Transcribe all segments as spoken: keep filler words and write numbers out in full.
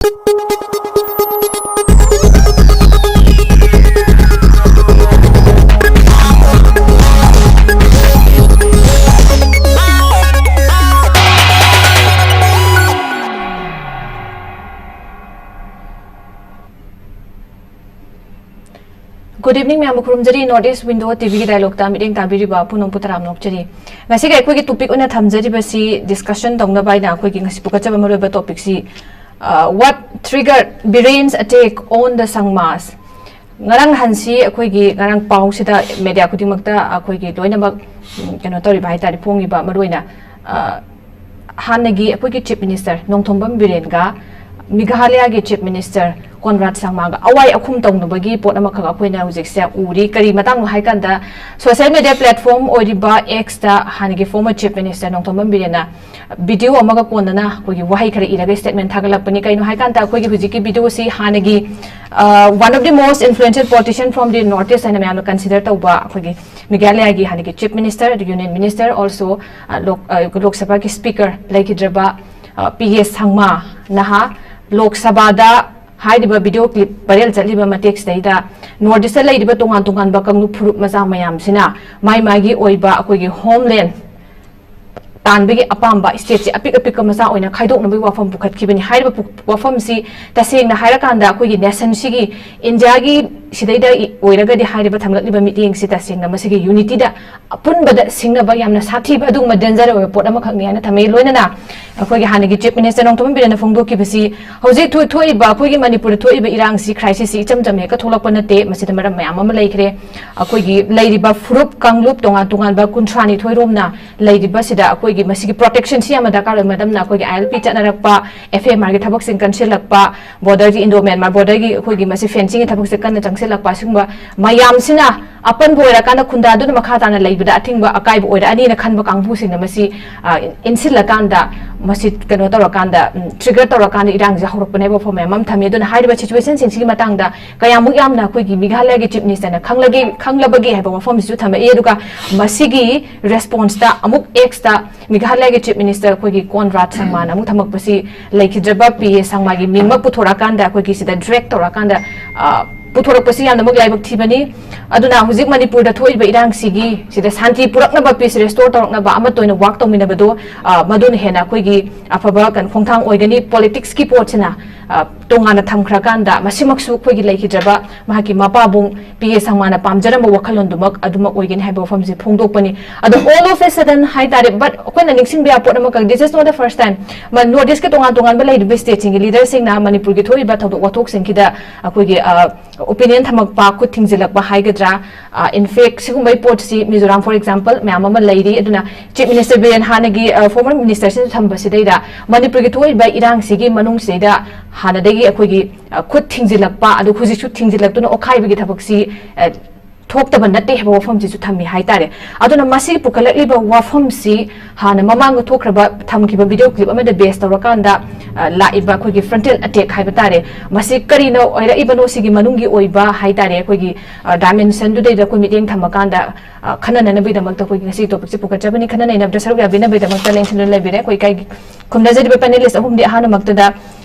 Good evening, ꯃꯌꯥꯝꯕꯨ ꯈꯨꯔꯨꯝꯖꯔꯤ꯫ North East Window ꯇꯤꯚꯤꯒꯤ dialogueꯇ ꯃꯤꯠꯌꯦꯡ ꯇꯥꯕꯤꯔꯤꯕ ꯄꯨꯝꯅꯃꯛꯄꯨ ꯇꯔꯥꯝꯅ ꯑꯣꯛꯆꯔꯤ꯫ ꯉꯁꯤꯒꯤ ꯑꯩꯈꯣꯏꯒꯤ topic ꯑꯣꯏꯅ ꯊꯝꯖꯔꯤꯕꯁꯤ, discussion ꯇꯧꯅꯕ ꯍꯥꯏꯅ ꯑꯩꯈꯣꯏꯒꯤ ꯉꯁꯤ ꯄꯨꯈꯠꯆꯕ ꯃꯔꯨꯑꯣꯏꯕ topicꯁꯤ, uh, what triggered Biren's attack on the Sangmas? ꯉꯔꯥꯡ ꯅꯍꯥꯟꯁꯤ ꯑꯩꯈꯣꯏꯒꯤ ꯉꯔꯥꯡ ꯄꯥꯎꯁꯤꯗ media ꯈꯨꯗꯤꯡꯃꯛꯇ ꯑꯩꯈꯣꯏꯒꯤ ꯂꯣꯏꯅꯃꯛ, ꯎꯝ, ꯀꯩꯅꯣ ꯇꯧꯔꯤꯕ ꯍꯥꯏꯇꯥꯔꯦ, ꯐꯣꯡꯉꯤꯕ ꯃꯔꯨꯑꯣꯏꯅ, ꯑ, ꯍꯥꯟꯅꯒꯤ ꯑꯩꯈꯣꯏꯒꯤ Chief Minister ꯅꯣꯡꯊꯣꯝꯕꯝ ꯕꯤꯔꯦꯟꯒ ꯃꯦꯘꯥꯂꯌꯥꯒꯤ Chief Minister ꯀꯣꯟꯔꯥꯗ ꯁꯪꯃꯥꯒ ꯑꯋꯥꯏ ꯑꯈꯨꯝ ꯇꯧꯅꯕꯒꯤ ꯄꯣꯠ ꯑꯃꯈꯛ ꯑꯩꯈꯣꯏꯅ ꯍꯧꯖꯤꯛꯁꯦ ꯎꯔꯤ꯫ ꯀꯔꯤ ꯃꯇꯥꯡꯅꯣ ꯍꯥꯏ ꯀꯥꯟꯗ, social media platform ꯑꯣꯏꯔꯤꯕ Xꯇ ꯍꯥꯟꯅꯒꯤ former Chief Minister Nongthombam ꯕꯤꯔꯦꯟꯅ video ꯑꯃꯒ ꯀꯣꯟꯅꯅ ꯑꯩꯈꯣꯏꯒꯤ ꯋꯥꯍꯩ ꯈꯔ ꯏꯔꯒ statement ꯊꯥꯒꯠꯂꯛꯄꯅꯤ꯫ ꯀꯩꯅꯣ ꯍꯥꯏ ꯀꯥꯟꯗ, ꯑꯩꯈꯣꯏꯒꯤ ꯍꯧꯖꯤꯛꯀꯤ videoꯁꯤ ꯍꯥꯟꯅꯒꯤ, ꯑ, one of the most influential politician from the North East ꯍꯥꯏꯅ ꯃꯌꯥꯝꯅ consider ꯇꯧꯕ ꯑꯩꯈꯣꯏꯒꯤ ꯃꯦꯘꯥꯂꯌꯥꯒꯤ ꯍꯥꯟꯅꯒꯤ Chief Minister, Union Minister, also, ꯑ, ꯂꯣꯛ-, ꯑ, ꯂꯣꯛ ꯁꯚꯥꯒꯤ Speaker ꯂꯩꯈꯤꯗ꯭ꯔꯕ, ꯑ, ꯄꯤ ꯑꯦꯁ ꯁꯪꯃꯥ ꯅꯍꯥ ꯂꯣꯛ ꯁꯚꯥꯗ ꯍꯥꯏꯔꯤꯕ video clip viral ꯆꯠꯂꯤꯕ ꯃꯇꯦꯛꯁꯤꯗꯩꯗ North Eastꯇ ꯂꯩꯔꯤꯕ ꯇꯣꯉꯥꯟ ꯇꯣꯉꯥꯟꯕ ꯀꯥꯡꯂꯨꯞ ꯐꯨꯔꯨꯞ ꯃꯆꯥ ꯃꯌꯥꯝꯁꯤꯅ ꯃꯥꯏ ꯃꯥꯏꯒꯤ ꯑꯣꯏꯕ ꯑꯩꯈꯣꯏꯒꯤ homeland ꯇꯥꯟꯕꯒꯤ ꯑꯄꯥꯝꯕ stateꯁꯦ ꯑꯄꯤꯛ ꯑꯄꯤꯛꯄ ꯃꯆꯥ ꯑꯣꯏꯅ ꯈꯥꯏꯗꯣꯛꯅꯕꯒꯤ ꯋꯥꯐꯝ ꯄꯨꯈꯠꯈꯤꯕꯅꯤ꯫ ꯍꯥꯏꯔꯤꯕ ꯄꯨ-, ꯋꯥꯐꯝꯁꯤ ꯇꯁꯦꯡꯅ ꯍꯥꯏꯔꯀꯥꯟꯗ ꯑꯩꯈꯣꯏꯒꯤ nationꯁꯤꯒꯤ, ꯏꯟꯗꯤꯌꯥꯒꯤ ꯁꯤꯗꯩꯗ ꯏ-, ꯑꯣꯏꯔꯒꯗꯤ ꯍꯥꯏꯔꯤꯕ ꯊꯝꯂꯛꯂꯤꯕ ꯃꯤꯠꯌꯦꯡꯁꯤ ꯇꯁꯦꯡꯅ ꯃꯁꯤꯒꯤ unityꯗ ꯑꯄꯨꯟꯕꯗ ꯁꯤꯡꯅꯕ ꯌꯥꯝꯅ ꯁꯥꯊꯤꯕ ꯑꯗꯨꯒꯨꯝꯕ danger ꯑꯣꯏꯕ ꯄꯣꯠ ꯑꯃꯈꯛꯅꯤ ꯍꯥꯏꯅ ꯊꯝꯃꯤ꯫ ꯂꯣꯏꯅꯅ ꯑꯩꯈꯣꯏꯒꯤ ꯍꯥꯟꯅꯒꯤ Chief Minister ꯅꯣꯡꯊꯣꯝꯕꯝ ꯕꯤꯔꯦꯟꯅ ꯐꯣꯡꯗꯣꯛꯈꯤꯕꯁꯤ ꯍꯧꯖꯤꯛ ꯊꯣꯛ-, ꯊꯣꯛꯏꯕ ꯑꯩꯈꯣꯏꯒꯤ ꯃꯅꯤꯄꯨꯔꯗ ꯊꯣꯛꯏꯕ ꯏꯔꯥꯡꯁꯤ, crisisꯁꯤ ꯏꯆꯝ ꯆꯝꯅ ꯍꯦꯛꯇ ꯊꯣꯛꯂꯛꯄ ꯅꯠꯇꯦ꯫ ꯃꯁꯤꯗ ꯃꯔꯝ ꯃꯌꯥꯝ ꯑꯃ ꯂꯩꯈ꯭ꯔꯦ꯫ ꯑꯩꯈꯣꯏꯒꯤ ꯂꯩꯔꯤꯕ ꯐꯨꯔꯨꯞ ꯀꯥꯡꯂꯨꯞ ꯇꯣꯉꯥꯟ ꯇꯣꯉꯥꯟꯕ ꯀꯨꯟꯊ꯭ꯔꯥꯅꯤꯊꯣꯏ ꯔꯣꯝꯅ ꯂꯩꯔꯤꯕꯁꯤꯗ ꯑꯩꯈꯣꯏꯒꯤ ꯃꯁꯤꯒꯤ protectionꯁꯤ ꯌꯥꯝꯅ ꯗꯔꯀꯥꯔ ꯑꯣꯏ꯫ ꯃꯔꯝꯅ ꯑꯩꯈꯣꯏꯒꯤ ILP ꯆꯠꯅꯔꯛꯄ, FMRꯒꯤ ꯊꯕꯛꯁꯤꯡ ꯀꯟꯁꯤꯜꯂꯛꯄ, borderꯒꯤ, Indo Myanmar borderꯒꯤ ꯑꯩꯈꯣꯏꯒꯤ ꯃꯁꯤ fencingꯒꯤ ꯊꯕꯛꯁꯦ ꯀꯟꯅ ꯆꯪꯁꯤꯜꯂꯛꯄ, ꯑꯁꯤꯒꯨꯝꯕ ꯃꯌꯥꯝꯁꯤꯅ ꯑꯄꯟꯕ ꯑꯣꯏꯔꯀꯥꯟꯗ ꯈꯨꯟꯗꯥꯗꯨꯅ ꯃꯈꯥ ꯇꯥꯅ ꯂꯩꯕꯗ ꯑꯊꯤꯡꯕ ꯑꯀꯥꯏꯕ ꯑꯣꯏꯔꯛꯑꯅꯤꯅ ꯈꯟꯕ ꯀꯥꯡꯕꯨꯁꯤꯡꯅ ꯃꯁꯤ, ꯑ, ꯏꯟꯁꯤꯜꯂꯀꯥꯟꯗ, ꯃꯁꯤ ꯀꯩꯅꯣ ꯇꯧꯔꯀꯥꯟꯗ, ꯎꯝ, trigger ꯇꯧꯔꯀꯥꯟꯗ ꯏꯔꯥꯡꯁꯦ ꯍꯧꯔꯛꯄꯅꯦꯕ ꯋꯥꯐꯝ ꯃꯌꯥꯝ ꯑꯃ ꯊꯝꯃꯤ꯫ ꯑꯗꯨꯅ ꯍꯥꯏꯔꯤꯕ situationꯁꯤꯡꯁꯤꯒꯤ ꯃꯇꯥꯡꯗ ꯀꯌꯥꯃꯨꯛ ꯌꯥꯝꯅ ꯑꯩꯈꯣꯏꯒꯤ ꯃꯦꯘꯥꯂꯌꯒꯤ Chief Ministerꯅ ꯈꯪꯂꯒꯦ, ꯈꯪꯂꯕꯒꯦ ꯍꯥꯏꯕ ꯋꯥꯐꯝꯁꯤꯁꯨ ꯊꯝꯃꯛꯏ꯫ ꯑꯗꯨꯒ ꯃꯁꯤꯒꯤ responseꯇ ꯑꯃꯨꯛ Xꯇ ꯃꯦꯘꯥꯂꯌꯒꯤ Chief Minister ꯑꯩꯈꯣꯏꯒꯤ ꯀꯣꯟꯔꯥꯗ ꯁꯪꯃꯥꯅ ꯑꯃꯨꯛ ꯊꯝꯃꯛꯄꯁꯤ, ꯂꯩꯈꯤꯗ꯭ꯔꯕ ꯄꯤ ꯑꯦ ꯁꯪꯃꯥꯒꯤ ꯃꯤꯡꯃꯛ ꯄꯨꯊꯣꯔꯛꯑꯀꯥꯟꯗ ꯑꯩꯈꯣꯏꯒꯤ ꯁꯤꯗ drag ꯇꯧꯔꯛꯑꯀꯥꯟꯗ, ꯑ, ꯄꯨꯊꯣꯔꯛꯄꯁꯤ ꯌꯥꯝꯅꯃꯛ ꯂꯥꯏꯕꯛ ꯊꯤꯕꯅꯤ꯫ ꯑꯗꯨꯅ ꯍꯧꯖꯤꯛ ꯃꯅꯤꯄꯨꯔꯗ ꯊꯣꯛꯏꯕ ꯏꯔꯥꯡꯁꯤꯒꯤ ꯁꯤꯗ ꯁꯥꯟꯇꯤ ꯄꯨꯔꯛꯅꯕ, peace restore ꯇꯧꯔꯛꯅꯕ, ꯑꯃꯠꯇ ꯑꯣꯏꯅ work ꯇꯧꯃꯤꯟꯅꯕꯗꯣ, ꯑ, ꯃꯗꯨꯅ ꯍꯦꯟꯅ ꯑꯩꯈꯣꯏꯒꯤ ꯑꯐꯕ ꯀꯩꯅꯣ ꯈꯣꯡꯊꯥꯡ ꯑꯣꯏꯒꯅꯤ꯫ Politicsꯀꯤ ꯄꯣꯠꯁꯤꯅ, ꯑ, ꯇꯣꯉꯥꯟꯅ ꯊꯝꯈ꯭ꯔꯀꯥꯟꯗ ꯃꯁꯤꯃꯛꯁꯨ ꯑꯩꯈꯣꯏꯒꯤ ꯂꯩꯈꯤꯗ꯭ꯔꯕ ꯃꯍꯥꯛꯀꯤ ꯃꯄꯥꯕꯨꯡ ꯄꯤ ꯑꯦ ꯁꯪꯃꯥꯅ ꯄꯥꯝꯖꯔꯝꯕ ꯋꯥꯈꯜꯂꯣꯟꯗꯨꯃꯛ ꯑꯗꯨꯃꯛ ꯑꯣꯏꯒꯅꯤ ꯍꯥꯏꯕ ꯋꯥꯐꯝꯁꯦ ꯐꯣꯡꯗꯣꯛꯄꯅꯤ꯫ ꯑꯗꯣ all of a sudden ꯍꯥꯏꯇꯥꯔꯦ, but ꯑꯩꯈꯣꯏꯅ ꯅꯤꯡꯁꯤꯡꯕ ꯌꯥꯕ ꯄꯣꯠ ꯑꯃꯈꯛ, this is not the first time꯫ ꯃ-, North Eastꯀꯤ ꯇꯣꯉꯥꯟ ꯇꯣꯉꯥꯟꯕ ꯂꯩꯔꯤꯕ stateꯁꯤꯡꯒꯤ leaderꯁꯤꯡꯅ ꯃꯅꯤꯄꯨꯔꯒꯤ ꯊꯣꯛꯏꯕ ꯊꯧꯗꯣꯛ ꯋꯥꯊꯣꯛꯁꯤꯡꯁꯤꯗ ꯑꯩꯈꯣꯏꯒꯤ, ꯑ, opinion ꯊꯝꯃꯛꯄ, ꯈꯨꯠ ꯊꯤꯡꯖꯤꯜꯂꯛꯄ ꯍꯥꯏꯒꯗ꯭ꯔꯥ, ꯑ, in fact ꯁꯤꯒꯨꯝꯕꯒꯤ ꯄꯣꯠꯁꯤ ꯃꯤꯖꯣꯔꯥꯝ, for example, ꯃꯌꯥꯝ ꯑꯃ ꯂꯩꯔꯤ꯫ ꯑꯗꯨꯅ Chief Minister ꯕꯤꯔꯦꯟ ꯍꯥꯟꯅꯒꯤ, ꯑ, former ministerꯁꯤꯡꯁꯨ ꯊꯝꯕꯁꯤꯗꯩꯗ ꯃꯅꯤꯄꯨꯔꯒꯤ ꯊꯣꯛꯏꯕ ꯏꯔꯥꯡꯁꯤꯒꯤ ꯃꯅꯨꯡꯁꯤꯗꯩꯗ ꯍꯥꯟꯅꯗꯒꯤ ꯑꯩꯈꯣꯏꯒꯤ, ꯑ, ꯈꯨꯠ ꯊꯤꯡꯖꯤꯜꯂꯛꯄ, ꯑꯗꯨ ꯍꯧꯖꯤꯛꯁꯨ ꯊꯤꯡꯖꯤꯜꯂꯛꯇꯨꯅ ꯑꯣꯠꯈꯥꯏꯕꯒꯤ ꯊꯕꯛꯁꯤ, ꯑ, ꯊꯣꯛꯇꯕ ꯅꯠꯇꯦ ꯍꯥꯏꯕ ꯋꯥꯐꯝꯁꯤꯁꯨ ꯊꯝꯃꯤ ꯍꯥꯏꯇꯥꯔꯦ꯫ ꯑꯗꯨꯅ ꯃꯁꯤ ꯄꯨꯈꯠꯂꯛꯂꯤꯕ ꯋꯥꯐꯝꯁꯤ ꯍꯥꯟꯅ ꯃꯃꯥꯡꯗ ꯊꯣꯛꯈ꯭ꯔꯕ, ꯊꯝꯈꯤꯕ video clip ꯑꯃꯗ base ꯇꯧꯔꯀꯥꯟꯗ, ꯑ, ꯂꯥꯛꯏꯕ ꯑꯩꯈꯣꯏꯒꯤ frontal attack ꯍꯥꯏꯕ ꯇꯥꯔꯦ, ꯃꯁꯤ ꯀꯔꯤꯅ ꯑꯣꯏꯔꯛꯏꯕꯅꯣ, ꯁꯤꯒꯤ ꯃꯅꯨꯡꯒꯤ ꯑꯣꯏꯕ ꯍꯥꯏꯇꯥꯔꯦ, ꯑꯩꯈꯣꯏꯒꯤ, ꯑ, dimensionꯗꯨꯗꯩꯗ ꯑꯩꯈꯣꯏ ꯃꯤꯠꯌꯦꯡ ꯊꯝꯃꯀꯥꯟꯗ, ꯑ, ꯈꯟꯅ ꯅꯩꯅꯕꯒꯤꯗꯃꯛꯇ ꯑꯩꯈꯣꯏꯒꯤ ꯉꯁꯤꯒꯤ topicꯁꯤ ꯄꯨꯈꯠꯆꯕꯅꯤ꯫ ꯈꯟꯅ ꯅꯩꯅꯕꯗ ꯁꯔꯨꯛ ꯌꯥꯕꯤꯅꯕꯒꯤꯗꯃꯛꯇ ꯂꯦꯡꯁꯤꯟꯗꯨꯅ ꯂꯩꯕꯤꯔꯦ ꯑꯩꯈꯣꯏ ꯏꯀꯥꯏꯒꯤ ꯈꯨꯝꯅꯖꯔꯤꯕ panelist ꯑꯍꯨꯝꯗꯤ꯫ ꯑꯍꯥꯟꯕꯃꯛꯇꯗ,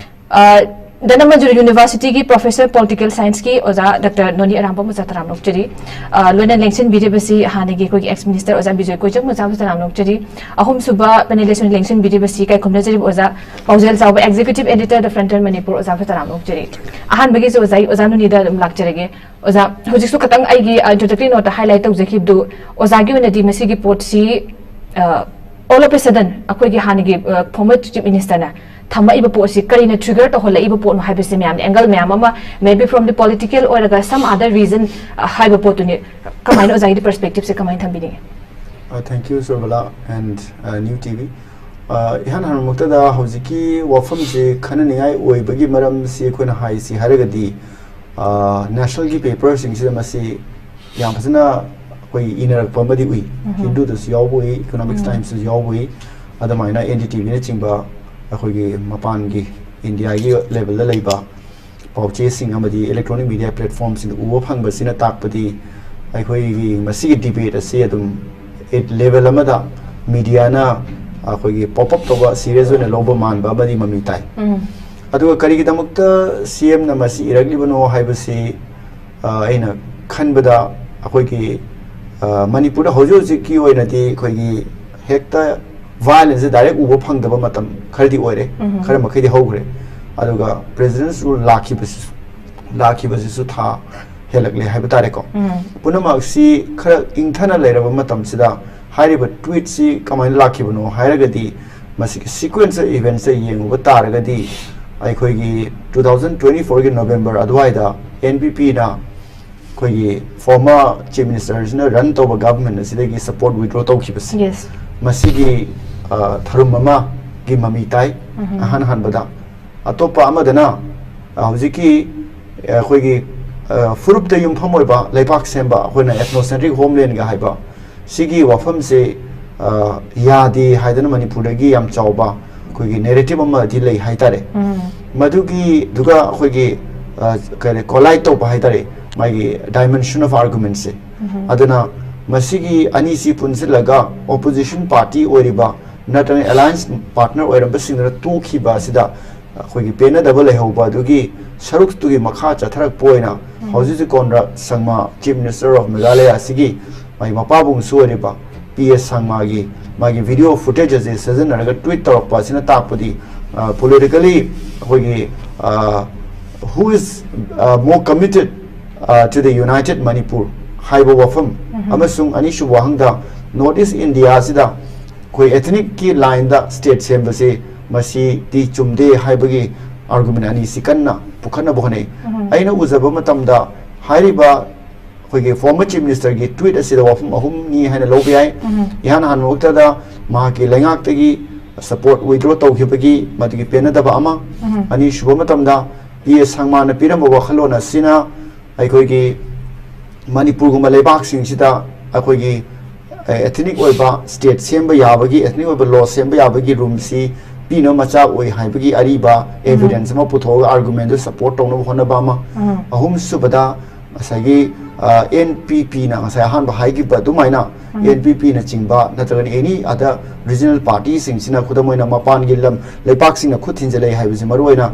ꯑ, ꯙꯅꯃꯟꯖꯨꯔꯤ Universityꯒꯤ Professor Political Scienceꯀꯤ ꯑꯣꯖꯥ Doctor ꯅꯣꯅꯤ ꯑꯔꯥꯝꯕꯝ ꯑꯣꯖꯥ ꯇꯔꯥꯝꯅ ꯑꯣꯛꯆꯔꯤ꯫ ꯑ, ꯂꯣꯏꯅ ꯂꯦꯡꯁꯤꯟꯕꯤꯔꯤꯕꯁꯤ ꯍꯥꯟꯅꯒꯤ ꯑꯩꯈꯣꯏꯒꯤ ex minister ꯑꯣꯖꯥ ꯕꯤꯖꯣꯏ ꯀꯣꯏꯖꯝ ꯑꯣꯖꯥꯕꯨ ꯇꯔꯥꯝꯅ ꯑꯣꯛꯆꯔꯤ꯫ ꯑꯍꯨꯝꯁꯨꯕ panelist ꯑꯣꯏꯅ ꯂꯦꯡꯁꯤꯟꯕꯤꯔꯤꯕꯁꯤ ꯏꯀꯥꯏ ꯈꯨꯝꯅꯖꯔꯤꯕ ꯑꯣꯖꯥ ꯄꯥꯎꯖꯦꯜ ꯆꯥꯎꯕ Executive Editor The Frontier Manipur ꯑꯣꯖꯥꯕꯨ ꯇꯔꯥꯝꯅ ꯑꯣꯛꯆꯔꯤ꯫ ꯑꯍꯥꯟꯕꯒꯤꯁꯨ ꯑꯣꯖꯥ, ꯑꯣꯖꯥ ꯅꯣꯅꯤꯗ ꯑꯗꯨꯝ ꯂꯥꯛꯆꯔꯒꯦ꯫ ꯑꯣꯖꯥ, ꯍꯧꯖꯤꯛꯁꯨ ꯈꯇꯪ ꯑꯩꯒꯤ, ꯑ, introductory noteꯇ highlight ꯇꯧꯖꯈꯤꯕꯗꯨ, ꯑꯣꯖꯥꯒꯤ ꯑꯣꯏꯅꯗꯤ ꯃꯁꯤꯒꯤ ꯄꯣꯠꯁꯤ, ꯑ, all of a sudden ꯑꯩꯈꯣꯏꯒꯤ ꯍꯥꯟꯅꯒꯤ, ꯑ, former Chief Ministerꯅ ꯊꯝꯃꯛꯏꯕ ꯄꯣꯠꯁꯤ ꯀꯔꯤꯅ trigger ꯇꯧꯍꯜꯂꯛꯏꯕ ꯄꯣꯠꯅꯣ ꯍꯥꯏꯕꯁꯤ ꯃꯌꯥꯝꯅ angle ꯃꯌꯥꯝ ꯑꯃ, maybe from the political ꯑꯣꯏꯔꯒ some other reason, ꯑ, ꯍꯥꯏꯕ ꯄꯣꯠꯇꯨꯅꯤ꯫ ꯀꯃꯥꯏꯅ ꯑꯣꯖꯥꯒꯤꯗꯤ perspectiveꯁꯦ ꯀꯃꯥꯏꯅ ꯊꯝꯕꯤꯅꯤꯡꯉꯤ? Uh, thank you, Sorꯕꯂꯥ and, uh, New TV꯫ Uh, ꯏꯍꯥꯟ ꯍꯥꯟꯕꯃꯛꯇꯗ ꯍꯧꯖꯤꯛꯀꯤ ꯋꯥꯐꯝꯁꯦ ꯈꯟꯅꯅꯤꯡꯉꯥꯏ ꯑꯣꯏꯕꯒꯤ ꯃꯔꯝꯁꯤ ꯑꯩꯈꯣꯏꯅ ꯍꯥꯏꯁꯤ ꯍꯥꯏꯔꯒꯗꯤ, uh, nationalꯒꯤ paperꯁꯤꯡꯁꯤꯗ ꯃꯁꯤ ꯌꯥꯝ ꯐꯖꯅ ꯑꯩꯈꯣꯏ ꯏꯅꯔꯛꯄ ꯑꯃꯗꯤ ꯎꯏ꯫ ꯎꯝ꯫ ꯍꯤꯟꯗꯨꯗꯁꯨ ꯌꯥꯎꯕ ꯎꯏ, ꯏꯀꯣꯅꯣꯃꯤꯛꯁ ꯎꯝ꯫ ꯇꯥꯏꯝꯁꯇꯁꯨ ꯌꯥꯎꯕ ꯎꯏ꯫ ꯑꯗꯨꯃꯥꯏꯅ N D T Vꯅꯆꯤꯡꯕ ꯑꯩꯈꯣꯏꯒꯤ ꯃꯄꯥꯟꯒꯤ ꯏꯟꯗꯤꯌꯥꯒꯤ ꯂꯦꯕꯦꯜꯗ ꯂꯩꯕ ꯄꯥꯎꯆꯦꯁꯤꯡ ꯑꯃꯗꯤ electronic media platformꯁꯤꯡꯗ ꯎꯕ ꯐꯪꯕꯁꯤꯅ ꯇꯥꯛꯄꯗꯤ ꯑꯩꯈꯣꯏꯒꯤ ꯃꯁꯤꯒꯤ debate ꯑꯁꯤ ꯑꯗꯨꯝ at level ꯑꯃꯗ mediaꯅ ꯑꯩꯈꯣꯏꯒꯤ pop up ꯇꯧꯕ, serious ꯑꯣꯏꯅ ꯂꯧꯕ ꯃꯥꯟꯕ ꯑꯃꯗꯤ ꯃꯃꯤ ꯇꯥꯏ꯫ ꯎꯝ꯫ ꯑꯗꯨꯒ ꯀꯔꯤꯒꯤꯗꯃꯛꯇ C Mꯅ ꯃꯁꯤ ꯏꯔꯛꯂꯤꯕꯅꯣ ꯍꯥꯏꯕꯁꯤ, ꯑ, ꯑꯩꯅ ꯈꯟꯕꯗ ꯑꯩꯈꯣꯏꯒꯤ, ꯑ, ꯃꯅꯤꯄꯨꯔꯗ ꯍꯧꯖꯤꯛ ꯍꯧꯖꯤꯛꯀꯤ ꯑꯣꯏꯅꯗꯤ ꯑꯩꯈꯣꯏꯒꯤ ꯍꯦꯛꯇ violenceꯁꯦ direct ꯎꯕ ꯐꯪꯗꯕ ꯃꯇꯝ ꯈꯔꯗꯤ ꯑꯣꯏꯔꯦ, ꯎꯝ꯫ ꯈꯔ ꯃꯈꯩꯗꯤ ꯍꯧꯈ꯭ꯔꯦ꯫ ꯑꯗꯨꯒ President's Rule ꯂꯥꯛꯈꯤꯕꯁꯤꯁꯨ, ꯂꯥꯛꯈꯤꯕꯁꯤꯁꯨ ꯊꯥ ꯍꯦꯜꯂꯛꯂꯦ ꯍꯥꯏꯕ ꯇꯥꯔꯦꯀꯣ꯫ ꯎꯝ꯫ ꯄꯨꯝꯅꯃꯛꯁꯤ ꯈꯔ ꯏꯪꯊꯅ ꯂꯩꯔꯕ ꯃꯇꯝꯁꯤꯗ ꯍꯥꯏꯔꯤꯕ tweetꯁꯤ ꯀꯃꯥꯏꯅ ꯂꯥꯛꯈꯤꯕꯅꯣ ꯍꯥꯏꯔꯒꯗꯤ, ꯃꯁꯤꯒꯤ sequence of eventsꯁꯦ ꯌꯦꯡꯉꯨꯕ ꯇꯥꯔꯒꯗꯤ, ꯑꯩꯈꯣꯏꯒꯤ two thousand twenty fourꯒꯤ November ꯑꯗꯨꯋꯥꯏꯗ N P Pꯅ ꯑꯩꯈꯣꯏꯒꯤ former Chief Ministerꯁꯤꯅ run ꯇꯧꯕ government ꯑꯁꯤꯗꯒꯤ support withdraw ꯇꯧꯈꯤꯕꯁꯦ, Yes. ꯃꯁꯤꯒꯤ, ꯑ, ꯊꯧꯔꯝ ꯑꯃꯒꯤ ꯃꯃꯤ ꯇꯥꯏ꯫ ꯎꯝ꯫ ꯑꯍꯥꯟ ꯑꯍꯥꯟꯕꯗ꯫ ꯑꯇꯣꯞꯄ ꯑꯃꯗꯅ, ꯑ, ꯍꯧꯖꯤꯛꯀꯤ, ꯑ, ꯑꯩꯈꯣꯏꯒꯤ, ꯑ, ꯐꯨꯔꯨꯞꯇ ꯌꯨꯝꯐꯝ ꯑꯣꯏꯕ ꯂꯩꯕꯥꯛ ꯁꯦꯝꯕ, ꯑꯩꯈꯣꯏꯅ ethnocentric homelandꯒ ꯍꯥꯏꯕ, ꯁꯤꯒꯤ ꯋꯥꯐꯝꯁꯦ, ꯑ, ꯌꯥꯗꯦ ꯍꯥꯏꯗꯅ ꯃꯅꯤꯄꯨꯔꯗꯒꯤ ꯌꯥꯝ ꯆꯥꯎꯕ ꯑꯩꯈꯣꯏꯒꯤ narrative ꯑꯃꯗꯤ ꯂꯩ ꯍꯥꯏꯇꯥꯔꯦ꯫ ꯎꯝ꯫ ꯃꯗꯨꯒꯤꯗꯨꯒ ꯑꯩꯈꯣꯏꯒꯤ, ꯑ, ꯀꯔꯤ, collide ꯇꯧꯕ ꯍꯥꯏꯇꯥꯔꯦ, ꯃꯥꯒꯤ dimension of argumentꯁꯦ꯫ ꯎꯝ꯫ ꯑꯗꯨꯅ ꯃꯁꯤꯒꯤ ꯑꯅꯤꯁꯤ ꯄꯨꯟꯁꯤꯜꯂꯒ opposition party ꯑꯣꯏꯔꯤꯕ ꯅꯠꯇ꯭ꯔꯒ alliance partner ꯑꯣꯏꯔꯝꯕꯁꯤꯡꯗꯨꯅ ꯇꯣꯛꯈꯤꯕ ꯑꯁꯤꯗ ꯑꯩꯈꯣꯏꯒꯤ ꯄꯦꯟꯅꯗꯕ ꯂꯩꯍꯧꯕ ꯑꯗꯨꯒꯤ ꯁꯔꯨꯛꯇꯨꯒꯤ ꯃꯈꯥ ꯆꯠꯊꯔꯛꯄ ꯑꯣꯏꯅ ꯎꯝ꯫ ꯍꯧꯖꯤꯛ ꯍꯧꯖꯤꯛ ꯀꯣꯟꯔꯥꯗ ꯁꯪꯃꯥ, Chief Minister of Meghalaya ꯑꯁꯤꯒꯤ ꯃꯥꯒꯤ ꯃꯄꯥꯕꯨꯡꯁꯨ ꯑꯣꯏꯔꯤꯕ P S ꯁꯪꯃꯥꯒꯤ ꯃꯥꯒꯤ video footage ꯑꯁꯤ ꯁꯤꯖꯤꯟꯅꯔꯒ tweet ꯇꯧꯔꯛꯄ ꯑꯁꯤꯅ ꯇꯥꯛꯄꯗꯤ, ꯑ, politically ꯑꯩꯈꯣꯏꯒꯤ, ꯑ, who is, ꯑ, more committed, ꯑ, to the united Manipur ꯍꯥꯏꯕ ꯋꯥꯐꯝ ꯎꯝ꯫ ꯑꯃꯁꯨꯡ ꯑꯅꯤꯁꯨꯕ ꯋꯥꯍꯪꯗ North East India ꯑꯁꯤꯗ ꯑꯩꯈꯣꯏ ethnicꯀꯤ lineꯗ state ꯁꯦꯝꯕꯁꯤ ꯃꯁꯤꯗꯤ ꯆꯨꯝꯗꯦ ꯍꯥꯏꯕꯒꯤ argument ꯑꯅꯤꯁꯤ ꯀꯟꯅ ꯄꯨꯈꯠꯅꯕ ꯍꯣꯠꯅꯩ꯫ ꯎꯝ꯫ ꯑꯩꯅ ꯎꯖꯕ ꯃꯇꯝꯗ ꯍꯥꯏꯔꯤꯕ ꯑꯩꯈꯣꯏꯒꯤ former Chief Ministerꯒꯤ tweet ꯑꯁꯤꯗ ꯋꯥꯐꯝ ꯑꯍꯨꯝꯅꯤ ꯍꯥꯏꯅ ꯂꯧꯕ ꯌꯥꯏ꯫ ꯎꯝ꯫ ꯏꯍꯥꯟ ꯍꯥꯟꯕꯃꯛꯇꯗ ꯃꯍꯥꯛꯀꯤ ꯂꯩꯉꯥꯛꯇꯒꯤ support withdraw ꯇꯧꯈꯤꯕꯒꯤ ꯃꯗꯨꯒꯤ ꯄꯦꯟꯅꯗꯕ ꯑꯃ, ꯎꯝ꯫ ꯑꯅꯤꯁꯨꯕ ꯃꯇꯝꯗ P S ꯁꯪꯃꯥꯅ ꯄꯤꯔꯝꯕ ꯋꯥꯈꯜꯂꯣꯟ ꯑꯁꯤꯅ ꯑꯩꯈꯣꯏꯒꯤ ꯃꯅꯤꯄꯨꯔꯒꯨꯝꯕ ꯂꯩꯕꯥꯛꯁꯤꯡꯁꯤꯗ ꯑꯩꯈꯣꯏꯒꯤ ꯑꯦꯊꯅꯤꯛ ꯑꯣꯏꯕ ꯁ꯭ꯇꯦꯠ ꯁꯦꯝꯕ ꯌꯥꯕꯒꯤ, ꯑꯦꯊꯅꯤꯛ ꯑꯣꯏꯕ ꯂꯣ ꯁꯦꯝꯕ ꯌꯥꯕꯒꯤ ꯔꯨꯝꯁꯤ ꯄꯤꯅꯕ ꯃꯆꯥꯛ ꯑꯣꯏ ꯍꯥꯏꯕꯒꯤ ꯑꯔꯤꯕ ꯑꯦꯚꯤꯗꯦꯟꯁ ꯑꯃ ꯄꯨꯊꯣꯛꯑꯒ ꯑꯥꯔꯒꯨꯃꯦꯟꯗꯨ ꯁꯄꯣꯔꯠ ꯇꯧꯅꯕ ꯍꯣꯠꯅꯕ ꯑꯃ꯫ ꯑꯍꯨꯝꯁꯨꯕꯗ ꯉꯁꯥꯏꯒꯤ ꯑꯦꯟ ꯄꯤ ꯄꯤꯅ ꯉꯁꯥꯏ ꯑꯍꯥꯟꯕ ꯍꯥꯏꯈꯤꯕ ꯑꯗꯨꯃꯥꯏꯅ ꯑꯦꯟ ꯄꯤ ꯄꯤꯅꯆꯤꯡꯕ ꯅꯠꯇ꯭ꯔꯒꯅ ꯑꯦꯅꯤ ꯑꯗꯔ ꯔꯤꯖꯅꯦꯜ ꯄꯥꯔꯇꯤꯁꯤꯡꯁꯤꯅ, ꯈꯨꯗꯝ ꯑꯣꯏꯅ ꯃꯄꯥꯟꯒꯤ ꯂꯝ ꯂꯩꯄꯥꯛꯁꯤꯡꯅ ꯈꯨꯠ ꯊꯤꯟꯖꯤꯜꯂꯛꯏ ꯍꯥꯏꯕꯁꯤ, ꯃꯔꯨꯑꯣꯏꯅ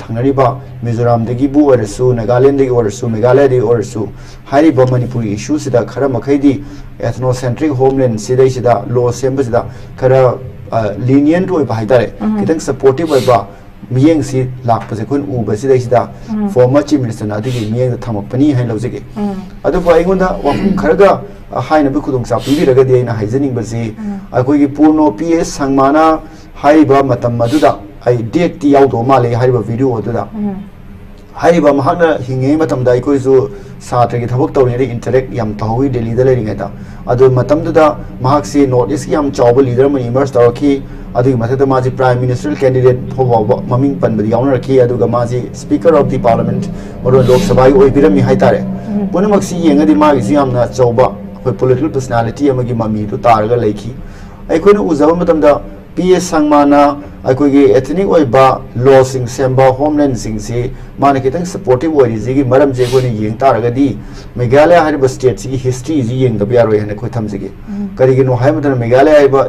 ꯊꯪꯅꯔꯤꯕ ꯃꯤꯖꯣꯔꯥꯝꯗꯒꯤꯕꯨ ꯑꯣꯏꯔꯁꯨ, ꯅꯥꯒꯥꯂꯦꯟꯗꯒꯤ ꯑꯣꯏꯔꯁꯨ, ꯃꯦꯘꯥꯂꯌꯥꯗꯒꯤ ꯑꯣꯏꯔꯁꯨ, ꯍꯥꯏꯔꯤꯕ ꯃꯅꯤꯄꯨꯔꯒꯤ ꯏꯁꯨꯁꯤꯗ ꯈꯔ ꯃꯈꯩꯗꯤ ethnocentric homeland ꯁꯤꯗꯩꯁꯤꯗ ꯂꯣ ꯁꯦꯝꯕꯁꯤꯗ ꯈꯔ ꯂꯤꯅꯤꯌꯟ ꯑꯣꯏꯕ ꯍꯥꯏꯇꯥꯔꯦ, ꯈꯤꯇꯪ ꯁꯄꯣꯔꯇꯤꯞ ꯑꯣꯏꯕ ꯃꯤꯠꯌꯦꯡꯁꯤ ꯂꯥꯛꯄꯁꯦ ꯑꯩꯈꯣꯏꯅ ꯎꯕꯁꯤꯗꯩꯁꯤꯗ ꯐꯣꯔꯃꯔ ꯆꯤꯐ ꯃꯤꯅꯤꯁꯇꯔꯅ ꯑꯗꯨꯒꯤ ꯃꯤꯠꯌꯦꯡꯗ ꯊꯝꯃꯛꯄꯅꯤ ꯍꯥꯏꯅ ꯂꯧꯖꯒꯦ꯫ ꯑꯗꯨꯕꯨ ꯑꯩꯉꯣꯟꯗ ꯋꯥꯐꯝ ꯈꯔꯒ ꯍꯥꯏꯅꯕ ꯈꯨꯗꯣꯡꯆꯥꯕ ꯄꯤꯕꯤꯔꯒꯗꯤ ꯑꯩꯅ ꯍꯥꯏꯖꯅꯤꯡꯕꯁꯤ, ꯑꯩꯈꯣꯏꯒꯤ ꯄꯨꯔꯅꯣ ꯄꯤ ꯑꯦꯁ ꯁꯪꯃꯥꯅ ꯍꯥꯏꯔꯤꯕ ꯃꯇꯝ ꯑꯗꯨꯗ, ꯑꯩ ꯗꯦꯠꯇꯤ ꯌꯥꯎꯗꯕ ꯃꯥꯜꯂꯦ ꯍꯥꯏꯔꯤꯕ ꯚꯤꯗꯤꯑꯣ ꯑꯗꯨꯗ, ꯍꯥꯏꯔꯤꯕ ꯃꯍꯥꯛꯅ ꯍꯤꯡꯉꯤꯉꯩ ꯃꯇꯝꯗ ꯑꯩꯈꯣꯏꯁꯨ ꯁꯥꯇ꯭ꯔꯒꯤ ꯊꯕꯛ ꯇꯧꯔꯤꯉꯩꯗ ꯏꯟꯇꯔꯦꯛ ꯌꯥꯝ ꯇꯧꯍꯧꯋꯤ ꯗꯦꯜꯂꯤꯗ ꯂꯩꯔꯤꯉꯩꯗ꯫ ꯑꯗꯨ ꯃꯇꯝꯗꯨꯗ ꯃꯍꯥꯛꯁꯤ ꯅꯣꯔꯠ ꯏꯁꯀꯤ ꯌꯥꯝ ꯆꯥꯎꯕ ꯂꯤꯗꯔ ꯑꯃ ꯏꯃꯔꯖ ꯇꯧꯔꯛꯈꯤ꯫ ꯑꯗꯨꯒꯤ ꯃꯊꯛꯇ ꯃꯥꯁꯤ ꯄ꯭ꯔꯥꯏꯝ ꯃꯤꯅꯤꯁꯇꯔ ꯀꯦꯟꯗꯤꯗꯦꯠ ꯐꯥꯎꯕ ꯃꯃꯤꯡ ꯄꯟꯕꯗ ꯌꯥꯎꯅꯔꯛꯈꯤ꯫ ꯑꯗꯨꯒ ꯃꯥꯁꯤ Speaker of the Parliament, ꯃꯔꯨ ꯑꯣꯏꯅ ꯂꯣꯛ ꯁꯚꯥꯒꯤ ꯑꯣꯏꯕꯤꯔꯝꯃꯤ ꯍꯥꯏꯇꯥꯔꯦ꯫ ꯄꯨꯝꯅꯃꯛꯁꯤ ꯌꯦꯡꯉꯗꯤ ꯃꯥꯒꯤꯁꯨ ꯌꯥꯝꯅ ꯑꯆꯧꯕ ꯑꯩꯈꯣꯏ ꯄꯣꯂꯤꯇꯤꯀꯦꯜ ꯄꯔꯁꯅꯥꯂꯤꯇꯤ ꯑꯃꯒꯤ ꯃꯃꯤꯗꯨ ꯇꯥꯔꯒ ꯂꯩꯈꯤ꯫ ꯑꯩꯈꯣꯏꯅ ꯎꯖꯕ ꯃꯇꯝꯗ ꯄꯤ ꯑꯦꯁ ꯁꯪꯃꯥꯅ ꯑꯩꯈꯣꯏꯒꯤ ꯑꯦꯊꯅꯤꯛ ꯑꯣꯏꯕ ꯂꯣꯁꯤꯡ ꯁꯦꯝꯕ, ꯍꯣꯝꯂꯦꯟꯁꯤꯡꯁꯤ ꯃꯥꯅ ꯈꯤꯇꯪ ꯁꯄꯣꯔꯇꯤꯞ ꯑꯣꯏꯔꯤꯁꯤꯒꯤ ꯃꯔꯝꯁꯦ ꯑꯩꯈꯣꯏꯅ ꯌꯦꯡ ꯇꯥꯔꯒꯗꯤ, ꯃꯦꯘꯥꯂꯌꯥ ꯍꯥꯏꯔꯤꯕ ꯁ꯭ꯇꯦꯠꯁꯤꯒꯤ ꯍꯤꯁꯇ꯭ꯔꯤꯁꯤ ꯌꯦꯡꯗꯕ ꯌꯥꯔꯣꯏ ꯍꯥꯏꯅ ꯑꯩꯈꯣꯏ ꯊꯝꯖꯒꯦ꯫ ꯀꯔꯤꯒꯤꯅꯣ ꯍꯥꯏꯕ ꯃꯇꯝꯗ, ꯃꯦꯘꯥꯂꯌꯥ ꯍꯥꯏꯕ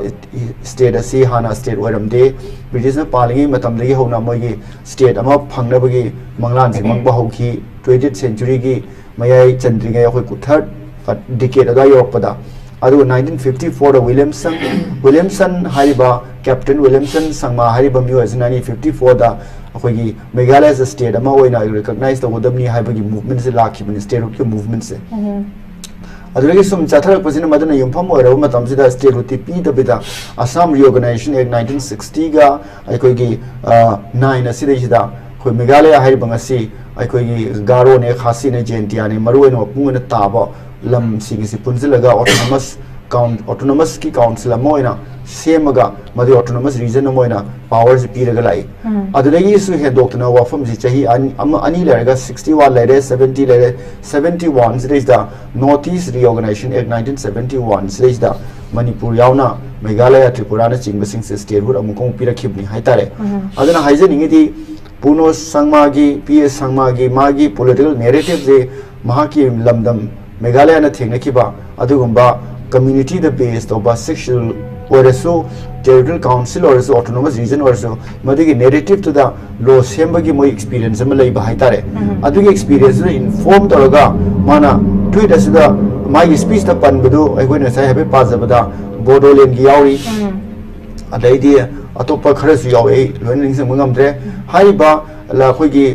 ꯁ꯭ꯇꯦꯠ ꯑꯁꯤ ꯍꯥꯟꯅ ꯁ꯭ꯇꯦꯠ ꯑꯣꯏꯔꯝꯗꯦ꯫ ꯕ꯭ꯔꯤꯇꯤꯁꯅ ꯄꯥꯜꯂꯤꯉꯩ ꯃꯇꯝꯗꯒꯤ ꯍꯧꯅ ꯃꯣꯏꯒꯤ ꯁ꯭ꯇꯦꯠ ꯑꯃ ꯐꯪꯅꯕꯒꯤ ꯃꯪꯂꯥꯟꯁꯤ ꯃꯪꯕ ꯍꯧꯈꯤ꯫ ꯇ꯭ꯋꯦꯟꯇꯤꯌꯦꯠ ꯁꯦꯟꯆꯨꯔꯤꯒꯤ ꯃꯌꯥꯏ ꯆꯟꯗ꯭ꯔꯤꯉꯩ, ꯑꯩꯈꯣꯏ ꯊꯥꯔꯠ ꯗꯤꯀꯦꯠ ꯑꯗꯨꯋꯥꯏ ꯌꯧꯔꯛꯄꯗ꯫ ꯑꯗꯨꯒ ꯅꯥꯏꯟꯇꯤꯟ ꯐꯤꯐꯇꯤ ꯐꯣꯔꯗ ꯋꯤꯂꯤꯌꯝꯁꯟ, ꯋꯤꯂꯤꯌꯝꯁꯟ ꯍꯥꯏꯔꯤꯕ, ꯀꯦꯞꯇꯦꯟ ꯋꯤꯂꯤꯌꯝꯁꯟ ꯁꯪꯃꯥ ꯍꯥꯏꯔꯤꯕ ꯃꯤꯑꯣꯏ ꯑꯁꯤ ꯅꯥꯏꯟꯇꯤꯟ ꯐꯤꯐꯇꯤ ꯐꯣꯔꯗ ꯑꯩꯈꯣꯏꯒꯤ ꯃꯦꯘꯥꯂꯌꯥꯁꯦ ꯁ꯭ꯇꯦꯠ ꯑꯃ ꯑꯣꯏꯅ ꯔꯤꯀꯣꯒꯅꯥꯏꯖ ꯇꯧꯒꯗꯕꯅꯤ ꯍꯥꯏꯕꯒꯤ ꯃꯨꯚꯃꯦꯟꯠꯁꯦ ꯂꯥꯛꯈꯤꯕꯅꯤ, ꯁ꯭ꯇꯦꯠꯍꯨꯗꯀꯤ ꯃꯨꯚꯃꯦꯟꯠꯁꯦ꯫ ꯑꯗꯨꯗꯒꯤ ꯁꯨꯝ ꯆꯠꯊꯔꯛꯄꯁꯤꯅ ꯃꯗꯨꯅ ꯌꯨꯝꯐꯝ ꯑꯣꯏꯔꯕ ꯃꯇꯝꯁꯤꯗ ꯁ꯭ꯇꯦꯠꯍꯨꯗꯇꯤ ꯄꯤꯗꯕꯤꯗ, ꯑꯁꯥꯝ ꯔꯤꯑꯣꯔꯒꯅꯥꯏꯖꯦꯁꯟ ꯑꯦꯛ ꯅꯥꯏꯟꯇꯤꯟ ꯁꯤꯛꯁꯇꯤꯒ ꯑꯩꯈꯣꯏꯒꯤ, ꯑ, ꯅꯥꯏꯟ ꯑꯁꯤꯗꯩꯁꯤꯗ ꯑꯩꯈꯣꯏ ꯃꯦꯘꯥꯂꯌꯥ ꯍꯥꯏꯔꯤꯕ ꯉꯁꯤ ꯑꯩꯈꯣꯏꯒꯤ ꯒꯥꯔꯣꯅꯦ, ꯈꯥꯁꯤꯅꯦ, ꯖꯦꯟꯇꯤꯌꯥꯅꯦ, ꯃꯔꯨꯑꯣꯏꯅ ꯃꯄꯨꯡ ꯑꯣꯏꯅ ꯇꯥꯕ ꯂꯝꯁꯤꯡ ꯑꯁꯤ ꯄꯨꯟꯁꯤꯜꯂꯒ ꯑꯣꯇꯣꯅꯣꯃꯁ ꯀꯥꯎꯟ ꯑꯣꯇꯣꯅꯣꯃꯁꯀꯤ ꯀꯥꯎꯟꯁꯤꯜ ꯑꯃ ꯑꯣꯏꯅ ꯁꯦꯝꯃꯒ, ꯃꯗꯨ ꯑꯣꯇꯣꯅꯣꯃꯁ ꯔꯤꯖꯟ ꯑꯃ ꯑꯣꯏꯅ ꯄꯥꯋꯔꯁꯤ ꯄꯤꯔꯒ ꯂꯥꯛꯏ꯫ ꯑꯗꯨꯗꯒꯤꯁꯨ ꯍꯦꯟꯗꯣꯛꯇꯅ ꯋꯥꯐꯝꯁꯤ ꯆꯍꯤ ꯑꯅꯤ, ꯑꯃ, ꯑꯅꯤ ꯂꯩꯔꯒ ꯁꯤꯛꯁꯇꯤ ꯋꯥꯟ ꯂꯩꯔꯦ, ꯁꯕꯦꯟꯇꯤ ꯂꯩꯔꯦ, ꯁꯕꯦꯟꯇꯤ ꯋꯥꯟꯁꯤꯗꯩꯁꯤꯗ ꯅꯣꯔꯠ ꯏꯁ ꯔꯤꯑꯣꯔꯒꯅꯥꯏꯖꯦꯁꯟ ꯑꯦꯛ ꯅꯥꯏꯟꯇꯤꯟ ꯁꯕꯦꯟꯇꯤ ꯋꯥꯟꯁꯤꯗꯩꯁꯤꯗ ꯃꯅꯤꯄꯨꯔ ꯌꯥꯎꯅ ꯃꯦꯘꯥꯂꯌꯥ, ꯇ꯭ꯔꯤꯄꯨꯔꯥꯅꯆꯤꯡꯕꯁꯤꯡꯁꯦ ꯁ꯭ꯇꯦꯠꯍꯨꯗ ꯑꯃꯨꯛꯀ ꯑꯃꯨꯛ ꯄꯤꯔꯛꯈꯤꯕꯅꯤ ꯍꯥꯏꯇꯥꯔꯦ꯫ ꯑꯗꯨꯅ ꯍꯥꯏꯖꯅꯤꯡꯉꯤꯗꯤ, ꯄꯨꯔꯅꯣ ꯁꯪꯃꯥꯒꯤ, ꯄꯤ ꯑꯦꯁ ꯁꯪꯃꯥꯒꯤ ꯃꯥꯒꯤ ꯄꯣꯂꯤꯇꯤꯀꯦꯜ ꯅꯦꯔꯦꯇꯤꯞꯁꯦ ꯃꯍꯥꯛꯀꯤ ꯂꯝꯗꯝ ꯃꯦꯘꯥꯂꯌꯥꯅ ꯊꯦꯡꯅꯈꯤꯕ ꯑꯗꯨꯒꯨꯝꯕ ꯀꯝꯃ꯭ꯌꯨꯅꯤꯇꯤꯗ ꯕꯦꯁ ꯇꯧꯕ ꯁꯤꯛꯁ ꯁꯦꯗ꯭ꯌꯨꯜ ꯑꯣꯏꯔꯁꯨ, ꯇꯦꯔꯤꯇꯣꯔꯤꯌꯦꯜ ꯀꯥꯎꯟꯁꯤꯜ ꯑꯣꯏꯔꯁꯨ, ꯑꯣꯇꯣꯅꯣꯃꯁ ꯔꯤꯖꯟ ꯑꯣꯏꯔꯁꯨ, ꯃꯗꯨꯒꯤ ꯅꯦꯔꯦꯇꯤꯞꯇꯨꯗ ꯂꯣ ꯁꯦꯝꯕꯒꯤ ꯃꯣꯏ ꯑꯦꯛꯁꯄꯤꯔꯤꯌꯦꯟꯁ ꯑꯃ ꯂꯩꯕ ꯍꯥꯏꯇꯥꯔꯦ꯫ ꯑꯗꯨꯒꯤ ꯑꯦꯛꯁꯄꯤꯔꯤꯌꯦꯟꯁꯇꯨꯗ ꯏꯟꯐꯣꯔꯝ ꯇꯧꯔꯒ ꯃꯥꯅ ꯇ꯭ꯋꯤꯠ ꯑꯁꯤꯗ ꯃꯥꯒꯤ ꯁ꯭ꯄꯤꯆꯇ ꯄꯟꯕꯗꯨ ꯑꯩꯈꯣꯏꯅ ꯉꯁꯥꯏ ꯍꯥꯏꯐꯦꯠ ꯄꯥꯖꯕꯗ ꯕꯣꯗꯣꯂꯦꯟꯒꯤ ꯌꯥꯎꯔꯤ, ꯑꯗꯩꯗꯤ ꯑꯇꯣꯞꯄ ꯈꯔꯁꯨ ꯌꯥꯎꯋꯦ, ꯑꯩ ꯂꯣꯏꯅ ꯅꯤꯡꯁꯤꯡꯕ ꯉꯝꯗ꯭ꯔꯦ꯫ ꯍꯥꯏꯔꯤꯕ ꯂ-, ꯑꯩꯈꯣꯏꯒꯤ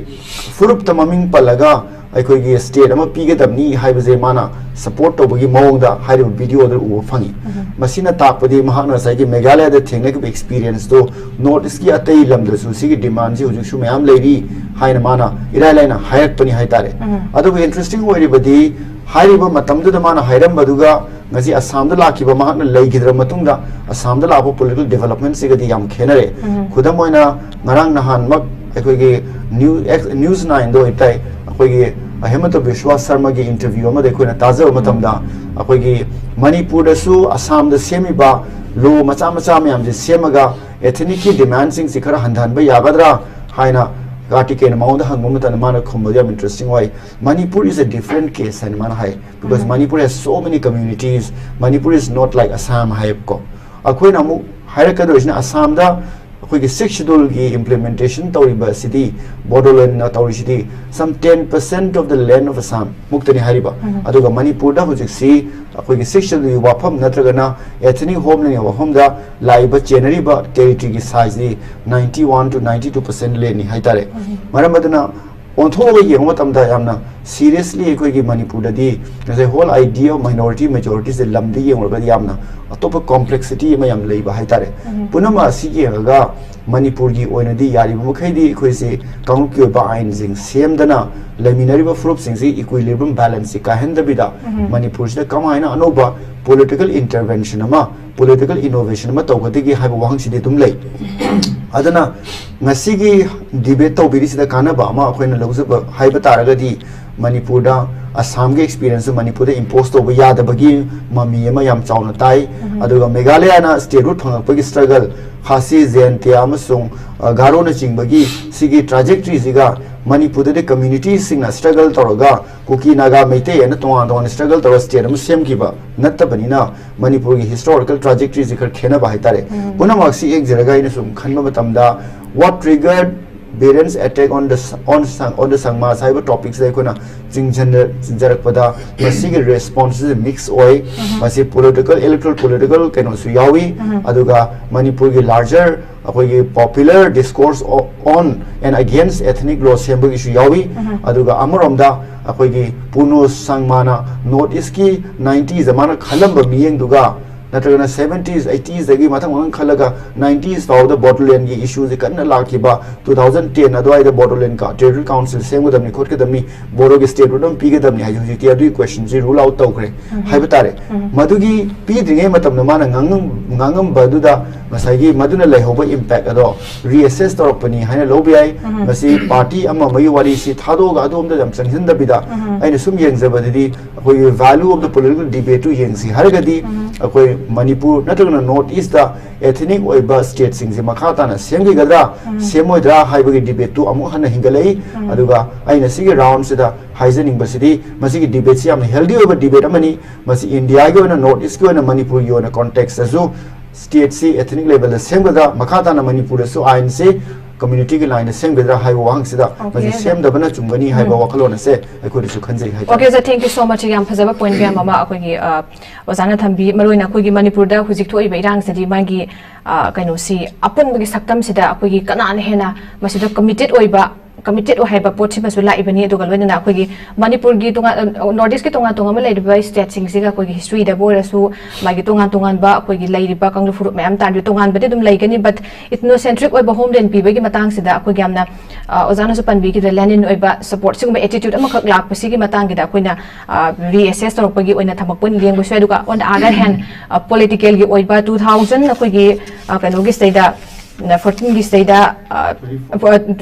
ꯐꯨꯔꯨꯞꯇ ꯃꯃꯤꯡ ꯄꯜꯂꯒ ꯑꯩꯈꯣꯏꯒꯤ ꯁ꯭ꯇꯦꯠ ꯑꯃ ꯄꯤꯒꯗꯕꯅꯤ ꯍꯥꯏꯕꯁꯦ ꯃꯥꯅ ꯁꯄꯣꯔꯠ ꯇꯧꯕꯒꯤ ꯃꯑꯣꯡꯗ ꯍꯥꯏꯔꯤꯕ ꯚꯤꯗꯤꯑꯣꯗ ꯎꯕ ꯐꯪꯉꯤ꯫ ꯃꯁꯤꯅ ꯇꯥꯛꯄꯗꯤ ꯃꯍꯥꯛꯅ ꯉꯁꯥꯏꯒꯤ ꯃꯦꯘꯥꯂꯌꯥꯗ ꯊꯦꯡꯅꯈꯤꯕ ꯑꯦꯛꯁꯄꯤꯔꯤꯌꯦꯟꯁꯇꯣ ꯅꯣꯔꯠ ꯏꯁꯀꯤ ꯑꯇꯩ ꯂꯝꯗꯁꯨ ꯁꯤꯒꯤ ꯗꯤꯃꯥꯟꯁꯤ ꯍꯧꯖꯤꯛꯁꯨ ꯃꯌꯥꯝ ꯂꯩꯔꯤ ꯍꯥꯏꯅ ꯃꯥꯅ ꯏꯔꯥꯏ ꯂꯥꯏꯅ ꯍꯥꯏꯔꯛꯄꯅꯤ ꯍꯥꯏꯇꯥꯔꯦ꯫ ꯑꯗꯨꯕꯨ ꯏꯟꯇꯔꯦꯁꯇꯤꯡ ꯑꯣꯏꯔꯤꯕꯗꯤ, ꯍꯥꯏꯔꯤꯕ ꯃꯇꯝꯗꯨꯗ ꯃꯥꯅ ꯍꯥꯏꯔꯝꯕꯗꯨꯒ ꯉꯁꯤ ꯑꯁꯥꯝꯗ ꯂꯥꯛꯈꯤꯕ ꯃꯍꯥꯛꯅ ꯂꯩꯈꯤꯗ꯭ꯔꯕ ꯃꯇꯨꯡꯗ ꯑꯁꯥꯝꯗ ꯂꯥꯛꯄ ꯄꯣꯂꯤꯇꯤꯀꯦꯜ ꯗꯤꯕꯦꯂꯞꯃꯦꯟꯁꯤꯒꯗꯤ ꯌꯥꯝ ꯈꯦꯠꯅꯔꯦ꯫ ꯈꯨꯗꯝ ꯑꯣꯏꯅ, ꯉꯔꯥꯡ ꯅꯍꯥꯟꯃꯛ ꯑꯩꯈꯣꯏꯒꯤ ꯅ꯭ꯌꯨ-, ꯑꯦꯛꯁ-, ꯅ꯭ꯌꯨꯁ ꯅꯥꯏꯟꯗ ꯑꯣꯏꯇꯥꯏ, ꯑꯩꯈꯣꯏꯒꯤ ꯍꯦꯃꯟꯇ ꯕꯤꯁ꯭ꯋꯥ ꯁꯔꯃꯒꯤ ꯏꯟꯇꯔꯚ꯭ꯌꯨ ꯑꯃꯗ ꯑꯩꯈꯣꯏꯅ ꯇꯥꯖꯕ ꯃꯇꯝꯗ, ꯑꯩꯈꯣꯏꯒꯤ ꯃꯅꯤꯄꯨꯔꯗꯁꯨ ꯑꯁꯥꯝꯗ ꯁꯦꯝꯃꯤꯕ ꯂꯣ ꯃꯆꯥ ꯃꯆꯥ ꯃꯌꯥꯝꯁꯦ ꯁꯦꯝꯃꯒ ꯑꯦꯊꯅꯤꯛꯀꯤ ꯗꯤꯃꯥꯟꯁꯤꯡꯁꯤ ꯈꯔ ꯍꯟꯊꯍꯟꯕ ꯌꯥꯒꯗ꯭ꯔꯥ ꯍꯥꯏꯅ ꯀꯥꯔꯇꯤꯀꯦꯌꯟꯅ ꯃꯉꯣꯟꯗ ꯍꯪꯕ ꯃꯇꯝꯗ ꯃꯥꯅ ꯈꯨꯝꯕꯗ ꯌꯥꯝ ꯏꯟꯇꯔꯦꯁꯇꯤꯡ ꯑꯣꯏ꯫ "Manipur is a different case" ꯍꯥꯏꯅ ꯃꯥꯅ ꯍꯥꯏ, "because Manipur has so many communities, Manipur is not like Assam" ꯍꯥꯏꯌꯦꯕꯀꯣ꯫ ꯑꯩꯈꯣꯏꯅ ꯑꯃꯨꯛ ꯍꯥꯏꯔꯛꯀꯗꯣꯏꯁꯤꯅ ꯑꯁꯥꯝꯗ ꯑꯩꯈꯣꯏꯒꯤ ꯁꯤꯛꯁ ꯁꯦꯗ꯭ꯌꯨꯜꯒꯤ ꯏꯝꯄ꯭ꯂꯤꯃꯦꯟꯇꯦꯁꯟ ꯇꯧꯔꯤꯕ ꯑꯁꯤꯗꯤ, ꯕꯣꯗꯣꯂꯦꯟꯅ ꯇꯧꯔꯤꯁꯤꯗꯤ, some ten percent of the land of Assam ꯃꯨꯛꯇꯅꯤ ꯍꯥꯏꯔꯤꯕ꯫ ꯑꯗꯨꯒ ꯃꯅꯤꯄꯨꯔꯗ ꯍꯧꯖꯤꯛꯁꯤ ꯑꯩꯈꯣꯏꯒꯤ ꯁꯤꯛꯁ ꯁꯦꯗ꯭ꯌꯨꯜꯒꯤ ꯋꯥꯐꯝ ꯅꯠꯇ꯭ꯔꯒꯅ ꯑꯦꯊꯅꯤꯛ ꯍꯣꯝꯂꯦꯟꯒꯤ ꯋꯥꯐꯝꯗ ꯂꯥꯛꯏꯕ, ꯆꯦꯟꯅꯔꯤꯕ ꯇꯦꯔꯤꯇꯣꯔꯤꯒꯤ ꯁꯥꯏꯖꯁꯤ ninety one to ninety two percent ꯂꯦꯟꯅꯤ ꯍꯥꯏꯇꯥꯔꯦ꯫ ꯃꯔꯝ ꯑꯗꯨꯅ ꯑꯣꯟꯊꯣꯛꯑꯒ ꯌꯦꯡꯕ ꯃꯇꯝꯗ ꯌꯥꯝꯅ seriously ꯑꯩꯈꯣꯏꯒꯤ ꯃꯅꯤꯄꯨꯔꯗꯗꯤ ꯉꯁꯥꯏ whole idea of minority majority ꯁꯦ ꯂꯝꯗ ꯌꯦꯡꯂꯨꯔꯒꯗꯤ ꯌꯥꯝꯅ ꯑꯇꯣꯞꯄ complexity ꯑꯃ ꯌꯥꯝ ꯂꯩꯕ ꯍꯥꯏꯇꯥꯔꯦ꯫ ꯄꯨꯝꯅꯃꯛ ꯑꯁꯤ ꯌꯦꯡꯉꯒ ꯃꯅꯤꯄꯨꯔꯒꯤ ꯑꯣꯏꯅꯗꯤ ꯌꯥꯔꯤꯕ ꯃꯈꯩꯗꯤ ꯑꯩꯈꯣꯏꯁꯦ ꯀꯥꯡꯂꯨꯞꯀꯤ ꯑꯣꯏꯕ ꯑꯥꯏꯟꯁꯤꯡ ꯁꯦꯝꯗꯅ ꯂꯩꯃꯤꯟꯅꯔꯤꯕ ꯐꯨꯔꯨꯞꯁꯤꯡꯁꯤ equilibrium balance ꯁꯤ ꯀꯥꯏꯍꯟꯗꯕꯤꯗ ꯃꯅꯤꯄꯨꯔꯁꯤꯗ ꯀꯃꯥꯏꯅ ꯑꯅꯧꯕ political intervention ꯑꯃ, political innovation ꯑꯃ ꯇꯧꯒꯗꯒꯦ ꯍꯥꯏꯕ ꯋꯥꯍꯪꯁꯤꯗꯤ ꯑꯗꯨꯝ ꯂꯩ꯫ ꯑꯗꯨꯅ ꯉꯁꯤꯒꯤ debate ꯇꯧꯕꯤꯔꯤꯁꯤꯗ ꯀꯥꯟꯅꯕ ꯑꯃ ꯑꯩꯈꯣꯏꯅ ꯂꯧꯖꯕ ꯍꯥꯏꯕ ꯇꯥꯔꯒꯗꯤ ꯃꯅꯤꯄꯨꯔꯗ ꯑꯁꯥꯝꯒꯤ experience ꯁꯨ ꯃꯅꯤꯄꯨꯔꯗ impose ꯇꯧꯕ ꯌꯥꯗꯕꯒꯤ ꯃꯃꯤ ꯑꯃ ꯌꯥꯝ ꯆꯥꯎꯅ ꯇꯥꯏ꯫ ꯑꯗꯨꯒ ꯃꯦꯘꯥꯂꯌꯅ statehood ꯐꯪꯂꯛꯄꯒꯤ struggle, ꯈꯥꯁꯤ, ꯖꯌꯟꯇꯤꯌꯥ ꯑꯃꯁꯨꯡ, ꯑ, ꯒꯥꯔꯣꯅꯆꯤꯡꯕꯒꯤ ꯁꯤꯒꯤ trajectory ꯁꯤꯒ ꯃꯅꯤꯄꯨꯔꯗꯗꯤ community ꯁꯤꯡꯅ struggle ꯇꯧꯔꯒ ꯀꯨꯀꯤ, ꯅꯥꯒꯥ, ꯃꯩꯇꯩ ꯍꯥꯏꯅ ꯇꯣꯉꯥꯟ ꯇꯣꯉꯥꯟꯅ struggle ꯇꯧꯔꯒ state ꯑꯃ ꯁꯦꯝꯈꯤꯕ ꯅꯠꯇꯕꯅꯤꯅ ꯃꯅꯤꯄꯨꯔꯒꯤ historical trajectory ꯁꯤ ꯈꯔ ꯈꯦꯠꯅꯕ ꯍꯥꯏꯇꯥꯔꯦ꯫ ꯄꯨꯝꯅꯃꯛꯁꯤ ꯌꯦꯡꯖꯔꯒ ꯑꯩꯅ ꯁꯨꯝ ꯈꯟꯕ ꯃꯇꯝꯗ, what triggered Biren's attack on the s-, on Sang-, on the Sangmas ꯍꯥꯏꯕ topic ꯁꯤꯗ ꯑꯩꯈꯣꯏꯅ ꯆꯤꯡꯁꯤꯟꯖ-, ꯆꯤꯡꯖꯔꯛꯄꯗ ꯃꯁꯤꯒꯤ response ꯁꯤ mix ꯑꯣꯏ꯫ ꯃꯁꯤ political, electoral political ꯀꯩꯅꯣꯁꯨ ꯌꯥꯎꯏ, ꯑꯗꯨꯒ ꯃꯅꯤꯄꯨꯔꯒꯤ larger ꯑꯩꯈꯣꯏꯒꯤ popular discourse o-, on and against ethnic law ꯁꯦꯝꯕꯒꯤꯁꯨ ꯌꯥꯎꯏ꯫ ꯑꯗꯨꯒ ꯑꯃꯔꯣꯝꯗ ꯑꯩꯈꯣꯏꯒꯤ ꯄꯨꯅꯣ ꯁꯪꯃꯥꯅ North East ꯀꯤ nineties ꯗ ꯃꯥꯅ ꯈꯜꯂꯝꯕ ꯃꯤꯠꯌꯦꯡꯗꯨꯒ ꯅꯠꯇ꯭ꯔꯒꯅ seventies, eighties ꯗꯒꯤ ꯃꯊꯪ ꯃꯊꯪ ꯈꯜꯂꯒ nineties ꯐꯥꯎꯗ Bodoland ꯒꯤ issue ꯁꯦ ꯀꯟꯅ ꯂꯥꯛꯈꯤꯕ, two thousand ten ꯑꯗꯨꯋꯥꯏꯗ Bodoland ꯀ-, Territorial Council ꯁꯦꯝꯒꯗꯕꯅꯤ, ꯈꯣꯠꯀꯗꯕꯅꯤ, ꯕꯣꯗꯣꯒꯤ statehood ꯑꯃ ꯄꯤꯒꯗꯕꯅꯤ ꯍꯥꯏꯁꯦ ꯍꯧꯖꯤꯛꯇꯤ ꯑꯗꯨꯒꯤ question ꯁꯤ rule out ꯇꯧꯈ꯭ꯔꯦ ꯍꯥꯏꯕ ꯇꯥꯔꯦ꯫ ꯃꯗꯨꯒꯤ ꯄꯤꯗ꯭ꯔꯤꯉꯩ ꯃꯇꯝꯗ ꯃꯥꯅ ꯉꯥꯡꯉꯝ-, ꯉꯥꯡꯉꯝꯕꯗꯨꯗ ꯉꯁꯥꯏꯒꯤ ꯃꯗꯨꯅ ꯂꯩꯍꯧꯕ impact ꯑꯗꯣ reassess ꯇꯧꯔꯛꯄꯅꯤ ꯍꯥꯏꯅ ꯂꯧꯕ ꯌꯥꯏ꯫ ꯃꯁꯤ party ꯑꯃ ꯑꯃꯒꯤ ꯋꯥꯔꯤꯁꯤ ꯊꯥꯗꯣꯛꯑꯒ ꯑꯗꯣꯝꯗ ꯌꯥꯝ ꯆꯪꯁꯤꯟꯗꯕꯤꯗ ꯑꯩꯅ ꯁꯨꯝ ꯌꯦꯡꯖꯕꯗꯗꯤ ꯑꯩꯈꯣꯏꯒꯤ value of the political debate two ꯌꯦꯡꯁꯤ ꯍꯥꯏꯔꯒꯗꯤ ꯑꯩꯈꯣꯏ ꯃꯅꯤꯄꯨꯔ ꯅꯠꯇ꯭ꯔꯒꯅ North East ꯇ ethnic ꯑꯣꯏꯕ state ꯁꯤꯡꯁꯦ ꯃꯈꯥ ꯇꯥꯅ ꯁꯦꯝꯈꯤꯒꯗ꯭ꯔꯥ, ꯁꯦꯝꯃꯣꯏꯗ꯭ꯔꯥ ꯍꯥꯏꯕꯒꯤ debate ꯇꯨ ꯑꯃꯨꯛ ꯍꯟꯅ ꯍꯤꯡꯒꯠꯂꯛꯏ꯫ ꯑꯗꯨꯒ ꯑꯩꯅ ꯁꯤꯒꯤ round ꯁꯤꯗ ꯍꯥꯏꯖꯅꯤꯡꯕꯁꯤꯗꯤ ꯃꯁꯤꯒꯤ debate ꯁꯤ ꯌꯥꯝꯅ healthy ꯑꯣꯏꯕ debate ꯑꯃꯅꯤ꯫ ꯃꯁꯤ India ꯒꯤ ꯑꯣꯏꯅ, North East ꯀꯤ ꯑꯣꯏꯅ, ꯃꯅꯤꯄꯨꯔꯒꯤ ꯑꯣꯏꯅ context ꯇꯁꯨ state ꯁꯤ ethnic level ꯗ ꯁꯦꯝꯒꯗ꯭ꯔꯥ, ꯃꯈꯥ ꯇꯥꯅ ꯃꯅꯤꯄꯨꯔꯗꯁꯨ ꯑꯥꯏꯟꯁꯦ community ꯒꯤ line ꯗ ꯁꯦꯝꯒꯗ꯭ꯔꯥ ꯍꯥꯏꯕ ꯋꯥꯍꯪꯁꯤꯗ Okay, ꯃꯁꯤ okay. ꯁꯦꯝꯗꯕꯅ ꯆꯨꯝꯒꯅꯤ ꯍꯥꯏꯕ ꯋꯥꯈꯜꯂꯣꯟ ꯑꯁꯦ ꯑꯩꯈꯣꯏꯗꯁꯨ ꯈꯟꯖꯩ ꯍꯥꯏꯇꯥꯔꯦ꯫ Okay, sir, thank you so much꯫ ꯌꯥꯝ ꯐꯖꯕ point ꯃꯌꯥꯝ ꯑꯃ ꯑꯩꯈꯣꯏꯒꯤ, ꯑ, ꯑꯣꯖꯥꯅ ꯊꯝꯕꯤ꯫ ꯃꯔꯨꯑꯣꯏꯅ ꯑꯩꯈꯣꯏꯒꯤ ꯃꯅꯤꯄꯨꯔꯗ ꯍꯧꯖꯤꯛ ꯊꯣꯛꯏꯕ ꯏꯔꯥꯡꯁꯤꯗꯤ ꯃꯥꯒꯤ, ꯑ, ꯀꯩꯅꯣꯁꯤ, ꯑꯄꯨꯟꯕꯒꯤ ꯁꯛꯇꯝꯁꯤꯗ ꯑꯩꯈꯣꯏꯒꯤ ꯀꯅꯥꯅ ꯍꯦꯟꯅ ꯃꯁꯤꯗ committed ꯑꯣꯏꯕ ꯀꯃꯤꯇꯦꯠ ꯑꯣꯏ ꯍꯥꯏꯕ ꯄꯣꯠꯁꯤꯃꯁꯨ ꯂꯥꯛꯏꯕꯅꯤ꯫ ꯑꯗꯨꯒ ꯂꯣꯏꯅꯅ ꯑꯩꯈꯣꯏꯒꯤ ꯃꯅꯤꯄꯨꯔꯒꯤ ꯇꯣꯉꯥꯟ, ꯅꯣꯔꯠ ꯏꯁꯀꯤ ꯇꯣꯉꯥꯟ ꯇꯣꯉꯥꯟꯕ ꯂꯩꯔꯤꯕ ꯁ꯭ꯇꯦꯠꯁꯤꯡꯁꯤꯒ ꯑꯩꯈꯣꯏꯒꯤ ꯍꯤꯁꯇ꯭ꯔꯤꯗꯕꯨ ꯑꯣꯏꯔꯁꯨ, ꯃꯥꯒꯤ ꯇꯣꯉꯥꯟ ꯇꯣꯉꯥꯟꯕ ꯑꯩꯈꯣꯏꯒꯤ ꯂꯩꯔꯤꯕ ꯀꯥꯡꯂꯨꯞ ꯐꯨꯔꯨꯞ ꯃꯌꯥꯝ ꯇꯥꯔꯤꯕ ꯇꯣꯉꯥꯟꯕꯗꯤ ꯑꯗꯨꯝ ꯂꯩꯒꯅꯤ꯫ But ethnocentric ꯑꯣꯏꯕ ꯍꯣꯝꯂꯦꯟ ꯄꯤꯕꯒꯤ ꯃꯇꯥꯡꯁꯤꯗ ꯑꯩꯈꯣꯏꯒꯤ ꯌꯥꯝꯅ, ꯑ, ꯑꯣꯖꯥꯅꯁꯨ ꯄꯟꯕꯤꯈꯤꯗ, ꯂꯦꯅꯤꯟ ꯑꯣꯏꯕ ꯁꯄꯣꯔꯠ, ꯁꯤꯒꯨꯝꯕ ꯑꯦꯇꯤꯇ꯭ꯌꯨꯠ ꯑꯃꯈꯛ ꯂꯥꯛꯄꯁꯤꯒꯤ ꯃꯇꯥꯡꯒꯤꯗ ꯑꯩꯈꯣꯏꯅ, ꯑ, ꯔꯤꯑꯦꯁꯦꯁ ꯇꯧꯔꯛꯄꯒꯤ ꯑꯣꯏꯅ ꯊꯝꯃꯛꯄ ꯑꯣꯏꯅ ꯌꯦꯡꯕꯁꯨ ꯌꯥꯏ꯫ ꯑꯗꯨꯒ on the other hand, ꯑ, ꯄꯣꯂꯤꯇꯤꯀꯦꯜꯒꯤ ꯑꯣꯏꯕ two thousand ꯑꯩꯈꯣꯏꯒꯤ, ꯑ, ꯀꯩꯅꯣꯒꯤ ꯁꯤꯗꯩꯗ, ꯐꯣꯔꯇꯤꯟꯒꯤ ꯁꯤꯗꯩꯗ,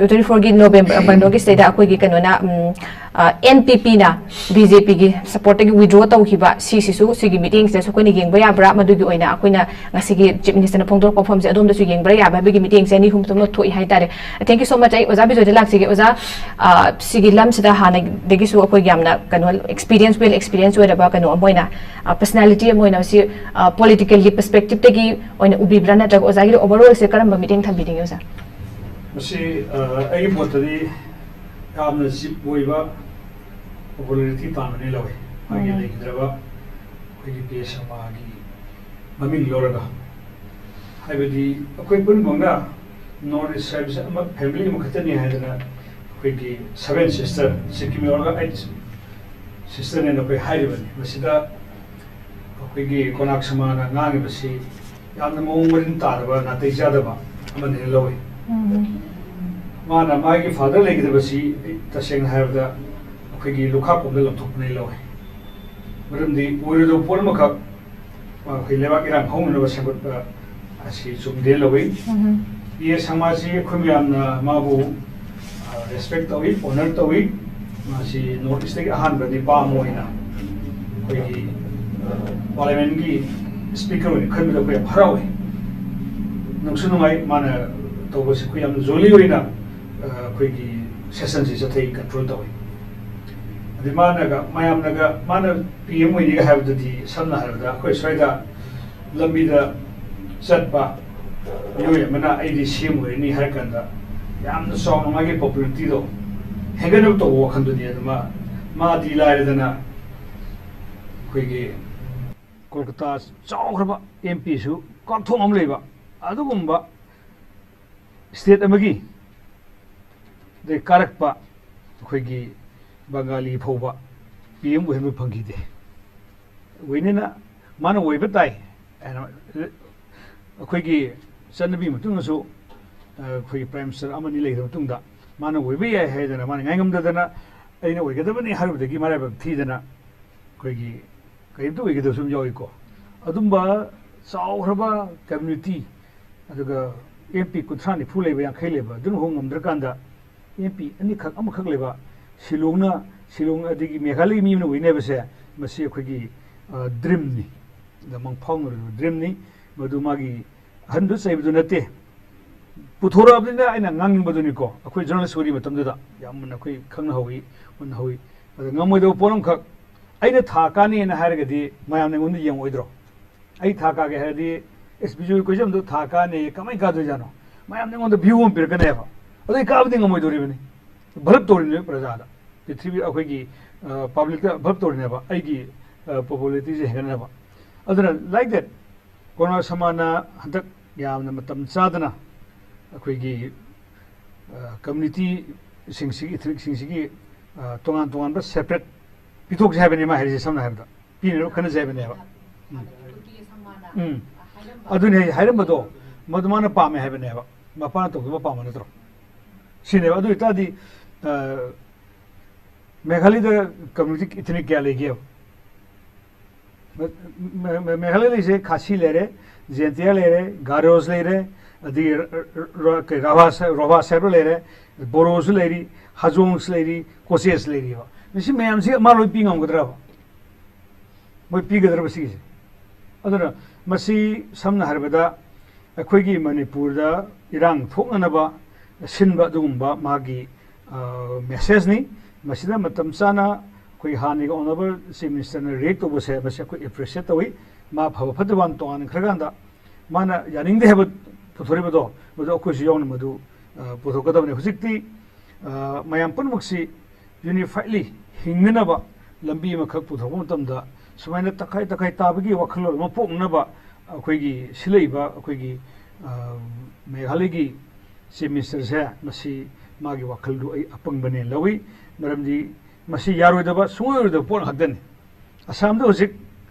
twenty fourꯒꯤ ꯅꯣꯕꯦꯝꯕꯔ, ꯀꯩꯅꯣꯒꯤ ꯁꯤꯗꯩꯗ ꯑꯩꯈꯣꯏꯒꯤ ꯀꯩꯅꯣꯅ, ꯎꯝ, ꯑ, NPPꯅ BJPꯒꯤ ꯁꯄꯣꯔꯠꯇꯒꯤ ꯋꯤꯗ꯭ꯔꯣ ꯇꯧꯈꯤꯕ, ꯁꯤꯁꯤꯁꯨ ꯁꯤꯒꯤ ꯃꯤꯠꯌꯦꯡꯁꯤꯗꯁꯨ ꯑꯩꯈꯣꯏꯅ ꯌꯦꯡꯕ ꯌꯥꯕ꯭ꯔꯥ? ꯃꯗꯨꯒꯤ ꯑꯣꯏꯅ ꯑꯩꯈꯣꯏꯅ ꯉꯁꯤꯒꯤ ꯆꯤꯐ ꯃꯤꯅꯤꯁꯇꯔꯅ ꯐꯣꯡꯗꯣꯔꯛꯄ ꯋꯥꯐꯝꯁꯦ ꯑꯗꯣꯝꯗꯁꯨ ꯌꯦꯡꯕ꯭ꯔꯥ ꯌꯥꯕ꯭ꯔꯥ ꯍꯥꯏꯕꯒꯤ ꯃꯤꯠꯌꯦꯡꯁꯦ ꯑꯅꯤ ꯑꯍꯨꯝ ꯊꯣꯛꯏ ꯍꯥꯏꯇꯥꯔꯦ꯫ Thank you so much꯫ ꯑꯩ ꯑꯣꯖꯥ ꯕꯤꯖꯣꯏꯗ ꯂꯥꯛꯆꯒꯦ꯫ ꯑꯣꯖꯥ, ꯑ, ꯁꯤꯒꯤ ꯂꯝꯁꯤꯗ ꯍꯥꯟꯅꯗꯒꯤꯁꯨ ꯑꯩꯈꯣꯏꯒꯤ ꯌꯥꯝꯅ ꯀꯩꯅꯣ, experience, well experience ꯑꯣꯏꯔꯕ ꯀꯩꯅꯣ ꯑꯃ ꯑꯣꯏꯅ, ꯑ, ꯄꯔꯁꯅꯦꯂꯤꯇꯤ ꯑꯃ ꯑꯣꯏꯅ ꯁꯤ, ꯑ, ꯄꯣꯂꯤꯇꯤꯀꯦꯜꯒꯤ ꯄꯔꯁꯄꯦꯛꯇꯤꯞꯇꯒꯤ ꯑꯣꯏꯅ ꯎꯕꯤꯕ꯭ꯔꯥ, ꯅꯠꯇ꯭ꯔꯒ ꯑꯣꯖꯥꯒꯤ ꯑꯣꯚꯔꯑꯣꯜꯁꯦ ꯀꯔꯝꯕ ꯃꯤꯠꯌꯦꯡ ꯊꯝꯕꯤꯅꯤꯡꯉꯤ, ꯑꯣꯖꯥ? ꯃꯁꯤ, ꯑ, ꯑꯩꯒꯤ ꯃꯣꯠꯇꯗꯤ ꯌꯥꯝꯅ ꯆꯤꯞ ꯑꯣꯏꯕ ꯄꯣꯄꯨꯂꯔꯤꯇꯤ ꯇꯥꯟꯕꯅꯤ ꯂꯧꯋꯤ꯫ ꯃꯥꯒꯤ ꯎꯝ꯫ ꯂꯩꯈꯤꯗ꯭ꯔꯕ ꯑꯩꯈꯣꯏꯒꯤ ꯄꯤ ꯑꯦꯁ ꯁꯔꯃꯥꯒꯤ ꯃꯃꯤꯡ ꯂꯧꯔꯒ, ꯍꯥꯏꯕꯗꯤ ꯑꯩꯈꯣꯏ ꯄꯨꯝꯅꯃꯛꯅ ꯅꯣꯔꯠ ꯏꯁ ꯍꯥꯏꯕꯁꯤ ꯑꯃ, ꯐꯦꯃꯤꯂꯤ ꯑꯃꯈꯛꯇꯅꯤ ꯍꯥꯏꯗꯅ ꯑꯩꯈꯣꯏꯒꯤ ꯁꯚꯦꯟ ꯁꯤꯁꯇꯔ, ꯁꯤꯛꯀꯤꯝ ꯌꯧꯔꯒ ꯑꯩꯠ ꯁꯤꯁꯇꯔꯅꯦꯅ ꯑꯩꯈꯣꯏ ꯍꯥꯏꯔꯤꯕꯅꯤ꯫ ꯃꯁꯤꯗ ꯑꯩꯈꯣꯏꯒꯤ ꯀꯣꯅꯥꯛ ꯁꯃꯥꯅ ꯉꯥꯡꯉꯤꯕꯁꯤ ꯌꯥꯝꯅ ꯃꯑꯣꯡ ꯃꯔꯤꯟ ꯇꯥꯗꯕ, ꯅꯥꯇꯩ ꯆꯥꯗꯕ ꯑꯃꯅꯦꯅ ꯂꯧꯏ꯫ ꯎꯝ꯫ ꯃꯥꯅ ꯃꯥꯒꯤ ꯐꯥꯗꯔ ꯂꯩꯈꯤꯗꯕꯁꯤ, ꯑꯩ ꯇꯁꯦꯡꯅ ꯍꯥꯏꯔꯕꯗ, ꯑꯩꯈꯣꯏꯒꯤ ꯂꯨꯈꯥꯛ ꯀꯨꯝꯗ ꯂꯪꯊꯣꯛꯄꯅꯦꯅ ꯂꯧꯏ꯫ ꯃꯔꯝꯗꯤ ꯑꯣꯏꯔꯣꯏꯗꯕ ꯄꯣꯠ ꯑꯃꯈꯛ ꯑꯩꯈꯣꯏ ꯂꯩꯕꯥꯛ ꯏꯔꯥꯡ ꯍꯧꯅꯅꯕ ꯁꯦꯝꯒꯠꯄ ꯑꯁꯤ ꯆꯨꯝꯗꯦ ꯂꯧꯏ꯫ ꯎꯝ꯫ ꯄꯤ ꯑꯦꯁ ꯁꯪꯃꯥꯁꯤ ꯑꯩꯈꯣꯏ ꯃꯌꯥꯝꯅ ꯃꯥꯕꯨ, ꯑ, ꯔꯦꯁꯄꯦꯛ ꯇꯧꯏ, ꯑꯣꯅꯔ ꯇꯧꯏ꯫ ꯃꯥꯁꯤ ꯅꯣꯔꯠ ꯏꯁꯇꯒꯤ ꯑꯍꯥꯟꯕ ꯅꯤꯄꯥ ꯑꯃ ꯑꯣꯏꯅ ꯑꯩꯈꯣꯏꯒꯤ, ꯑ, ꯄꯥꯔꯂꯤꯌꯥꯃꯦꯟꯒꯤ ꯁ꯭ꯄꯤꯀꯔ ꯑꯣꯏꯅ ꯈꯟꯕꯗ ꯑꯩꯈꯣꯏ ꯌꯥꯝ ꯍꯔꯥꯎꯏ꯫ ꯅꯨꯡꯁꯨ ꯅꯨꯡꯉꯥꯏ꯫ ꯃꯥꯅ ꯇꯧꯕꯁꯤ ꯑꯩꯈꯣꯏ ꯌꯥꯝꯅ ꯖꯣꯂꯤ ꯑꯣꯏꯅ, ꯑ, ꯑꯩꯈꯣꯏꯒꯤ ꯁꯦꯁꯟꯁꯤ ꯆꯠꯊꯩ, ꯀꯟꯇ꯭ꯔꯣꯜ ꯇꯧꯏ꯫ ꯑꯗꯩ ꯃꯥꯅꯒ, ꯃꯌꯥꯝꯅꯒ, ꯃꯥꯅ ꯄꯤ ꯑꯦꯝ ꯑꯣꯏꯅꯤꯒ ꯍꯥꯏꯕꯗꯨꯗꯤ, ꯁꯝꯅ ꯍꯥꯏꯔꯕꯗ, ꯑꯩꯈꯣꯏ ꯁ꯭ꯋꯥꯏꯗ ꯂꯝꯕꯤꯗ ꯆꯠꯄ ꯃꯤꯑꯣꯏ ꯑꯃꯅ "ꯑꯩꯗꯤ ꯁꯤ ꯑꯦꯝ ꯑꯣꯏꯔꯅꯤ" ꯍꯥꯏꯔ ꯀꯥꯟꯗ, ꯌꯥꯝꯅ ꯆꯥꯎꯅ ꯃꯥꯒꯤ ꯄꯣꯄꯨꯂꯔꯤꯇꯤꯗꯣ ꯍꯦꯟꯒꯠꯅꯕ ꯇꯧꯕ ꯋꯥꯈꯜꯗꯨꯅꯤ꯫ ꯑꯗꯨ ꯃꯥ, ꯃꯥꯗꯤ ꯂꯥꯏꯔꯗꯅ, ꯑꯩꯈꯣꯏꯒꯤ ꯀꯣꯜꯀꯇꯥ ꯆꯥꯎꯈ꯭ꯔꯕ ꯑꯦꯝ ꯄꯤꯁꯨ ꯀꯥꯞꯊꯣꯛ ꯑꯃ ꯂꯩꯕ, ꯑꯗꯨꯒꯨꯝꯕ ꯁ꯭ꯇꯦꯠ ꯑꯃꯒꯤ ꯗꯒꯤ ꯀꯥꯔꯛꯄ ꯑꯩꯈꯣꯏꯒꯤ ꯕꯪꯒꯥꯂꯤ ꯐꯥꯎꯕ ꯄꯤ ꯑꯦꯝ ꯑꯣꯏꯍꯟꯕ ꯐꯪꯈꯤꯗꯦ꯫ ꯑꯣꯏꯅꯤꯅ ꯃꯥꯅ ꯑꯣꯏꯕ ꯇꯥꯏ ꯍꯥꯏꯅ ꯑꯩꯈꯣꯏꯒꯤ ꯆꯠꯅꯕꯤ ꯃꯇꯨꯡꯗꯁꯨ, ꯑ, ꯑꯩꯈꯣꯏꯒꯤ ꯄ꯭ꯔꯥꯏꯝ ꯃꯤꯅꯤꯁꯇꯔ ꯑꯃꯅꯤ ꯂꯩꯈ꯭ꯔ ꯃꯇꯨꯡꯗ ꯃꯥꯅ ꯑꯣꯏꯕ ꯌꯥꯏ ꯍꯥꯏꯗꯅ ꯃꯥꯅ ꯉꯥꯏꯉꯝꯗꯗꯅ ꯑꯩꯅ ꯑꯣꯏꯒꯗꯕꯅꯤ ꯍꯥꯏꯔꯨꯕꯗꯒꯤ ꯃꯔꯥꯏꯕꯛ ꯊꯤꯗꯅ ꯑꯩꯈꯣꯏꯒꯤ ꯀꯔꯤꯝꯇ ꯑꯣꯏꯒꯗꯕꯁꯨ ꯑꯗꯨꯝ ꯌꯥꯎꯏꯀꯣ꯫ ꯑꯗꯨꯝꯕ ꯆꯥꯎꯈ꯭ꯔꯕ ꯀꯝꯃ꯭ꯌꯨꯅꯤꯇꯤ, ꯑꯗꯨꯒ ꯑꯦꯝ ꯄꯤ ꯀꯨꯟꯊ꯭ꯔꯥ ꯅꯤꯐꯨ ꯂꯩꯕ, ꯌꯥꯡꯈꯩ ꯂꯩꯕ, ꯑꯗꯨꯅ ꯍꯣꯡ ꯉꯝꯗ꯭ꯔꯀꯥꯟꯗ ꯑꯦꯝ ꯄꯤ ꯑꯅꯤꯈꯛ, ꯑꯃꯈꯛ ꯂꯩꯕ ꯁꯤꯂꯣꯡꯅ, ꯁꯤꯂꯣꯡ ꯑꯗꯒꯤ ꯃꯦꯘꯥꯂꯌꯒꯤ ꯃꯤ ꯑꯃꯅ ꯑꯣꯏꯅꯤ ꯍꯥꯏꯕꯁꯦ, ꯃꯁꯤ ꯑꯩꯈꯣꯏꯒꯤ, ꯑ, ꯗ꯭ꯔꯤꯝꯅꯤ, ꯑꯗ ꯃꯪꯐꯥꯎꯅꯔꯤꯕ ꯗ꯭ꯔꯤꯝꯅꯤ꯫ ꯃꯗꯨ ꯃꯥꯒꯤ ꯑꯍꯟꯗꯨ ꯆꯩꯕꯗꯨ ꯅꯠꯇꯦ, ꯄꯨꯊꯣꯔꯛꯑꯕꯅꯤꯅ ꯑꯩꯅ ꯉꯥꯡꯅꯤꯡꯕꯗꯨꯅꯤꯀꯣ꯫ ꯑꯩꯈꯣꯏ ꯖꯔꯅꯦꯂꯤꯁ ꯑꯣꯏꯔꯤ ꯃꯇꯝꯗꯨꯗ ꯌꯥꯝꯅ ꯑꯩꯈꯣꯏ ꯈꯪꯅꯍꯧꯏ, ꯃꯨꯟꯅꯍꯧꯏ꯫ ꯑꯗ ꯉꯝꯃꯣꯏꯗꯕ ꯄꯣꯠ ꯑꯃꯈꯛ, ꯑꯩꯅ ꯊꯥ ꯀꯥꯅꯤꯅ ꯍꯥꯏꯔꯒꯗꯤ ꯃꯌꯥꯝꯅ ꯑꯩꯉꯣꯟꯗ ꯌꯦꯡꯉꯣꯏꯗ꯭ꯔꯣ? ꯑꯩ ꯊꯥ ꯀꯥꯒꯦ ꯍꯥꯏꯔꯗꯤ, "ꯑꯦꯁ ꯕꯤꯖꯣꯏ ꯀꯣꯏꯖꯝꯗꯣ ꯊꯥ ꯀꯥꯅꯤ, ꯀꯃꯥꯏꯅ ꯀꯥꯗꯣꯏꯖꯥꯠꯅꯣ?" ꯃꯌꯥꯝꯅ ꯑꯩꯉꯣꯟꯗ ꯚ꯭ꯌꯨ ꯑꯃ ꯄꯤꯔꯛꯀꯅꯦꯕ꯫ ꯑꯗꯨ ꯑꯩ ꯀꯥꯕꯗꯤ ꯉꯝꯃꯣꯏꯗꯣꯔꯤꯕꯅꯤ꯫ ꯚꯂꯞ ꯇꯧꯔꯤꯅꯦ ꯄ꯭ꯔꯖꯥꯗ, ꯄ꯭ꯔꯤꯊꯤꯕꯤ ꯑꯩꯈꯣꯏꯒꯤ, ꯑ, ꯄꯕ꯭ꯂꯤꯛꯇ ꯚꯂꯞ ꯇꯧꯔꯤꯅꯦꯕ, ꯑꯩꯒꯤ, ꯑ, ꯄꯣꯄꯨꯂꯦꯔꯤꯇꯤꯁꯦ ꯍꯦꯟꯒꯠꯅꯕ꯫ ꯑꯗꯨꯅ, like that, ꯀꯣꯔꯣꯅꯥ ꯁꯃꯥꯅ ꯍꯟꯗꯛ ꯌꯥꯝꯅ ꯃꯇꯝ ꯆꯥꯗꯅ ꯑꯩꯈꯣꯏꯒꯤ, ꯑ, ꯀꯝꯃ꯭ꯌꯨꯅꯤꯇꯤꯁꯤꯡꯁꯤꯒꯤ, ꯏꯊꯅꯤꯛꯁꯤꯡꯁꯤꯒꯤ, ꯑ, ꯇꯣꯉꯥꯟ ꯇꯣꯉꯥꯟꯕ ꯁꯦꯄꯔꯦꯠ ꯄꯤꯊꯣꯛꯁꯦ ꯍꯥꯏꯕꯅꯤ ꯃꯥ ꯍꯥꯏꯔꯤꯁꯦ, ꯁꯝꯅ ꯍꯥꯏꯔꯕꯗ꯫ ꯄꯤꯅꯅꯕ ꯈꯟꯅꯁꯦ ꯍꯥꯏꯕꯅꯦꯕ꯫ ꯎꯝ꯫ ꯎꯝ꯫ ꯑꯗꯨꯅꯦ ꯑꯩ ꯍꯥꯏꯔꯝꯕꯗꯣ, ꯃꯗꯨ ꯃꯥꯅ ꯄꯥꯝꯃꯦ ꯍꯥꯏꯕꯅꯦꯕ꯫ ꯃꯄꯥꯅ ꯇꯧꯗꯕ ꯄꯥꯝꯕ ꯅꯠꯇ꯭ꯔꯣ? ꯁꯤꯅꯦꯕ꯫ ꯑꯗꯨ ꯑꯣꯏꯇꯥꯔꯗꯤ, ꯑ, ꯃꯦꯘꯥꯂꯌꯗ ꯀꯝꯃ꯭ꯌꯨꯅꯤꯇꯤ ꯏꯊꯅꯤꯛ ꯀꯌꯥ ꯂꯩꯒꯦꯕ? ꯃꯦ-, ꯃꯦ-, ꯃꯦ-, ꯃꯦꯘꯥꯂꯌ ꯂꯩꯁꯦ ꯈꯥꯁꯤ ꯂꯩꯔꯦ, ꯖꯦꯟꯇꯤꯌꯥ ꯂꯩꯔꯦ, ꯒꯥꯔꯣꯁ ꯂꯩꯔꯦ, ꯑꯗꯒꯤ ꯔ-, ꯔ-, ꯔ-, ꯀꯩ, ꯔꯚꯥ ꯁ-, ꯔꯣꯚꯥ ꯁꯦꯕ꯭ꯔ ꯂꯩꯔꯦ, ꯕꯣꯔꯣꯁꯨ ꯂꯩꯔꯤ, ꯍꯖꯣꯡꯁ ꯂꯩꯔꯤ, ꯀꯣꯆꯦꯁ ꯂꯩꯔꯤꯕ꯫ ꯃꯁꯤ ꯃꯌꯥꯝꯁꯤ ꯃꯥ ꯂꯣꯏ ꯄꯤ ꯉꯝꯒꯗ꯭ꯔꯕ? ꯃꯣꯏ ꯄꯤꯒꯗ꯭ꯔꯕ ꯁꯤꯒꯤꯁꯦ? ꯑꯗꯨꯅ ꯃꯁꯤ ꯁꯝꯅ ꯍꯥꯏꯔꯕꯗ ꯑꯩꯈꯣꯏꯒꯤ ꯃꯅꯤꯄꯨꯔꯗ ꯏꯔꯥꯡ ꯊꯣꯛꯅꯅꯕ ꯁꯤꯟꯕ ꯑꯗꯨꯒꯨꯝꯕ ꯃꯥꯒꯤ, ꯑ, ꯃꯦꯁꯦꯖꯅꯤ꯫ ꯃꯁꯤꯗ ꯃꯇꯝ ꯆꯥꯅ ꯑꯩꯈꯣꯏ ꯍꯥꯟꯅꯒꯤ ꯑꯣꯅꯔꯦꯕꯜ ꯆꯤꯐ ꯃꯤꯅꯤꯁꯇꯔꯅ ꯔꯤꯌꯦꯛ ꯇꯧꯕꯁꯦ, ꯃꯁꯤ ꯑꯩꯈꯣꯏ ꯑꯦꯄ꯭ꯔꯤꯁꯤꯌꯦꯠ ꯇꯧꯏ꯫ ꯃꯥ ꯐꯕ ꯐꯠꯇꯕ ꯇꯣꯉꯥꯟꯈ꯭ꯔꯀꯥꯟꯗ ꯃꯥꯅ ꯌꯥꯅꯤꯡꯗꯦ ꯍꯥꯏꯕ ꯄꯨꯊꯣꯔꯛꯏꯕꯗꯣ, ꯃꯗꯨ ꯑꯩꯈꯣꯏꯁꯨ ꯌꯥꯎꯅ ꯃꯗꯨ, ꯑ, ꯄꯨꯊꯣꯛꯀꯗꯕꯅꯤ꯫ ꯍꯧꯖꯤꯛꯇꯤ, ꯑ, ꯃꯌꯥꯝ ꯄꯨꯝꯅꯃꯛꯁꯤ ꯌꯨꯅꯤꯐꯥꯏꯠꯂꯤ ꯍꯤꯡꯅꯅꯕ ꯂꯝꯕꯤ ꯑꯃꯈꯛ ꯄꯨꯊꯣꯛꯄ ꯃꯇꯝꯗ ꯁꯨꯃꯥꯏꯅ ꯇꯪꯈꯥꯏ ꯇꯪꯈꯥꯏ ꯇꯥꯕꯒꯤ ꯋꯥꯈꯜꯂꯣꯟ ꯑꯃ ꯄꯣꯛꯅꯅꯕ ꯑꯩꯈꯣꯏꯒꯤ ꯁꯤꯜꯂꯛꯏꯕ ꯑꯩꯈꯣꯏꯒꯤ, ꯑ, ꯃꯦꯘꯥꯂꯌꯒꯤ ꯆꯤꯐ ꯃꯤꯅꯤꯁꯇꯔꯁꯦ ꯃꯁꯤ ꯃꯥꯒꯤ ꯋꯥꯈꯜꯗꯨ ꯑꯩ ꯑꯄꯪꯕꯅꯦꯅ ꯂꯧꯏ꯫ ꯃꯔꯝꯗꯤ ꯃꯁꯤ ꯌꯥꯔꯣꯏꯗꯕ, ꯁꯨꯡꯑꯣꯏꯔꯣꯏꯗꯕ ꯄꯣꯠ ꯉꯥꯛꯇꯅꯤ꯫ ꯑꯁꯥꯝꯗ ꯍꯧꯖꯤꯛ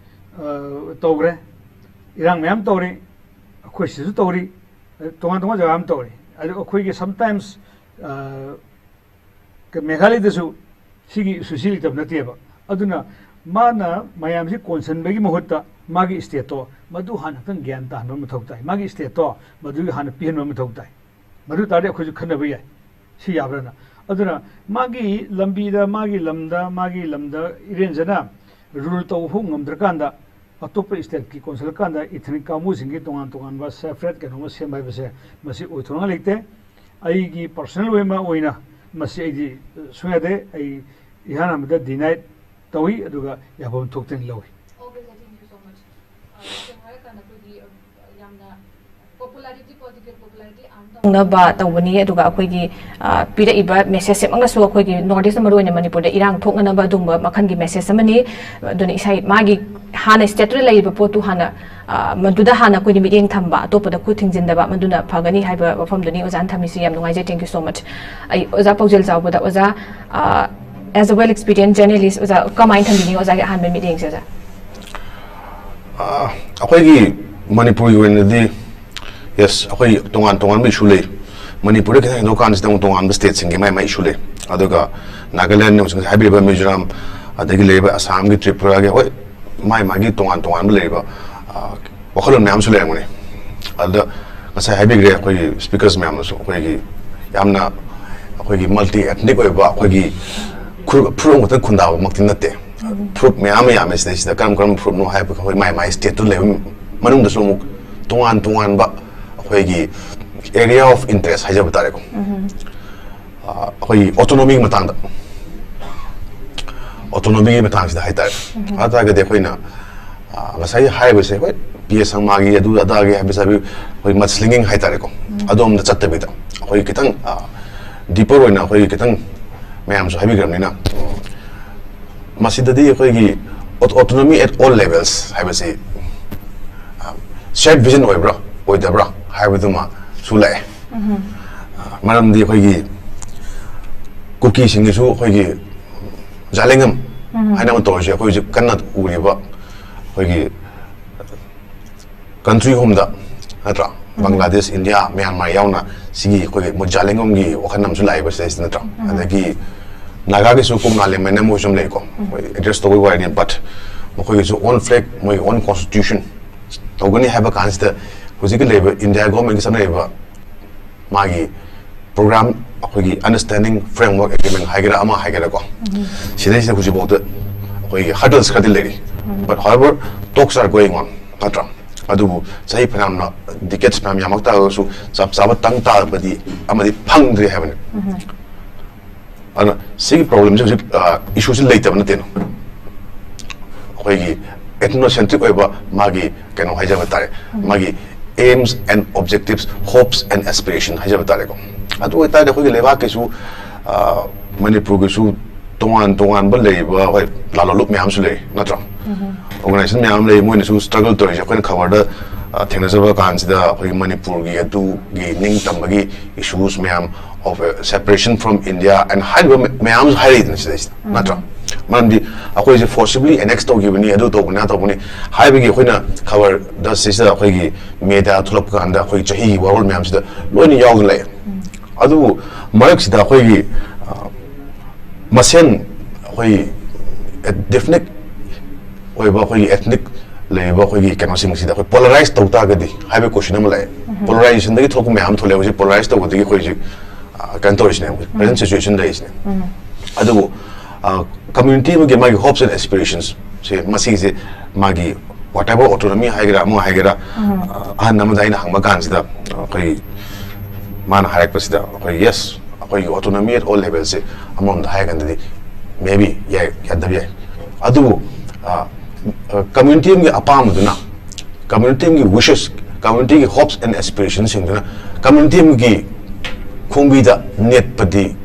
ꯑ, ꯇꯧꯈ꯭ꯔꯦ, ꯏꯔꯥꯡ ꯃꯌꯥꯝ ꯇꯧꯔꯤ, ꯑꯩꯈꯣꯏ ꯁꯤꯗꯁꯨ ꯇꯧꯔꯤ, ꯇꯣꯉꯥꯟ ꯇꯣꯉꯥꯟ ꯖꯒꯥ ꯑꯃ ꯇꯧꯔꯤ꯫ ꯑꯗꯨ ꯑꯩꯈꯣꯏꯒꯤ sometimes, ꯑ, ꯃꯦꯘꯥꯂꯌꯗꯁꯨ ꯁꯤꯒꯤ ꯏꯁꯨꯁꯤ ꯂꯩꯇꯕ ꯅꯠꯇꯦꯕ꯫ ꯑꯗꯨꯅ ꯃꯥꯅ ꯃꯌꯥꯝꯁꯤ ꯀꯣꯟꯁꯤꯟꯕꯒꯤ ꯃꯍꯨꯠꯇ ꯃꯥꯒꯤ ꯁ꯭ꯇꯦꯠꯇꯣ ꯃꯗꯨ ꯍꯥꯟꯅ ꯈꯤꯇꯪ ꯒ꯭ꯌꯥꯟ ꯇꯥꯍꯟꯕ ꯃꯊꯧ ꯇꯥꯏ, ꯃꯥꯒꯤ ꯁ꯭ꯇꯦꯠꯇꯣ ꯃꯗꯨꯒꯤ ꯍꯥꯟꯅ ꯄꯤꯍꯟꯕ ꯃꯊꯧ ꯇꯥꯏ꯫ ꯃꯗꯨ ꯇꯥꯔꯗꯤ ꯑꯩꯈꯣꯏꯁꯨ ꯈꯟꯅꯕ ꯌꯥꯏ, ꯁꯤ ꯌꯥꯕ꯭ꯔꯥꯅ꯫ ꯑꯗꯨꯅ ꯃꯥꯒꯤ ꯂꯝꯕꯤꯗ, ꯃꯥꯒꯤ ꯂꯝꯗ, ꯃꯥꯒꯤ ꯂꯝꯗ ꯏꯔꯦꯟꯖꯅ ꯔꯨꯜ ꯇꯧꯕ ꯐꯥꯎ ꯉꯝꯗ꯭ꯔꯀꯥꯟꯗ, ꯑꯇꯣꯞꯄ ꯁ꯭ꯇꯦꯠꯀꯤ ꯀꯣꯟꯁꯤꯜꯂꯀꯥꯟꯗ ꯏꯊꯅꯤꯛ ꯀꯥꯡꯕꯨꯁꯤꯡꯒꯤ ꯇꯣꯉꯥꯟ ꯇꯣꯉꯥꯟꯕ ꯁꯦꯄꯔꯦꯠ ꯀꯩꯅꯣꯝꯃ ꯁꯦꯝꯕ ꯍꯥꯏꯕꯁꯦ, ꯃꯁꯤ ꯑꯣꯏꯊꯣꯛꯅ ꯂꯩꯇꯦ꯫ ꯑꯩꯒꯤ ꯄꯔꯁꯣꯅꯦꯜ ꯑꯣꯏꯅ, ꯑꯣꯏꯅ ꯃꯁꯤ ꯑꯩꯗꯤ ꯁꯨꯡꯌꯥꯗꯦ꯫ ꯑꯩ ꯏꯍꯥꯟ ꯍꯥꯟꯕꯗ ꯗꯤꯅꯥꯏꯠ ꯇꯧꯏ, ꯑꯗꯨꯒ ꯌꯥꯐꯝ ꯊꯣꯛꯇꯅ ꯂꯧꯏ꯫ Okay, sir, thank you so much. ꯑ, ꯁꯦꯡꯅ ꯍꯥꯏꯔꯀꯥꯟꯗ ꯑꯩꯈꯣꯏꯒꯤ, ꯑ, ꯌꯥꯝꯅ popularity, political popularity earn ꯇꯧꯅꯕ ꯇꯧꯕꯅꯤ, ꯑꯗꯨꯒ ꯑꯩꯈꯣꯏꯒꯤ, ꯑ, ꯄꯤꯔꯛꯏꯕ ꯃꯦꯁꯦꯖꯁꯤꯃꯛꯅꯁꯨ ꯑꯩꯈꯣꯏꯒꯤ ꯅꯣꯔꯠ ꯏꯁꯇ, ꯃꯔꯨꯑꯣꯏꯅ ꯃꯅꯤꯄꯨꯔꯗ ꯏꯔꯥꯡ ꯊꯣꯛꯅꯅꯕ ꯑꯗꯨꯒꯨꯝꯕ ꯃꯈꯜꯒꯤ ꯃꯦꯁꯦꯖ ꯑꯃꯅꯤ꯫ ꯑꯗꯨꯅ ꯏꯁꯥ, ꯃꯥꯒꯤ ꯍꯥꯟꯅ ꯁ꯭ꯇꯦꯠꯇꯨꯗ ꯂꯩꯔꯤꯕ ꯄꯣꯠꯇꯨ ꯍꯥꯟꯅ, ꯑ, ꯃꯗꯨꯗ ꯍꯥꯟꯅ ꯑꯩꯈꯣꯏꯅ ꯃꯤꯠꯌꯦꯡ ꯊꯝꯕ, ꯑꯇꯣꯞꯄꯗ ꯈꯨꯠ ꯊꯤꯡꯖꯤꯟꯗꯕ, ꯃꯗꯨꯅ ꯐꯒꯅꯤ ꯍꯥꯏꯕ ꯋꯥꯐꯝꯗꯨꯅꯤ ꯑꯣꯖꯥꯅ ꯊꯝꯃꯤꯁꯤ꯫ ꯌꯥꯝ ꯅꯨꯡꯉꯥꯏꯖꯩ, thank you so much꯫ ꯑꯩ ꯑꯣꯖꯥ ꯄꯥꯎꯖꯦꯜ ꯆꯥꯎꯕꯗ, ꯑꯣꯖꯥ, ꯑ, as a well experienced journalist, ꯑꯣꯖꯥ ꯀꯃꯥꯏꯅ ꯊꯝꯕꯤꯅꯤꯡꯉꯤ ꯑꯣꯖꯥꯒꯤ ꯑꯍꯥꯟꯕ ꯃꯤꯠꯌꯦꯡꯁꯦ, ꯑꯣꯖꯥ? ꯑ, ꯑꯩꯈꯣꯏꯒꯤ ꯃꯅꯤꯄꯨꯔꯒꯤ ꯑꯣꯏꯅꯗꯤ, ꯌꯦꯁ, ꯑꯩꯈꯣꯏ ꯇꯣꯉꯥꯟ ꯇꯣꯉꯥꯟꯕ ꯏꯁꯨ ꯂꯩ꯫ ꯃꯅꯤꯄꯨꯔꯗ ꯈꯤꯇꯪ ꯍꯦꯟꯗꯣꯛꯀꯥꯟꯁꯤꯗ ꯑꯃꯨꯛ ꯇꯣꯉꯥꯟꯕ ꯁ꯭ꯇꯦꯠꯁꯤꯡꯒꯤ ꯃꯥꯏ ꯃꯥꯏ ꯏꯁꯨ ꯂꯩ꯫ ꯑꯗꯨꯒ ꯅꯥꯒꯥꯂꯦꯟ, ꯉꯁꯥꯏ ꯍꯥꯏꯕꯤꯔꯤꯕ ꯃꯤꯖꯣꯔꯥꯝ, ꯑꯗꯒꯤ ꯂꯩꯔꯤꯕ ꯑꯁꯥꯝꯒꯤ, ꯇ꯭ꯔꯤꯄꯨꯔꯥꯒꯤ, ꯍꯣꯏ, ꯃꯥꯏ ꯃꯥꯒꯤ ꯇꯣꯉꯥꯟ ꯇꯣꯉꯥꯟꯕ ꯂꯩꯔꯤꯕ, ꯑ, ꯋꯥꯈꯜꯂꯣꯟ ꯃꯌꯥꯝꯁꯨ ꯂꯩꯔꯝꯒꯅꯤ꯫ ꯑꯗꯨꯗ ꯉꯁꯥꯏ ꯍꯥꯏꯕꯤꯈ꯭ꯔꯦ, ꯑꯩꯈꯣꯏꯒꯤ ꯁ꯭ꯄꯤꯀꯔꯁ ꯃꯌꯥꯝꯅꯁꯨ, ꯑꯩꯈꯣꯏꯒꯤ ꯌꯥꯝꯅ, ꯑꯩꯈꯣꯏꯒꯤ ꯃꯜꯇꯤ ꯑꯦꯊꯅꯤꯛ ꯑꯣꯏꯕ, ꯑꯩꯈꯣꯏꯒꯤ ꯈꯨ-, ꯐꯨꯔꯨꯞ ꯑꯃꯈꯛꯇꯪ ꯈꯨꯟꯗꯥꯕꯃꯛꯇꯤ ꯅꯠꯇꯦ꯫ ꯐꯨꯔꯨꯞ ꯃꯌꯥꯝ ꯑꯃ ꯌꯥꯝꯃꯦ ꯁꯤꯗꯩꯁꯤꯗ꯫ ꯀꯔꯝ ꯀꯔꯝꯕ ꯐꯨꯔꯨꯞꯅꯣ ꯍꯥꯏꯕ, ꯑꯩꯈꯣꯏ ꯃꯥꯏ ꯃꯥꯏ ꯁ꯭ꯇꯦꯠꯇꯨ ꯂꯩꯕ ꯃꯅꯨꯡꯗꯁꯨ ꯑꯃꯨꯛ ꯇꯣꯉꯥꯟ ꯇꯣꯉꯥꯟꯕ ꯑꯩꯈꯣꯏꯒꯤ area of interest ꯍꯥꯏꯖꯕ ꯇꯥꯔꯦꯀꯣ꯫ ꯑ, ꯑꯩꯈꯣꯏꯒꯤ ꯑꯣꯇꯣꯅꯣꯃꯤꯒꯤ ꯃꯇꯥꯡꯗ, ꯑꯣꯇꯣꯅꯣꯃꯤꯒꯤ ꯃꯇꯥꯡꯁꯤꯗ ꯍꯥꯏꯇꯥꯔꯦ꯫ ꯑꯗꯨ ꯇꯥꯔꯒꯗꯤ ꯑꯩꯈꯣꯏꯅ, ꯑ, ꯉꯁꯥꯏ ꯍꯥꯏꯔꯤꯕꯁꯦ, ꯍꯣꯏ, ꯄꯤ ꯑꯦ ꯁꯪꯃꯥꯒꯤ, ꯑꯗꯨ ꯑꯗꯥꯒꯤ ꯍꯥꯏꯕꯁꯦ, ꯑꯩꯈꯣꯏ ꯃꯗꯁ꯭ꯂꯤꯡꯒꯤꯡ ꯍꯥꯏꯇꯥꯔꯦꯀꯣ, ꯑꯗꯣꯝꯗ ꯆꯠꯇꯕꯤꯗ ꯑꯩꯈꯣꯏ ꯈꯤꯇꯪ, ꯑ, ꯗꯤꯄꯔ ꯑꯣꯏꯅ ꯑꯩꯈꯣꯏꯒꯤ ꯈꯤꯇꯪ ꯃꯌꯥꯝꯁꯨ ꯍꯥꯏꯕꯤꯈ꯭ꯔꯕꯅꯤꯅ, ꯃꯁꯤꯗꯗꯤ ꯑꯩꯈꯣꯏꯒꯤ autonomy at all levels ꯍꯥꯏꯕꯁꯤ, ꯑ, shared vision ꯑꯣꯏꯕ꯭ꯔꯥ ꯑꯣꯏꯗꯕ꯭ꯔꯥ ꯍꯥꯏꯕꯗꯨꯃꯁꯨ ꯂꯥꯛꯑꯦ꯫ ꯑ, ꯃꯔꯝꯗꯤ ꯑꯩꯈꯣꯏꯒꯤ ꯀꯨꯀꯤꯁꯤꯡꯒꯤꯁꯨ ꯑꯩꯈꯣꯏꯒꯤ ꯖꯥꯂꯦꯡꯉꯝ ꯍꯥꯏꯅ ꯑꯃ ꯇꯧꯔꯤꯁꯦ, ꯑꯩꯈꯣꯏ ꯍꯧꯖꯤꯛ ꯀꯟꯅ ꯎꯔꯤꯕ ꯑꯩꯈꯣꯏꯒꯤ ꯀꯟꯇ꯭ꯔꯤ ꯑꯍꯨꯝꯗ, ꯅꯠꯇ꯭ꯔꯥ? ꯕꯪꯒ꯭ꯂꯥꯗꯦꯁ, ꯏꯟꯗꯤꯌꯥ, ꯃ꯭ꯌꯥꯟꯃꯥꯔ ꯌꯥꯎꯅ ꯁꯤꯒꯤ ꯑꯩꯈꯣꯏꯒꯤ ꯃꯣꯏ ꯖꯥꯂꯦꯡꯉꯝꯒꯤ ꯋꯥꯈꯜ ꯑꯃꯁꯨ ꯂꯥꯛꯏꯕ ꯁꯤꯗꯩꯁꯤꯗ, ꯅꯠꯇ꯭ꯔꯥ? ꯑꯗꯒꯤ ꯅꯥꯒꯥꯒꯤꯁꯨ ꯀꯣꯝꯂꯥ ꯂꯦꯝꯃꯩꯅ ꯃꯣꯏꯁꯨ ꯑꯃ ꯂꯩꯀꯣ, ꯑꯩꯈꯣꯏ ꯑꯦꯗ꯭ꯔꯦꯁ ꯇꯧꯕꯒꯤ ꯋꯥꯔꯤꯅꯤ, ꯕꯠ ꯃꯈꯣꯏꯒꯤꯁꯨ ꯑꯣꯟ ꯐ꯭ꯂꯦꯛ, ꯃꯣꯏꯒꯤ ꯑꯣꯟ ꯀꯣꯟꯁꯇꯤꯇ꯭ꯌꯨꯁꯟ ꯇꯧꯒꯅꯤ ꯍꯥꯏꯕ ꯀꯥꯟꯁꯤꯗ ꯍꯧꯖꯤꯛꯀꯤ ꯂꯩꯔꯤꯕ ꯏꯟꯗꯤꯌꯥ ꯒꯣꯔꯃꯦꯟꯒꯤ ꯆꯠꯅꯔꯤꯕ ꯃꯥꯒꯤ ꯄ꯭ꯔꯣꯒ꯭ꯔꯥꯝ, ꯑꯩꯈꯣꯏꯒꯤ ꯑꯟꯗꯔꯁ꯭ꯇꯦꯟꯗꯤꯡ ꯐ꯭ꯔꯦꯝꯋꯔꯛ ꯑꯦꯒ꯭ꯔꯤꯃꯦꯟ ꯍꯥꯏꯒꯦꯔꯥ ꯑꯃ ꯍꯥꯏꯒꯦꯔꯥꯀꯣ, ꯁꯤꯗꯩꯁꯤꯗ ꯍꯧꯖꯤꯛꯐꯥꯎꯗ ꯑꯩꯈꯣꯏꯒꯤ ꯍꯔꯗꯜꯁ ꯈꯔꯗꯤ ꯂꯩꯔꯤ꯫ But however, talks are going on, ꯅꯠꯇ꯭ꯔꯥ? ꯑꯗꯨꯕꯨ ꯆꯍꯤ ꯐꯅꯌꯥꯝꯅ, ꯗꯤꯀꯦꯠꯁ ꯐꯅꯌꯥꯝ ꯌꯥꯝꯃꯛ ꯇꯥꯔꯒꯁꯨ ꯆꯞ ꯆꯥꯕ ꯇꯪ ꯇꯥꯕꯗꯤ ꯑꯃꯗꯤ ꯐꯪꯗ꯭ꯔꯤ ꯍꯥꯏꯕꯅꯤ꯫ ꯑꯗꯨꯅ ꯁꯤꯒꯤ ꯄ꯭ꯔꯣꯕ꯭ꯂꯦꯝꯁꯦ ꯍꯧꯖꯤꯛ ꯏꯁꯨꯁꯤ ꯂꯩꯇꯕ ꯅꯠꯇꯦꯅ, ꯑꯩꯈꯣꯏꯒꯤ ꯑꯦꯊꯅꯣꯁꯦꯟꯇ꯭ꯔꯤꯛ ꯑꯣꯏꯕ ꯃꯥꯒꯤ ꯀꯩꯅꯣ ꯍꯥꯏꯖꯕ ꯇꯥꯔꯦ, ꯃꯥꯒꯤ aims and objectives, hopes and aspiration ꯍꯥꯏꯖꯕ ꯇꯥꯔꯦꯀꯣ꯫ ꯑꯗꯨ ꯑꯣꯏꯇꯥꯔꯗꯤ ꯑꯩꯈꯣꯏꯒꯤ ꯂꯩꯕꯥꯛꯀꯤꯁꯨ, ꯑ, ꯃꯅꯤꯄꯨꯔꯒꯤꯁꯨ ꯇꯣꯉꯥꯟ ꯇꯣꯉꯥꯟꯕ ꯂꯩꯔꯤꯕ, ꯍꯣꯏ, ꯂꯥꯂꯣꯂꯨꯞ ꯃꯌꯥꯝꯁꯨ ꯂꯩ, ꯅꯠꯇ꯭ꯔꯣ? ꯑꯣꯔꯒꯅꯥꯏꯖꯦꯁꯟ ꯃꯌꯥꯝ ꯂꯩ, ꯃꯣꯏꯅꯁꯨ ꯁ꯭ꯇ꯭ꯔꯒꯜ ꯇꯧꯔꯤꯁꯦ ꯑꯩꯈꯣꯏꯅ ꯈꯕꯔꯗ, ꯑ, ꯊꯦꯡꯅꯖꯕ ꯀꯥꯟꯁꯤꯗ ꯑꯩꯈꯣꯏꯒꯤ ꯃꯅꯤꯄꯨꯔꯒꯤ ꯑꯗꯨꯒꯤ ꯅꯤꯡꯇꯝꯕꯒꯤ ꯏꯁꯨꯁ ꯃꯌꯥꯝ, of separation from India and ꯍꯥꯏꯔꯤꯕ ꯃꯌꯥꯝꯁꯨ ꯍꯥꯏꯔꯛꯏꯗꯅ ꯁꯤꯗꯩꯁꯤꯗ, ꯅꯠꯇ꯭ꯔꯥ? ꯃꯔꯝꯗꯤ ꯑꯩꯈꯣꯏꯁꯦ forcibly annex ꯇꯧꯈꯤꯕꯅꯤ, ꯑꯗꯨ ꯇꯧꯕꯅꯤ, ꯑꯗꯥ ꯇꯧꯕꯅꯤ ꯍꯥꯏꯕꯒꯤ ꯑꯩꯈꯣꯏꯅ ꯈꯕꯔꯗ ꯁꯤꯁꯤꯗ ꯑꯩꯈꯣꯏꯒꯤ ꯃꯦꯗꯤꯌꯥ ꯊꯣꯛꯂꯛꯄ ꯀꯥꯟꯗ ꯑꯩꯈꯣꯏꯒꯤ ꯆꯍꯤꯒꯤ ꯋꯥꯔꯣꯜ ꯃꯌꯥꯝꯁꯤꯗ ꯂꯣꯏꯅ ꯌꯥꯎꯗꯅ ꯂꯩꯌꯦ꯫ ꯑꯗꯨꯕꯨ ꯃꯔꯛꯁꯤꯗ ꯑꯩꯈꯣꯏꯒꯤ, ꯑ, ꯃꯁꯦꯟ ꯑꯩꯈꯣꯏ definite ꯑꯣꯏꯕ ꯑꯩꯈꯣꯏꯒꯤ ethnic ꯂꯩꯔꯤꯕ ꯑꯩꯈꯣꯏꯒꯤ ꯀꯩꯅꯣꯁꯤꯡꯁꯤꯗ ꯑꯩꯈꯣꯏ polarise ꯇꯧ ꯇꯥꯔꯒꯗꯤ ꯍꯥꯏꯕ question ꯑꯃ ꯂꯥꯛꯑꯦ꯫ Polarisation ꯗꯒꯤ ꯊꯣꯛꯄ ꯃꯌꯥꯝ ꯑꯃ ꯊꯣꯛꯂꯛꯑꯦ꯫ ꯍꯧꯖꯤꯛ polarise ꯇꯧꯕꯗꯒꯤ ꯑꯩꯈꯣꯏ ꯍꯧꯖꯤꯛ, ꯑ, ꯀꯩꯅꯣ ꯇꯧꯔꯤꯁꯤꯅꯦ, ꯍꯧꯖꯤꯛ present situation ꯂꯩꯔꯤꯁꯤꯅꯦ꯫ ꯑꯗꯨꯕꯨ, ꯑ, community ꯑꯃꯒꯤ ꯃꯥꯒꯤ hopes and aspirations ꯁꯦ, ꯃꯁꯤꯒꯤꯁꯦ ꯃꯥꯒꯤ whatever autonomy ꯍꯥꯏꯒꯦꯔꯥ, ꯑꯃ ꯍꯥꯏꯒꯦꯔꯥ, ꯑ, ꯑꯍꯟ ꯑꯃꯗ ꯑꯩꯅ ꯍꯪꯕ ꯀꯥꯟꯁꯤꯗ, ꯑꯩꯈꯣꯏ, ꯃꯥꯅ ꯍꯥꯏꯔꯛꯄꯁꯤꯗ, ꯑꯩꯈꯣꯏ, yes, ꯑꯩꯈꯣꯏꯒꯤ autonomy at all levels ꯁꯦ ꯑꯃꯔꯣꯝꯗ ꯍꯥꯏꯔꯀꯥꯟꯗꯗꯤ maybe ꯌꯥꯏ, ꯌꯥꯗꯕ ꯌꯥꯏ꯫ ꯑꯗꯨꯕꯨ, ꯑ, ꯑ, community ꯑꯃꯒꯤ ꯑꯄꯥꯝꯕꯗꯨꯅ, community ꯑꯃꯒꯤ wishes, community ꯒꯤ hopes and aspirations ꯁꯤꯡꯗꯨꯅ community ꯑꯃꯒꯤ ꯈꯣꯡꯕꯤꯗ ꯅꯦꯠꯄꯗꯤ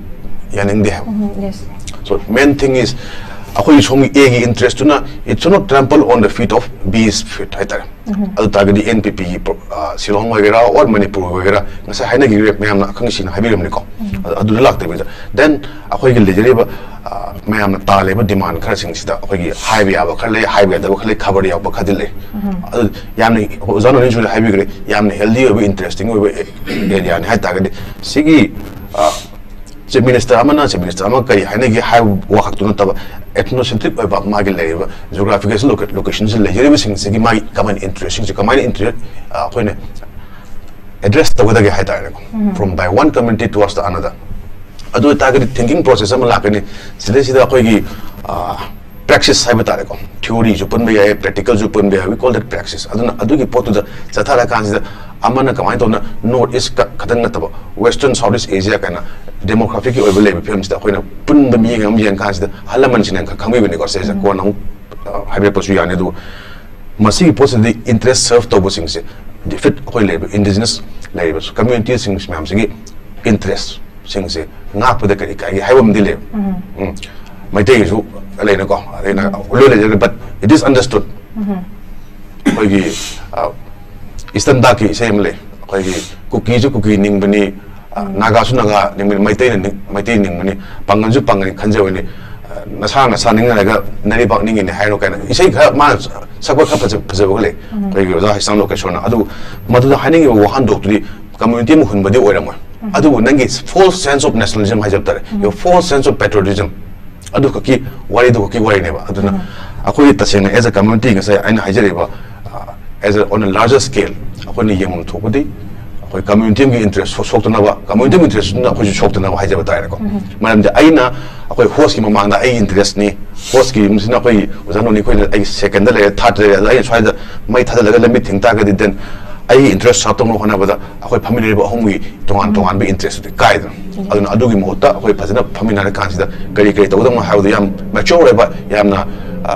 ꯌꯥꯅꯤꯡꯗꯦ ꯍꯥꯏꯕ꯫ ꯎꯝ, yes. So main thing is, ꯑꯩꯈꯣꯏꯒꯤ ꯁꯣꯝꯒꯤ ꯑꯦꯒꯤ ꯏꯟꯇꯔꯦꯁꯇꯨꯅ, it should not trample on the feet of B's feet ꯍꯥꯏꯇꯥꯔꯦ꯫ ꯑꯗꯨ ꯇꯥꯔꯒꯗꯤ ꯑꯦꯟ ꯄꯤ ꯄꯤꯒꯤ ꯁꯤꯂꯣꯡ ꯑꯣꯏꯒꯦꯔꯥ ꯑꯣꯔ ꯃꯅꯤꯄꯨꯔ ꯑꯣꯏꯒꯦꯔꯥ, ꯉꯁꯥꯏ ꯍꯥꯏꯅꯈꯤꯕ ꯃꯌꯥꯝꯅ ꯑꯈꯪꯁꯤꯡꯅ ꯍꯥꯏꯕꯤꯔꯝꯅꯤꯀꯣ꯫ ꯑꯗꯨ- ꯑꯗꯨꯗ ꯂꯥꯛꯇꯕꯤꯗ, ꯗꯦꯟ ꯑꯩꯈꯣꯏꯒꯤ ꯂꯩꯖꯔꯤꯕ ꯑ, ꯃꯌꯥꯝꯅ ꯇꯥꯜꯂꯤꯕ ꯗꯤꯃꯥꯟ ꯈꯔꯁꯤꯡꯁꯤꯗ ꯑꯩꯈꯣꯏꯒꯤ ꯍꯥꯏꯕ ꯌꯥꯕ ꯈꯔ ꯂꯩ, ꯍꯥꯏꯕ ꯌꯥꯗꯕ ꯈꯔ ꯂꯩ, ꯈꯕꯔꯗ ꯌꯥꯎꯕ ꯈꯔꯗꯤ ꯂꯩ꯫ ꯑꯗꯨ ꯌꯥꯝꯅ ꯑꯣꯖꯥ ꯅꯣꯅꯤꯁꯨ ꯍꯥꯏꯕꯤꯈ꯭ꯔꯦ, ꯌꯥꯝꯅ ꯍꯦꯜꯗꯤ ꯑꯣꯏꯕ, ꯏꯟꯇꯔꯦꯁꯇꯤꯡ ꯑꯣꯏꯕ ꯑꯦꯔꯤꯌꯥꯅꯤ ꯍꯥꯏ ꯇꯥꯔꯒꯗꯤ, ꯁꯤꯒꯤ ꯆꯤꯐ ꯃꯤꯅꯤꯁꯇꯔ ꯑꯃꯅ ꯆꯤꯐ ꯃꯤꯅꯤꯁꯇꯔ ꯑꯃ ꯀꯔꯤ ꯍꯥꯏꯅꯒꯦ ꯍꯥꯏꯕ ꯋꯥꯈꯛꯇꯨ ꯅꯠꯇꯕ, ꯑꯦꯊꯅꯣꯁꯦꯟꯇ꯭ꯔꯤꯛ ꯑꯣꯏꯕ ꯃꯥꯒꯤ ꯂꯩꯔꯤꯕ ꯖꯤꯑꯣꯒ꯭ꯔꯥꯐꯤꯀꯦꯜ ꯂꯣꯀꯦꯁꯟꯁꯤ ꯂꯩꯖꯔꯤꯕꯁꯤꯡꯁꯤꯒꯤ ꯃꯥꯒꯤ ꯀꯃꯟ ꯏꯟꯇꯔꯦꯁꯁꯤꯡꯁꯤ ꯀꯃꯥꯏꯅ ꯏꯟꯇꯔꯦꯁ ꯑꯩꯈꯣꯏꯅ ꯑꯦꯗ꯭ꯔꯦꯁ ꯇꯧꯒꯗꯒꯦ ꯍꯥꯏ ꯇꯥꯔꯦꯀꯣ꯫ From by one community towards the another. ꯑꯗꯨ ꯑꯣꯏꯇꯥꯔꯒꯗꯤ ꯊꯤꯡꯀꯤꯡ ꯄ꯭ꯔꯣꯁꯦꯁ ꯑꯃ ꯂꯥꯛꯀꯅꯤ꯫ ꯁꯤꯗꯩꯁꯤꯗ ꯑꯩꯈꯣꯏꯒꯤ ꯄ꯭ꯔꯦꯛꯁꯤꯁ ꯍꯥꯏꯕ ꯇꯥꯔꯦꯀꯣ, ꯊꯤꯑꯣꯔꯤꯁꯨ ꯄꯨꯟꯕ ꯌꯥꯏ, ꯄ꯭ꯔꯦꯛꯇꯤꯀꯦꯜꯁꯨ ꯄꯨꯟꯕ ꯌꯥꯏ, we call that practice꯫ ꯑꯗꯨꯅ ꯑꯗꯨꯒꯤ ꯄꯣꯠꯇꯨꯗ ꯆꯠꯊꯔꯀꯥꯟꯁꯤꯗ ꯑꯃꯅ ꯀꯃꯥꯏꯅ ꯇꯧꯅ ꯅꯣꯔꯠ ꯏꯁ ꯈꯛꯇꯪ ꯅꯠꯇꯕ ꯋꯦꯁꯇꯔꯟ ꯁꯥꯎꯠ ꯏꯁ ꯑꯦꯁꯤꯌꯥ ꯀꯥꯏꯅ ꯗꯦꯃꯣꯒ꯭ꯔꯥꯐꯤꯛꯀꯤ ꯑꯣꯏꯕ ꯂꯩꯕ ꯐꯤꯕꯝꯁꯤꯗ ꯑꯩꯈꯣꯏꯅ ꯄꯨꯟꯕ ꯃꯤꯠꯌꯦꯡ ꯑꯃ ꯌꯦꯡ ꯀꯥꯟꯁꯤꯗ ꯑꯍꯜ ꯂꯃꯟꯁꯤꯡꯅ ꯈꯪꯕꯤꯕꯅꯤꯀꯣ꯫ ꯁꯤꯁꯦ ꯀꯣꯟꯅ ꯑꯃꯨꯛ ꯍꯥꯏꯕꯤꯔꯛꯄꯁꯨ ꯌꯥꯅꯤ꯫ ꯑꯗꯨꯕꯨ ꯃꯁꯤꯒꯤ ꯄꯣꯠꯁꯤꯗꯤ ꯏꯟꯇꯔꯦꯁ ꯁꯔꯚ ꯇꯧꯕꯁꯤꯡꯁꯦ, ꯗꯤꯐꯤꯠ ꯑꯩꯈꯣꯏ ꯂꯩꯔꯤꯕ ꯏꯟꯗꯤꯖꯤꯅꯁ ꯂꯩꯔꯤꯕ ꯀꯝꯃ꯭ꯌꯨꯅꯤꯇꯤꯁꯤꯡ ꯃꯌꯥꯝꯁꯤꯒꯤ ꯏꯟꯇꯔꯦꯁꯁꯤꯡꯁꯦ ꯉꯥꯛꯄꯗ ꯀꯔꯤ ꯀꯥꯏꯒꯦ ꯍꯥꯏꯕ ꯑꯃꯗꯤ ꯂꯩꯕ꯫ ꯎꯝ꯫ ꯃꯩꯇꯩꯒꯤꯁꯨ ꯂꯩꯅꯀꯣ, ꯑꯗꯩꯅ ꯂꯣꯏ ꯂꯩꯖꯔꯦ, but it is understood꯫ ꯑꯩꯈꯣꯏꯒꯤ ꯏꯁꯇꯟ ꯗꯥꯛꯀꯤ ꯏꯁꯩ ꯑꯃ ꯂꯩ, ꯑꯩꯈꯣꯏꯒꯤ ꯀꯨꯀꯤꯁꯨ ꯀꯨꯀꯤ ꯅꯤꯡꯕꯅꯤ, ꯅꯥꯒꯥꯁꯨ ꯅꯥꯒꯥ ꯅꯤꯡꯕꯅꯤ, ꯃꯩꯇꯩꯅ ꯃꯩꯇꯩ ꯅꯤꯡꯕꯅꯤ, ꯄꯥꯡꯒꯜꯁꯨ ꯄꯥꯡꯒꯜ ꯈꯟꯖꯕꯅꯤ, ꯅꯁꯥ ꯅꯁꯥ ꯅꯤꯡꯅꯔꯒ ꯅꯔꯩꯕꯥꯛ ꯅꯤꯡꯉꯤꯅꯤ ꯍꯥꯏꯔꯣ ꯀꯥꯏꯅ ꯏꯁꯩ ꯈꯔ ꯃꯥꯅ ꯁꯛꯄ ꯈꯔ ꯐꯖ ꯐꯖꯕꯒ ꯂꯩ꯫ ꯑꯩꯈꯣꯏꯒꯤ ꯑꯣꯖꯥ ꯍꯩꯁꯥꯝ ꯂꯣꯀꯦꯁꯣꯔꯅ꯫ ꯑꯗꯨꯕꯨ ꯃꯗꯨꯗ ꯍꯥꯏꯅꯤꯡꯉꯤꯕ ꯋꯥꯍꯟꯊꯣꯛꯇꯨꯗꯤ ꯀꯝꯃ꯭ꯌꯨꯅꯤꯇꯤ ꯑꯃ ꯍꯨꯟꯕꯗꯤ ꯑꯣꯏꯔꯝꯃꯣꯏ꯫ ꯑꯗꯨꯕꯨ ꯅꯪꯒꯤ false sense of nationalism ꯍꯥꯏꯖꯕ ꯇꯥꯔꯦ, your false sense of patriotism, ꯑꯗꯨ ꯈꯛꯀꯤ ꯋꯥꯔꯤꯗꯨ ꯈꯛꯀꯤ ꯋꯥꯔꯤꯅꯦꯕ꯫ ꯑꯗꯨꯅ ꯑꯩꯈꯣꯏꯒꯤ ꯇꯁꯦꯡꯅ as a community ꯉꯁꯥꯏ ꯑꯩꯅ ꯍꯥꯏꯖꯔꯤꯕ, as a on a larger scale ꯑꯩꯈꯣꯏꯅ ꯌꯦꯡꯐꯝ ꯊꯣꯛꯄꯗꯤ ꯑꯩꯈꯣꯏ ꯀꯝꯃ꯭ꯌꯨꯅꯤꯇꯤ ꯑꯃꯒꯤ ꯏꯟꯇꯔꯦꯁ ꯁꯣꯛꯇꯅꯕ, ꯀꯝꯃ꯭ꯌꯨꯅꯤꯇꯤ ꯑꯃꯒꯤ ꯏꯟꯇꯔꯦꯁꯇꯨꯅ ꯑꯩꯈꯣꯏꯁꯨ ꯁꯣꯛꯇꯅꯕ ꯍꯥꯏꯖꯕ ꯇꯥꯔꯦꯀꯣ꯫ ꯃꯔꯝꯗꯤ ꯑꯩꯅ ꯑꯩꯈꯣꯏ ꯍꯣꯁꯀꯤ ꯃꯃꯥꯡꯗ ꯑꯩꯒꯤ ꯏꯟꯇꯔꯦꯁꯅꯤ, ꯍꯣꯁꯀꯤ ꯌꯨꯝꯁꯤꯅ ꯑꯩꯈꯣꯏꯒꯤ ꯑꯣꯖꯥ ꯅꯣꯅꯤ ꯑꯩꯈꯣꯏꯅ ꯑꯩꯒꯤ ꯁꯦꯀꯦꯟꯗ ꯂꯩꯔꯦ, ꯊꯥꯔꯗ ꯂꯩꯔꯦ, ꯑꯗ ꯑꯩꯅ ꯁ꯭ꯋꯥꯏꯗ ꯃꯩ ꯊꯥꯗꯜꯂꯒ ꯂꯝꯕꯤ ꯊꯤꯡ ꯇꯥꯔꯒꯗꯤ then ꯑꯩꯒꯤ ꯏꯟꯇꯔꯦꯁ ꯁꯥꯔꯞ ꯇꯧꯅꯕ ꯍꯣꯠꯅꯕꯗ ꯑꯩꯈꯣꯏ ꯐꯝꯃꯤꯟꯅꯔꯤꯕ ꯑꯍꯨꯝꯒꯤ ꯇꯣꯉꯥꯟ ꯇꯣꯉꯥꯟꯕ ꯏꯟꯇꯔꯦꯁꯇꯨꯗꯤ ꯀꯥꯏꯗꯅ꯫ ꯑꯗꯨꯅ ꯑꯗꯨꯒꯤ ꯃꯍꯨꯠꯇ ꯑꯩꯈꯣꯏ ꯐꯖꯅ ꯐꯝꯃꯤꯟꯅꯔꯀꯥꯟꯁꯤꯗ ꯀꯔꯤ ꯀꯔꯤ ꯇꯧꯒꯗꯕꯅꯣ ꯍꯥꯏꯕꯗꯨ ꯌꯥꯝ ꯃꯦꯆꯣꯔ ꯑꯣꯏꯕ, ꯌꯥꯝꯅ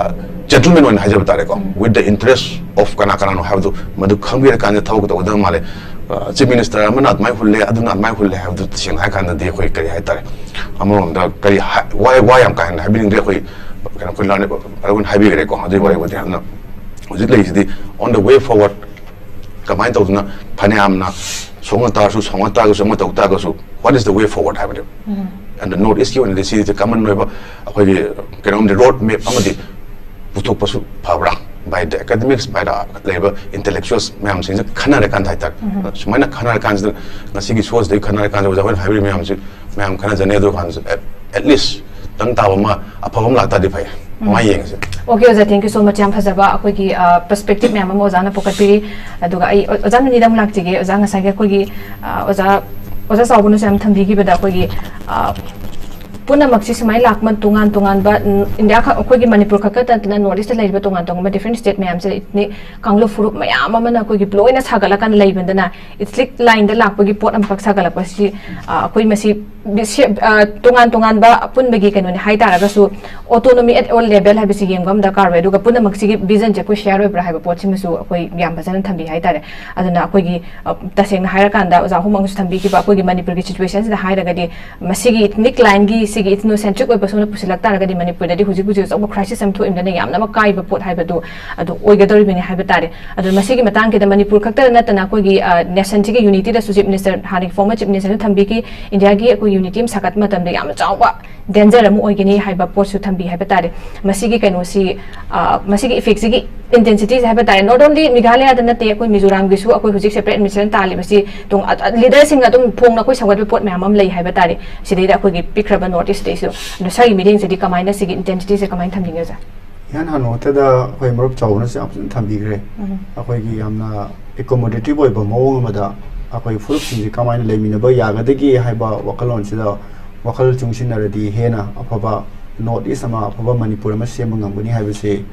ꯖꯦꯟꯇꯜꯃꯦꯟ ꯑꯣꯏꯅ ꯍꯥꯏꯖꯕ ꯇꯥꯔꯦꯀꯣ, with the interest of ꯀꯅꯥ ꯀꯅꯥꯅꯣ ꯍꯥꯏꯕꯗꯨ ꯃꯗꯨ ꯈꯪꯕꯤꯔꯀꯥꯟꯗ ꯊꯕꯛ ꯇꯧꯒꯗꯕ ꯃꯥꯜꯂꯦ꯫ ꯆꯤꯐ ꯃꯤꯅꯤꯁꯇꯔ ꯑꯃꯅ ꯑꯗꯨꯃꯥꯏꯅ ꯍꯨꯜꯂꯦ, ꯑꯗꯨꯅ ꯑꯗꯨꯃꯥꯏꯅ ꯍꯨꯜꯂꯦ ꯍꯥꯏꯕꯗꯨ ꯇꯁꯦꯡꯅ ꯍꯥꯏꯔ ꯀꯥꯟꯗꯗꯤ ꯑꯩꯈꯣꯏ ꯀꯔꯤ ꯍꯥꯏꯇꯥꯔꯦ, ꯑꯃꯔꯣꯝꯗ ꯀꯔꯤ ꯍꯥꯏ-, ꯋꯥ, ꯋꯥ ꯌꯥꯝ ꯀꯥ ꯍꯦꯟꯅ ꯍꯥꯏꯕꯤꯅꯤꯡꯗ꯭ꯔꯦ꯫ ꯑꯩꯈꯣꯏ ꯀꯩꯅꯣ ꯑꯩꯈꯣꯏ ꯂꯥꯟ ꯑꯔꯨꯟ ꯍꯥꯏꯕꯤꯈ꯭ꯔꯦꯀꯣ, ꯑꯗꯨꯒꯤ ꯋꯥꯔꯤꯕꯨꯗꯤ ꯑꯗꯨꯅ ꯍꯧꯖꯤꯛ ꯂꯩꯔꯤꯁꯤꯗꯤ on the way forward ꯀꯃꯥꯏꯅ ꯇꯧꯗꯅ ꯐꯅꯌꯥꯝꯅ ꯁꯣꯛꯅ ꯇꯥꯔꯁꯨ, ꯁꯣꯛꯅ ꯇꯥꯔꯒꯁꯨ, ꯑꯃ ꯇꯧ ꯇꯥꯔꯒꯁꯨ, what is the way forward ꯍꯥꯏꯕꯅꯦꯕ꯫ ꯑꯗ ꯅꯣꯔꯠ ꯏꯁꯀꯤ ꯑꯣꯏꯅꯗꯤ ꯁꯤꯁꯦ ꯀꯃꯟ ꯑꯣꯏꯕ ꯑꯩꯈꯣꯏꯒꯤ ꯀꯩꯅꯣꯝꯗꯤ ꯔꯣꯗ ꯃꯦꯞ ꯑꯃꯗꯤ ꯄꯨꯊꯣꯛꯄꯁꯨ ꯐꯕ꯭ꯔꯥ? By the academics, by the ꯂꯩꯔꯤꯕ intellectuals ꯃꯌꯥꯝꯁꯤꯡꯁꯦ ꯈꯟꯅꯔꯀꯥꯟꯗ ꯍꯥꯏꯇꯥꯔꯦ꯫ ꯁꯨꯃꯥꯏꯅ ꯈꯟꯅꯔꯀꯥꯟꯁꯤꯗ ꯉꯁꯤꯒꯤ ꯁꯣꯁꯤꯗꯒꯤ ꯈꯟꯅꯔꯀꯥꯟꯗ ꯑꯣꯖꯥ ꯍꯣꯏꯅ ꯍꯥꯏꯕꯤꯔꯤꯕ ꯃꯌꯥꯝꯁꯤ ꯃꯌꯥꯝ ꯈꯟꯅꯖꯅꯤ꯫ ꯑꯗꯨ ꯀꯥꯟꯗ at least ꯇꯪ ꯇꯥꯕ ꯑꯃ ꯑꯐꯕ ꯑꯃ ꯂꯥꯛꯇꯥꯔꯗꯤ ꯐꯩ꯫ ꯀꯃꯥꯏꯅ ꯌꯦꯡꯉꯁꯤ? ꯑꯣꯀꯦ ꯑꯣꯖꯥ, thank you so much, ꯌꯥꯝ ꯐꯖꯕ ꯑꯩꯈꯣꯏꯒꯤ ꯄꯔꯁꯄꯦꯛꯇꯤꯞ ꯃꯌꯥꯝ ꯑꯃ ꯑꯣꯖꯥꯅ ꯄꯨꯈꯠꯄꯤꯔꯤ꯫ ꯑꯗꯨꯒ ꯑꯩ ꯑꯣꯖꯥ ꯅꯤꯅꯤꯗ ꯑꯃꯨꯛ ꯂꯥꯛꯆꯒꯦ꯫ ꯑꯣꯖꯥ, ꯉꯁꯥꯏꯒꯤ ꯑꯩꯈꯣꯏꯒꯤ ꯑ, ꯑꯣꯖꯥ ꯑꯣꯖꯥ ꯆꯥꯎꯕꯅꯁꯨ ꯌꯥꯝ ꯊꯝꯕꯤꯈꯤꯕꯗ ꯑꯩꯈꯣꯏꯒꯤ ꯑ, ꯄꯨꯝꯅꯃꯛꯁꯤ ꯁꯨꯃꯥꯏꯅ ꯂꯥꯛꯄ ꯇꯣꯉꯥꯟ ꯇꯣꯉꯥꯟꯕ, ꯎꯝ, ꯏꯟꯗꯤꯌꯥ ꯈꯛ, ꯑꯩꯈꯣꯏꯒꯤ ꯃꯅꯤꯄꯨꯔ ꯈꯛꯇ ꯅꯠꯇꯅ ꯅꯣꯔꯠ ꯏꯁꯇ ꯂꯩꯔꯤꯕ ꯇꯣꯉꯥꯟ ꯇꯣꯉꯥꯟꯕ ꯗꯤꯐ꯭ꯔꯦꯟ ꯁ꯭ꯇꯦꯠ ꯃꯌꯥꯝꯁꯦ ꯏꯊꯅꯤꯛ ꯀꯥꯡꯂꯨꯞ ꯐꯨꯔꯨꯞ ꯃꯌꯥꯝ ꯑꯃꯅ ꯑꯩꯈꯣꯏꯒꯤ ꯂꯣꯏꯅ ꯁꯥꯒꯠꯂꯀꯥꯟꯗ ꯂꯩꯕꯗꯅ ꯏꯊꯅꯤꯛ ꯂꯥꯏꯟꯗ ꯂꯥꯛꯄꯒꯤ ꯄꯣꯠ ꯑꯃꯈꯛ ꯁꯥꯒꯠꯂꯛꯄꯁꯤ, ꯑ, ꯑꯩꯈꯣꯏ ꯃꯁꯤ ꯕꯤ-, ꯁꯦ-, ꯑ, ꯇꯣꯉꯥꯟ ꯇꯣꯉꯥꯟꯕ ꯑꯄꯨꯟꯕꯒꯤ ꯀꯩꯅꯣꯅꯤ ꯍꯥꯏ ꯇꯥꯔꯒꯁꯨ autonomy at all level ꯍꯥꯏꯕꯁꯤ ꯌꯦꯡꯕ ꯑꯃ ꯗꯔꯀꯥꯔ ꯑꯣꯏ꯫ ꯑꯗꯨꯒ ꯄꯨꯝꯅꯃꯛꯁꯤꯒꯤ ꯚꯤꯖꯟꯁꯦ ꯑꯩꯈꯣꯏ ꯁꯦꯌꯔ ꯑꯣꯏꯕ꯭ꯔꯥ ꯍꯥꯏꯕ ꯄꯣꯠꯁꯤꯃꯁꯨ ꯑꯩꯈꯣꯏ ꯌꯥꯝ ꯐꯖꯅ ꯊꯝꯕꯤ ꯍꯥꯏ ꯇꯥꯔꯦ꯫ ꯑꯗꯨꯅ ꯑꯩꯈꯣꯏꯒꯤ, ꯑ, ꯇꯁꯦꯡꯅ ꯍꯥꯏꯔꯀꯥꯟꯗ ꯑꯣꯖꯥ ꯑꯍꯨꯝꯃꯛꯅꯁꯨ ꯊꯝꯕꯤꯈꯤꯕ ꯑꯩꯈꯣꯏꯒꯤ ꯃꯅꯤꯄꯨꯔꯒꯤ ꯁꯤꯆꯨꯋꯦꯁꯟꯁꯤꯗ ꯍꯥꯏꯔꯒꯗꯤ ꯃꯁꯤꯒꯤ ꯏꯊꯅꯤꯛ ꯂꯥꯏꯟꯒꯤ ꯁꯤꯒꯤ ꯏꯊꯅꯣꯁꯦꯟꯇ꯭ꯔꯤꯛ ꯑꯣꯏꯕ ꯁꯣꯝꯗ ꯄꯨꯁꯤꯜꯂꯛ ꯇꯥꯔꯒꯗꯤ ꯃꯅꯤꯄꯨꯔꯗꯗꯤ ꯍꯧꯖꯤꯛ ꯍꯧꯖꯤꯛ ꯑꯆꯧꯕ ꯀ꯭ꯔꯥꯏꯁꯤꯁ ꯑꯃ ꯊꯣꯛꯏꯕꯅꯤꯅ ꯌꯥꯝꯅꯃꯛ ꯀꯥꯏꯕ ꯄꯣꯠ ꯍꯥꯏꯕꯗꯨ ꯑꯗꯨ ꯑꯣꯏꯒꯗꯧꯔꯤꯕꯅꯤ ꯍꯥꯏꯕ ꯇꯥꯔꯦ꯫ ꯑꯗꯨꯅ ꯃꯁꯤꯒꯤ ꯃꯇꯥꯡꯁꯤꯗ ꯃꯅꯤꯄꯨꯔ ꯈꯛꯇꯗ ꯅꯠꯇꯅ ꯑꯩꯈꯣꯏꯒꯤ, ꯑ, ꯅꯦꯁꯟꯁꯤꯒꯤ ꯌꯨꯅꯤꯇꯤꯗꯁꯨ ꯆꯤꯐ ꯃꯤꯅꯤꯁꯇꯔ, ꯍꯥꯟꯅꯒꯤ ꯐꯣꯔꯃꯔ ꯆꯤꯐ ꯃꯤꯅꯤꯁꯇꯔꯅ ꯊꯝꯕꯤꯈꯤ, ꯏꯟꯗꯤꯌꯥꯒꯤ ꯑꯩꯈꯣꯏ ꯌꯨꯅꯤꯇꯤ ꯑꯃ ꯁꯥꯒꯠꯄ ꯃꯇꯝꯗ ꯌꯥꯝꯅ ꯆꯥꯎꯕ ꯗꯦꯟꯖꯔ ꯑꯃ ꯑꯣꯏꯒꯅꯤ ꯍꯥꯏꯕ ꯄꯣꯠꯁꯨ ꯊꯝꯕꯤ ꯍꯥꯏꯕ ꯇꯥꯔꯦ꯫ ꯃꯁꯤꯒꯤ ꯀꯩꯅꯣꯁꯤ, ꯑ, ꯃꯁꯤꯒꯤ ꯏꯐꯦꯛꯁꯤꯒꯤ ꯏꯟꯇꯦꯟꯁꯤꯇꯤꯁꯦ ꯍꯥꯏꯕ ꯇꯥꯔꯦ, ꯅꯣꯠ ꯑꯣꯟꯂꯤ ꯃꯦꯘꯥꯂꯌꯥꯗ ꯅꯠꯇꯦ, ꯑꯩꯈꯣꯏ ꯃꯤꯖꯣꯔꯥꯝꯒꯤꯁꯨ ꯑꯩꯈꯣꯏ ꯍꯧꯖꯤꯛ ꯁꯦꯄꯔꯦꯠ ꯑꯦꯗꯃꯤꯅꯤꯁꯇ꯭ꯔꯦꯁꯟ ꯇꯥꯜꯂꯤꯕꯁꯤ ꯇꯣꯡ-, ꯑ, ꯑ, ꯂꯤꯗꯔꯁꯤꯡꯅ ꯑꯗꯨꯝ ꯐꯣꯡꯅ ꯑꯩꯈꯣꯏ ꯁꯧꯒꯠꯄ ꯄꯣꯠ ꯃꯌꯥꯝ ꯑꯃ ꯂꯩ ꯍꯥꯏꯕ ꯇꯥꯔꯦ꯫ ꯁꯤꯗꯩꯗ ꯑꯩꯈꯣꯏꯒꯤ ꯄꯤꯛꯈ꯭ꯔꯕ ꯅꯣꯔꯠ ꯏꯁꯇꯩꯁꯨ꯫ ꯑꯗꯣ ꯁꯥꯔꯒꯤ ꯃꯤꯠꯌꯦꯡꯁꯤꯗꯤ ꯀꯃꯥꯏꯅ ꯁꯤꯒꯤ ꯏꯟꯇꯦꯟꯁꯤꯇꯤꯁꯦ ꯀꯃꯥꯏꯅ ꯊꯝꯕꯤꯒꯦ, ꯑꯣꯖꯥ? ꯏꯍꯥꯟ ꯍꯥꯟꯅ ꯃꯛꯇꯗ ꯑꯩꯈꯣꯏ ꯃꯔꯨꯞ ꯆꯥꯎꯕꯅꯁꯨ ꯌꯥꯝ ꯐꯖꯅ ꯊꯝꯕꯤꯈ꯭ꯔꯦ꯫ ꯑꯩꯈꯣꯏꯒꯤ ꯌꯥꯝꯅ ꯑꯦꯀꯣꯃꯣꯗꯦꯇꯤꯚ ꯑꯣꯏꯕ ꯃꯑꯣꯡ ꯑꯃꯗ ꯑꯩꯈꯣꯏ ꯐꯨꯔꯨꯞꯁꯤꯡꯁꯤ ꯀꯃꯥꯏꯅ ꯂꯩꯃꯤꯟꯅꯕ ꯌꯥꯒꯗꯒꯦ ꯍꯥꯏꯕ ꯋꯥꯈꯜꯂꯣꯟꯁꯤꯗ ꯋꯥꯈꯜ ꯆꯨꯡꯁꯤꯟꯅꯔꯗꯤ ꯍꯦꯟꯅ ꯑꯐꯕ ꯅꯣꯔꯠ ꯏꯁ ꯑꯃ, ꯑꯐꯕ ꯃꯅꯤꯄꯨꯔ ꯑꯃ ꯁꯦꯝꯕ ꯉꯝꯒꯅꯤ ꯍꯥꯏꯕꯁꯤ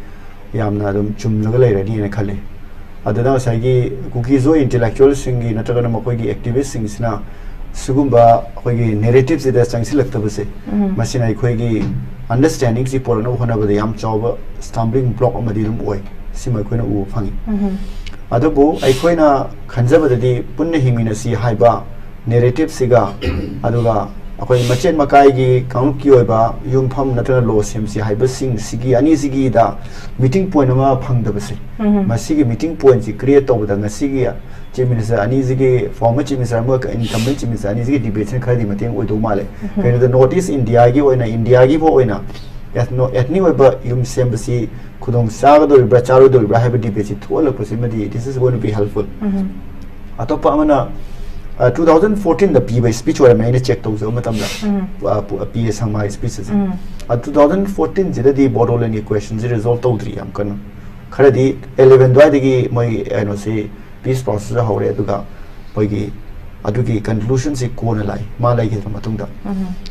ꯌꯥꯝꯅ ꯑꯗꯨꯝ ꯆꯨꯝꯂꯒ ꯂꯩꯔꯅꯤꯅ ꯈꯜꯂꯤ꯫ ꯑꯗꯨꯅ ꯉꯁꯥꯏꯒꯤ ꯀꯨꯀꯤꯖꯣ ꯏꯟꯇꯦꯂꯦꯛꯆꯨꯋꯦꯜꯁꯤꯡꯒꯤ ꯅꯠꯇ꯭ꯔꯒꯅ ꯃꯈꯣꯏꯒꯤ ꯑꯦꯛꯇꯤꯚꯤꯁꯁꯤꯡꯁꯤꯅ ꯁꯤꯒꯨꯝꯕ ꯑꯩꯈꯣꯏꯒꯤ ꯅꯦꯔꯦꯇꯤꯚꯁꯤꯗ ꯆꯪꯁꯤꯜꯂꯛꯇꯕꯁꯦ, ꯃꯁꯤꯅ ꯑꯩꯈꯣꯏꯒꯤ ꯑꯟꯗꯔꯁ꯭ꯇꯦꯟꯗꯤꯡꯁꯤ ꯄꯨꯔꯛꯅꯕ ꯍꯣꯠꯅꯕꯗ ꯌꯥꯝ ꯆꯥꯎꯕ ꯁ꯭ꯇꯝꯕ꯭ꯂꯤꯡ ꯕ꯭ꯂꯣꯛ ꯑꯃꯗꯤ ꯑꯗꯨꯝ ꯑꯣꯏ꯫ ꯁꯤꯃ ꯑꯩꯈꯣꯏꯅ ꯎꯕ ꯐꯪꯉꯤ꯫ ꯑꯗꯨꯕꯨ ꯑꯩꯈꯣꯏꯅ ꯈꯟꯖꯕꯗꯗꯤ ꯄꯨꯟꯅ ꯍꯤꯡꯃꯤꯟꯅꯁꯤ ꯍꯥꯏꯕ ꯅꯦꯔꯦꯇꯤꯚꯁꯤꯒ, ꯑꯗꯨꯒ ꯑꯩꯈꯣꯏ ꯃꯆꯦꯠ ꯃꯀꯥꯏꯒꯤ ꯀꯥꯡꯂꯨꯞꯀꯤ ꯑꯣꯏꯕ ꯌꯨꯝꯐꯝ ꯅꯠꯇ꯭ꯔꯒ ꯂꯣ ꯁꯦꯝꯁꯤ ꯍꯥꯏꯕꯁꯤꯡꯁꯤꯒꯤ ꯑꯅꯤꯁꯤꯒꯤꯗ meeting point ꯑꯃ ꯐꯪꯗꯕꯁꯦ, ꯃꯁꯤꯒꯤ meeting pointꯁꯤ create ꯇꯧꯕꯗ ꯉꯁꯤꯒꯤ Chief Minister ꯑꯅꯤꯁꯤꯒꯤ, former Chief Minister ꯑꯃꯒ incumbent Chief Minister ꯑꯅꯤꯁꯤꯒꯤ debateꯁꯤꯅ ꯈꯔꯗꯤ ꯃꯇꯦꯡ ꯑꯣꯏꯗꯧ ꯃꯥꯜꯂꯦ꯫ ꯀꯩꯅꯣꯗ North East Indiaꯒꯤ ꯑꯣꯏꯅ, Indiaꯒꯤ ꯑꯣꯏꯅ ethno- ethnic ꯑꯣꯏꯕ ꯌꯨꯝ ꯁꯦꯝꯕꯁꯤ ꯈꯨꯗꯣꯡ ꯆꯥꯒꯗꯧꯔꯤꯕ꯭ꯔꯥ ꯆꯥꯔꯣꯏꯗꯧꯔꯤꯕ꯭ꯔꯥ ꯍꯥꯏꯕ debateꯁꯤ ꯊꯣꯛꯍꯜꯂꯛꯄꯁꯤꯃꯗꯤ this is going to be helpful꯫ ꯑꯇꯣꯞꯄ ꯑꯃꯅ, ꯑ, two thousand fourteenꯗ ꯄꯤꯕ speech ꯑꯣꯏꯔꯝꯃꯦ, ꯑꯩꯅ check ꯇꯧꯖꯕ ꯃꯇꯝꯗ, ꯑ, ꯄꯨ- ꯄꯤ ꯑꯦ ꯁꯪꯃꯥꯒꯤ speech ꯑꯁꯦ꯫ ꯑ, two thousand fourteenꯁꯤꯗꯗꯤ Bodolandꯒꯤ questionꯁꯦ resolve ꯇꯧꯗ꯭ꯔꯤ ꯌꯥꯝ ꯀꯟꯅ꯫ ꯈꯔꯗꯤ eleven ꯑꯗꯨꯋꯥꯏꯗꯒꯤ ꯃꯣꯏ ꯀꯩꯅꯣꯁꯤ peace process ꯍꯧꯔꯦ, ꯑꯗꯨꯒ ꯃꯣꯏꯒꯤ ꯑꯗꯨꯒꯤ conclusionꯁꯤ ꯀꯣꯟꯅ ꯂꯥꯛꯏ, ꯃꯥ ꯂꯩꯈꯤꯗ꯭ꯔ ꯃꯇꯨꯡꯗ꯫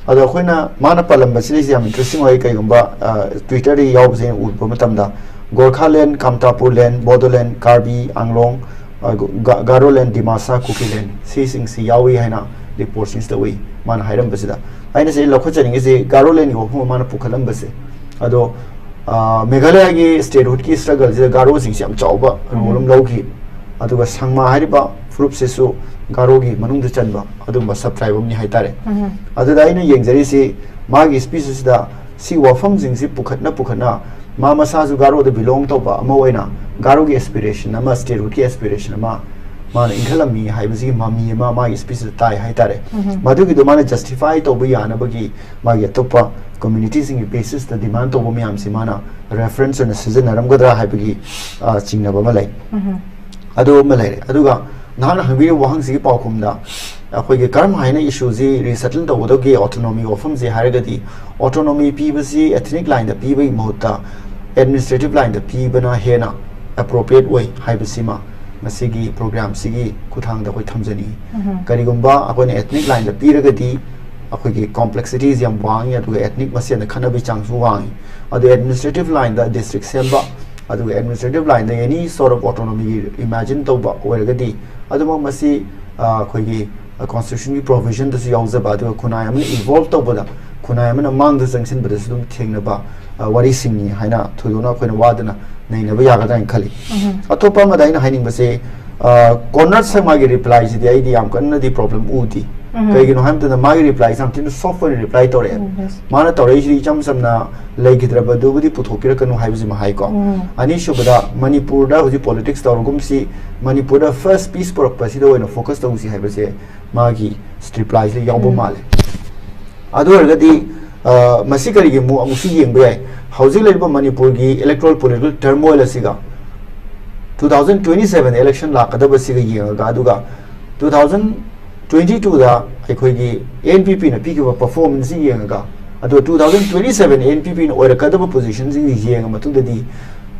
ꯑꯗꯣ ꯑꯩꯈꯣꯏꯅ ꯃꯥꯅ ꯄꯜꯂꯝꯕꯁꯤꯗꯩꯁꯤ ꯌꯥꯝ interesting ꯑꯣꯏ꯫ ꯀꯩꯒꯨꯝꯕ, ꯑ, Twitterꯗ ꯌꯥꯎꯕꯁꯦ ꯎꯕ ꯃꯇꯝꯗ Gorkhaland, Kamtapurland, Bodoland, Karbi Anglong, ꯑ, ꯒ- Garoland, Dimasa, Kukiland ꯁꯤꯁꯤꯡꯁꯤ ꯌꯥꯎꯏ ꯍꯥꯏꯅ reportꯁꯤꯡꯁꯤꯗ ꯎꯏ ꯃꯥꯅ ꯍꯥꯏꯔꯝꯕꯁꯤꯗ꯫ ꯑꯩꯅ ꯁꯤ ꯂꯧꯈꯠꯆꯅꯤꯡꯉꯤꯁꯤ Garolandꯒꯤ ꯋꯥꯐꯝ ꯑꯃ ꯃꯥꯅ ꯄꯨꯈꯠꯂꯝꯕꯁꯦ꯫ ꯑꯗꯣ, ꯑ, ꯃꯦꯘꯥꯂꯌꯒꯤ statehoodꯀꯤ struggleꯁꯤꯗ ꯒꯥꯔꯣꯁꯤꯡꯁꯤ ꯌꯥꯝ ꯆꯥꯎꯕ role ꯑꯃ ꯂꯧꯈꯤ꯫ ꯑꯗꯨꯒ ꯁꯪꯃꯥ ꯍꯥꯏꯔꯤꯕ ꯐꯨꯔꯨꯞꯁꯤꯁꯨ ꯒꯥꯔꯣꯒꯤ ꯃꯅꯨꯡꯗ ꯆꯟꯕ ꯑꯗꯨꯒꯨꯝꯕ sub tribe ꯑꯃꯅꯤ ꯍꯥꯏꯇꯥꯔꯦ꯫ ꯑꯗꯨꯗ ꯑꯩꯅ ꯌꯦꯡꯖꯔꯤꯁꯤ ꯃꯥꯒꯤ speech ꯑꯁꯤꯗ ꯁꯤ ꯋꯥꯐꯝꯁꯤꯡꯁꯤ ꯄꯨꯈꯠꯅ ꯄꯨꯈꯠꯅ ꯃꯥ ꯃꯁꯥꯁꯨ ꯒꯥꯔꯣꯗ belong ꯇꯧꯕ ꯑꯃ ꯑꯣꯏꯅ ꯒꯥꯔꯣꯒꯤ aspiration ꯑꯃ, statehoodꯀꯤ aspiration ꯑꯃ ꯃꯥꯅ ꯏꯟꯈꯠꯂꯝꯃꯤ ꯍꯥꯏꯕꯁꯤꯒꯤ ꯃꯃꯤ ꯑꯃ ꯃꯥꯒꯤ speechꯇ ꯇꯥꯏ ꯍꯥꯏꯇꯥꯔꯦ꯫ ꯃꯗꯨꯒꯤꯗꯣ ꯃꯥꯅ justify ꯇꯧꯕ ꯌꯥꯅꯕꯒꯤ ꯃꯥꯒꯤ ꯑꯇꯣꯞꯄ communityꯁꯤꯡꯒꯤ basisꯇ demand ꯇꯧꯕ ꯃꯌꯥꯝꯁꯤ ꯃꯥꯅ reference ꯑꯣꯏꯅ ꯁꯤꯖꯤꯟꯅꯔꯝꯒꯗ꯭ꯔꯥ ꯍꯥꯏꯕꯒꯤ, ꯑ, ꯆꯤꯡꯅꯕ ꯑꯃ ꯂꯩ꯫ ꯑꯗꯨ ꯑꯃ ꯂꯩꯔꯦ꯫ ꯑꯗꯨꯒ ꯅꯍꯥꯛꯅ ꯍꯪꯕꯤꯔꯤꯕ ꯋꯥꯍꯪꯁꯤꯒꯤ ꯄꯥꯎꯈꯨꯝꯗ ꯑꯩꯈꯣꯏꯒꯤ ꯀꯔꯝ ꯍꯥꯏꯅ issueꯁꯤ resettle ꯇꯧꯒꯗꯒꯦ autonomy ꯋꯥꯐꯝꯁꯦ ꯍꯥꯏꯔꯒꯗꯤ, autonomy ꯄꯤꯕꯁꯤ ethnic lineꯗ ꯄꯤꯕꯒꯤ ꯃꯍꯨꯠꯇ administrative lineꯗ ꯄꯤꯕꯅ ꯍꯦꯟꯅ appropriate ꯑꯣꯏ ꯍꯥꯏꯕꯁꯤꯃ ꯉꯁꯤꯒꯤ programꯁꯤꯒꯤ ꯈꯨꯠꯊꯥꯡꯗ ꯑꯩꯈꯣꯏ ꯊꯝꯖꯅꯤꯡꯏ꯫ ꯀꯔꯤꯒꯨꯝꯕ ꯑꯩꯈꯣꯏꯅ ethnic lineꯗ ꯄꯤꯔꯒꯗꯤ ꯑꯩꯈꯣꯏꯒꯤ complexities ꯌꯥꯝ ꯋꯥꯡꯉꯤ, ꯑꯗꯨꯒ ethnic ꯃꯁꯦꯟꯗ ꯈꯠꯅꯕꯒꯤ ꯆꯥꯡꯁꯨ ꯋꯥꯡꯉꯤ꯫ ꯑꯗꯨ administrative lineꯗ district ꯁꯦꯝꯕ, ꯑꯗꯨꯒ administrative lineꯗ any sort of autonomyꯒꯤ imagine ꯇꯧꯕ ꯑꯣꯏꯔꯒꯗꯤ, ꯑꯗꯨꯃꯛ ꯃꯁꯤ, ꯑ, ꯑꯩꯈꯣꯏꯒꯤ constitutionꯒꯤ provisionꯗꯁꯨ ꯌꯥꯎꯖꯕ, ꯑꯗꯨꯒ ꯈꯨꯟꯅꯥꯏ ꯑꯃꯅ evolve ꯇꯧꯕꯗ, ꯈꯨꯟꯅꯥꯏ ꯑꯃꯅ ꯃꯥꯡꯗ ꯆꯪꯁꯤꯟꯕꯗꯁꯨ ꯑꯗꯨꯝ ꯊꯦꯡꯅꯕ, ꯑ, ꯋꯥꯔꯤꯁꯤꯡꯅꯤ ꯍꯥꯏꯅ ꯊꯣꯏꯗꯣꯛꯅ ꯑꯩꯈꯣꯏꯅ ꯋꯥꯗꯅ ꯅꯩꯅꯕ ꯌꯥꯒꯗ꯭ꯔꯥ ꯍꯥꯏꯅ ꯈꯜꯂꯤ꯫ ꯑꯇꯣꯞꯄ ꯑꯃꯗ ꯑꯩꯅ ꯍꯥꯏꯅꯤꯡꯕꯁꯦ, ꯑ, ꯀꯣꯅꯔ ꯁꯪꯃꯥꯒꯤ replyꯁꯤꯗꯤ ꯑꯩꯗꯤ ꯌꯥꯝ ꯀꯟꯅꯗꯤ problem ꯎꯗꯦ꯫ ꯎꯝ꯫ ꯀꯩꯒꯤꯅꯣ ꯍꯥꯏꯕ ꯃꯇꯝꯗ ꯃꯥꯒꯤ reply ꯁꯦ ꯌꯥꯝ ꯊꯤꯅ soft ꯑꯣꯏꯅ reply ꯇꯧꯔꯛꯑꯦ꯫ ꯎꯝ, yes꯫ ꯃꯥꯅ ꯇꯧꯔꯛꯏꯁꯤꯗꯤ ꯏꯆꯝ ꯆꯝꯅ ꯂꯩꯈꯤꯗ꯭ꯔꯕꯗꯨꯕꯨꯗꯤ ꯄꯨꯊꯣꯛꯄꯤꯔꯛꯀꯅꯨ ꯍꯥꯏꯕꯁꯤꯃ ꯍꯥꯏꯀꯣ꯫ ꯎꯝ꯫ ꯑꯅꯤꯁꯨꯕꯗ, ꯃꯅꯤꯄꯨꯔꯗ ꯍꯧꯖꯤꯛ politics ꯇꯧꯔꯒꯨꯝꯁꯤ, ꯃꯅꯤꯄꯨꯔꯗ first peace ꯄꯨꯔꯛꯄꯁꯤꯗ ꯑꯣꯏꯅ focus ꯇꯧꯁꯤ ꯍꯥꯏꯕꯁꯦ ꯃꯥꯒꯤ reply ꯁꯤꯗ ꯌꯥꯎꯕ ꯎꯝ꯫ ꯃꯥꯜꯂꯦ꯫ ꯑꯗꯨ ꯑꯣꯏꯔꯒꯗꯤ, ꯑ, ꯃꯁꯤ ꯀꯔꯤꯒꯤ ꯑꯃꯨꯛ, ꯑꯃꯨꯛꯁꯨ ꯌꯦꯡꯕ ꯌꯥꯏ? ꯍꯧꯖꯤꯛ ꯂꯩꯔꯤꯕ ꯃꯅꯤꯄꯨꯔꯒꯤ electoral political turmoil ꯑꯁꯤꯒ two thousand twenty seven election ꯂꯥꯛꯀꯗꯕꯁꯤꯒ ꯌꯦꯡꯉꯒ, ꯑꯗꯨꯒ two thousand twenty two ꯗ ꯑꯩꯈꯣꯏꯒꯤ N P P ꯅ ꯄꯤꯈꯤꯕ performance ꯁꯤ ꯌꯦꯡꯉꯒ, ꯑꯗꯨꯒ two thousand twenty seven N P P ꯅ ꯑꯣꯏꯔꯛꯀꯗꯕ position ꯁꯤꯡꯁꯤ ꯌꯦꯡꯉ ꯃꯇꯨꯡꯗꯗꯤ,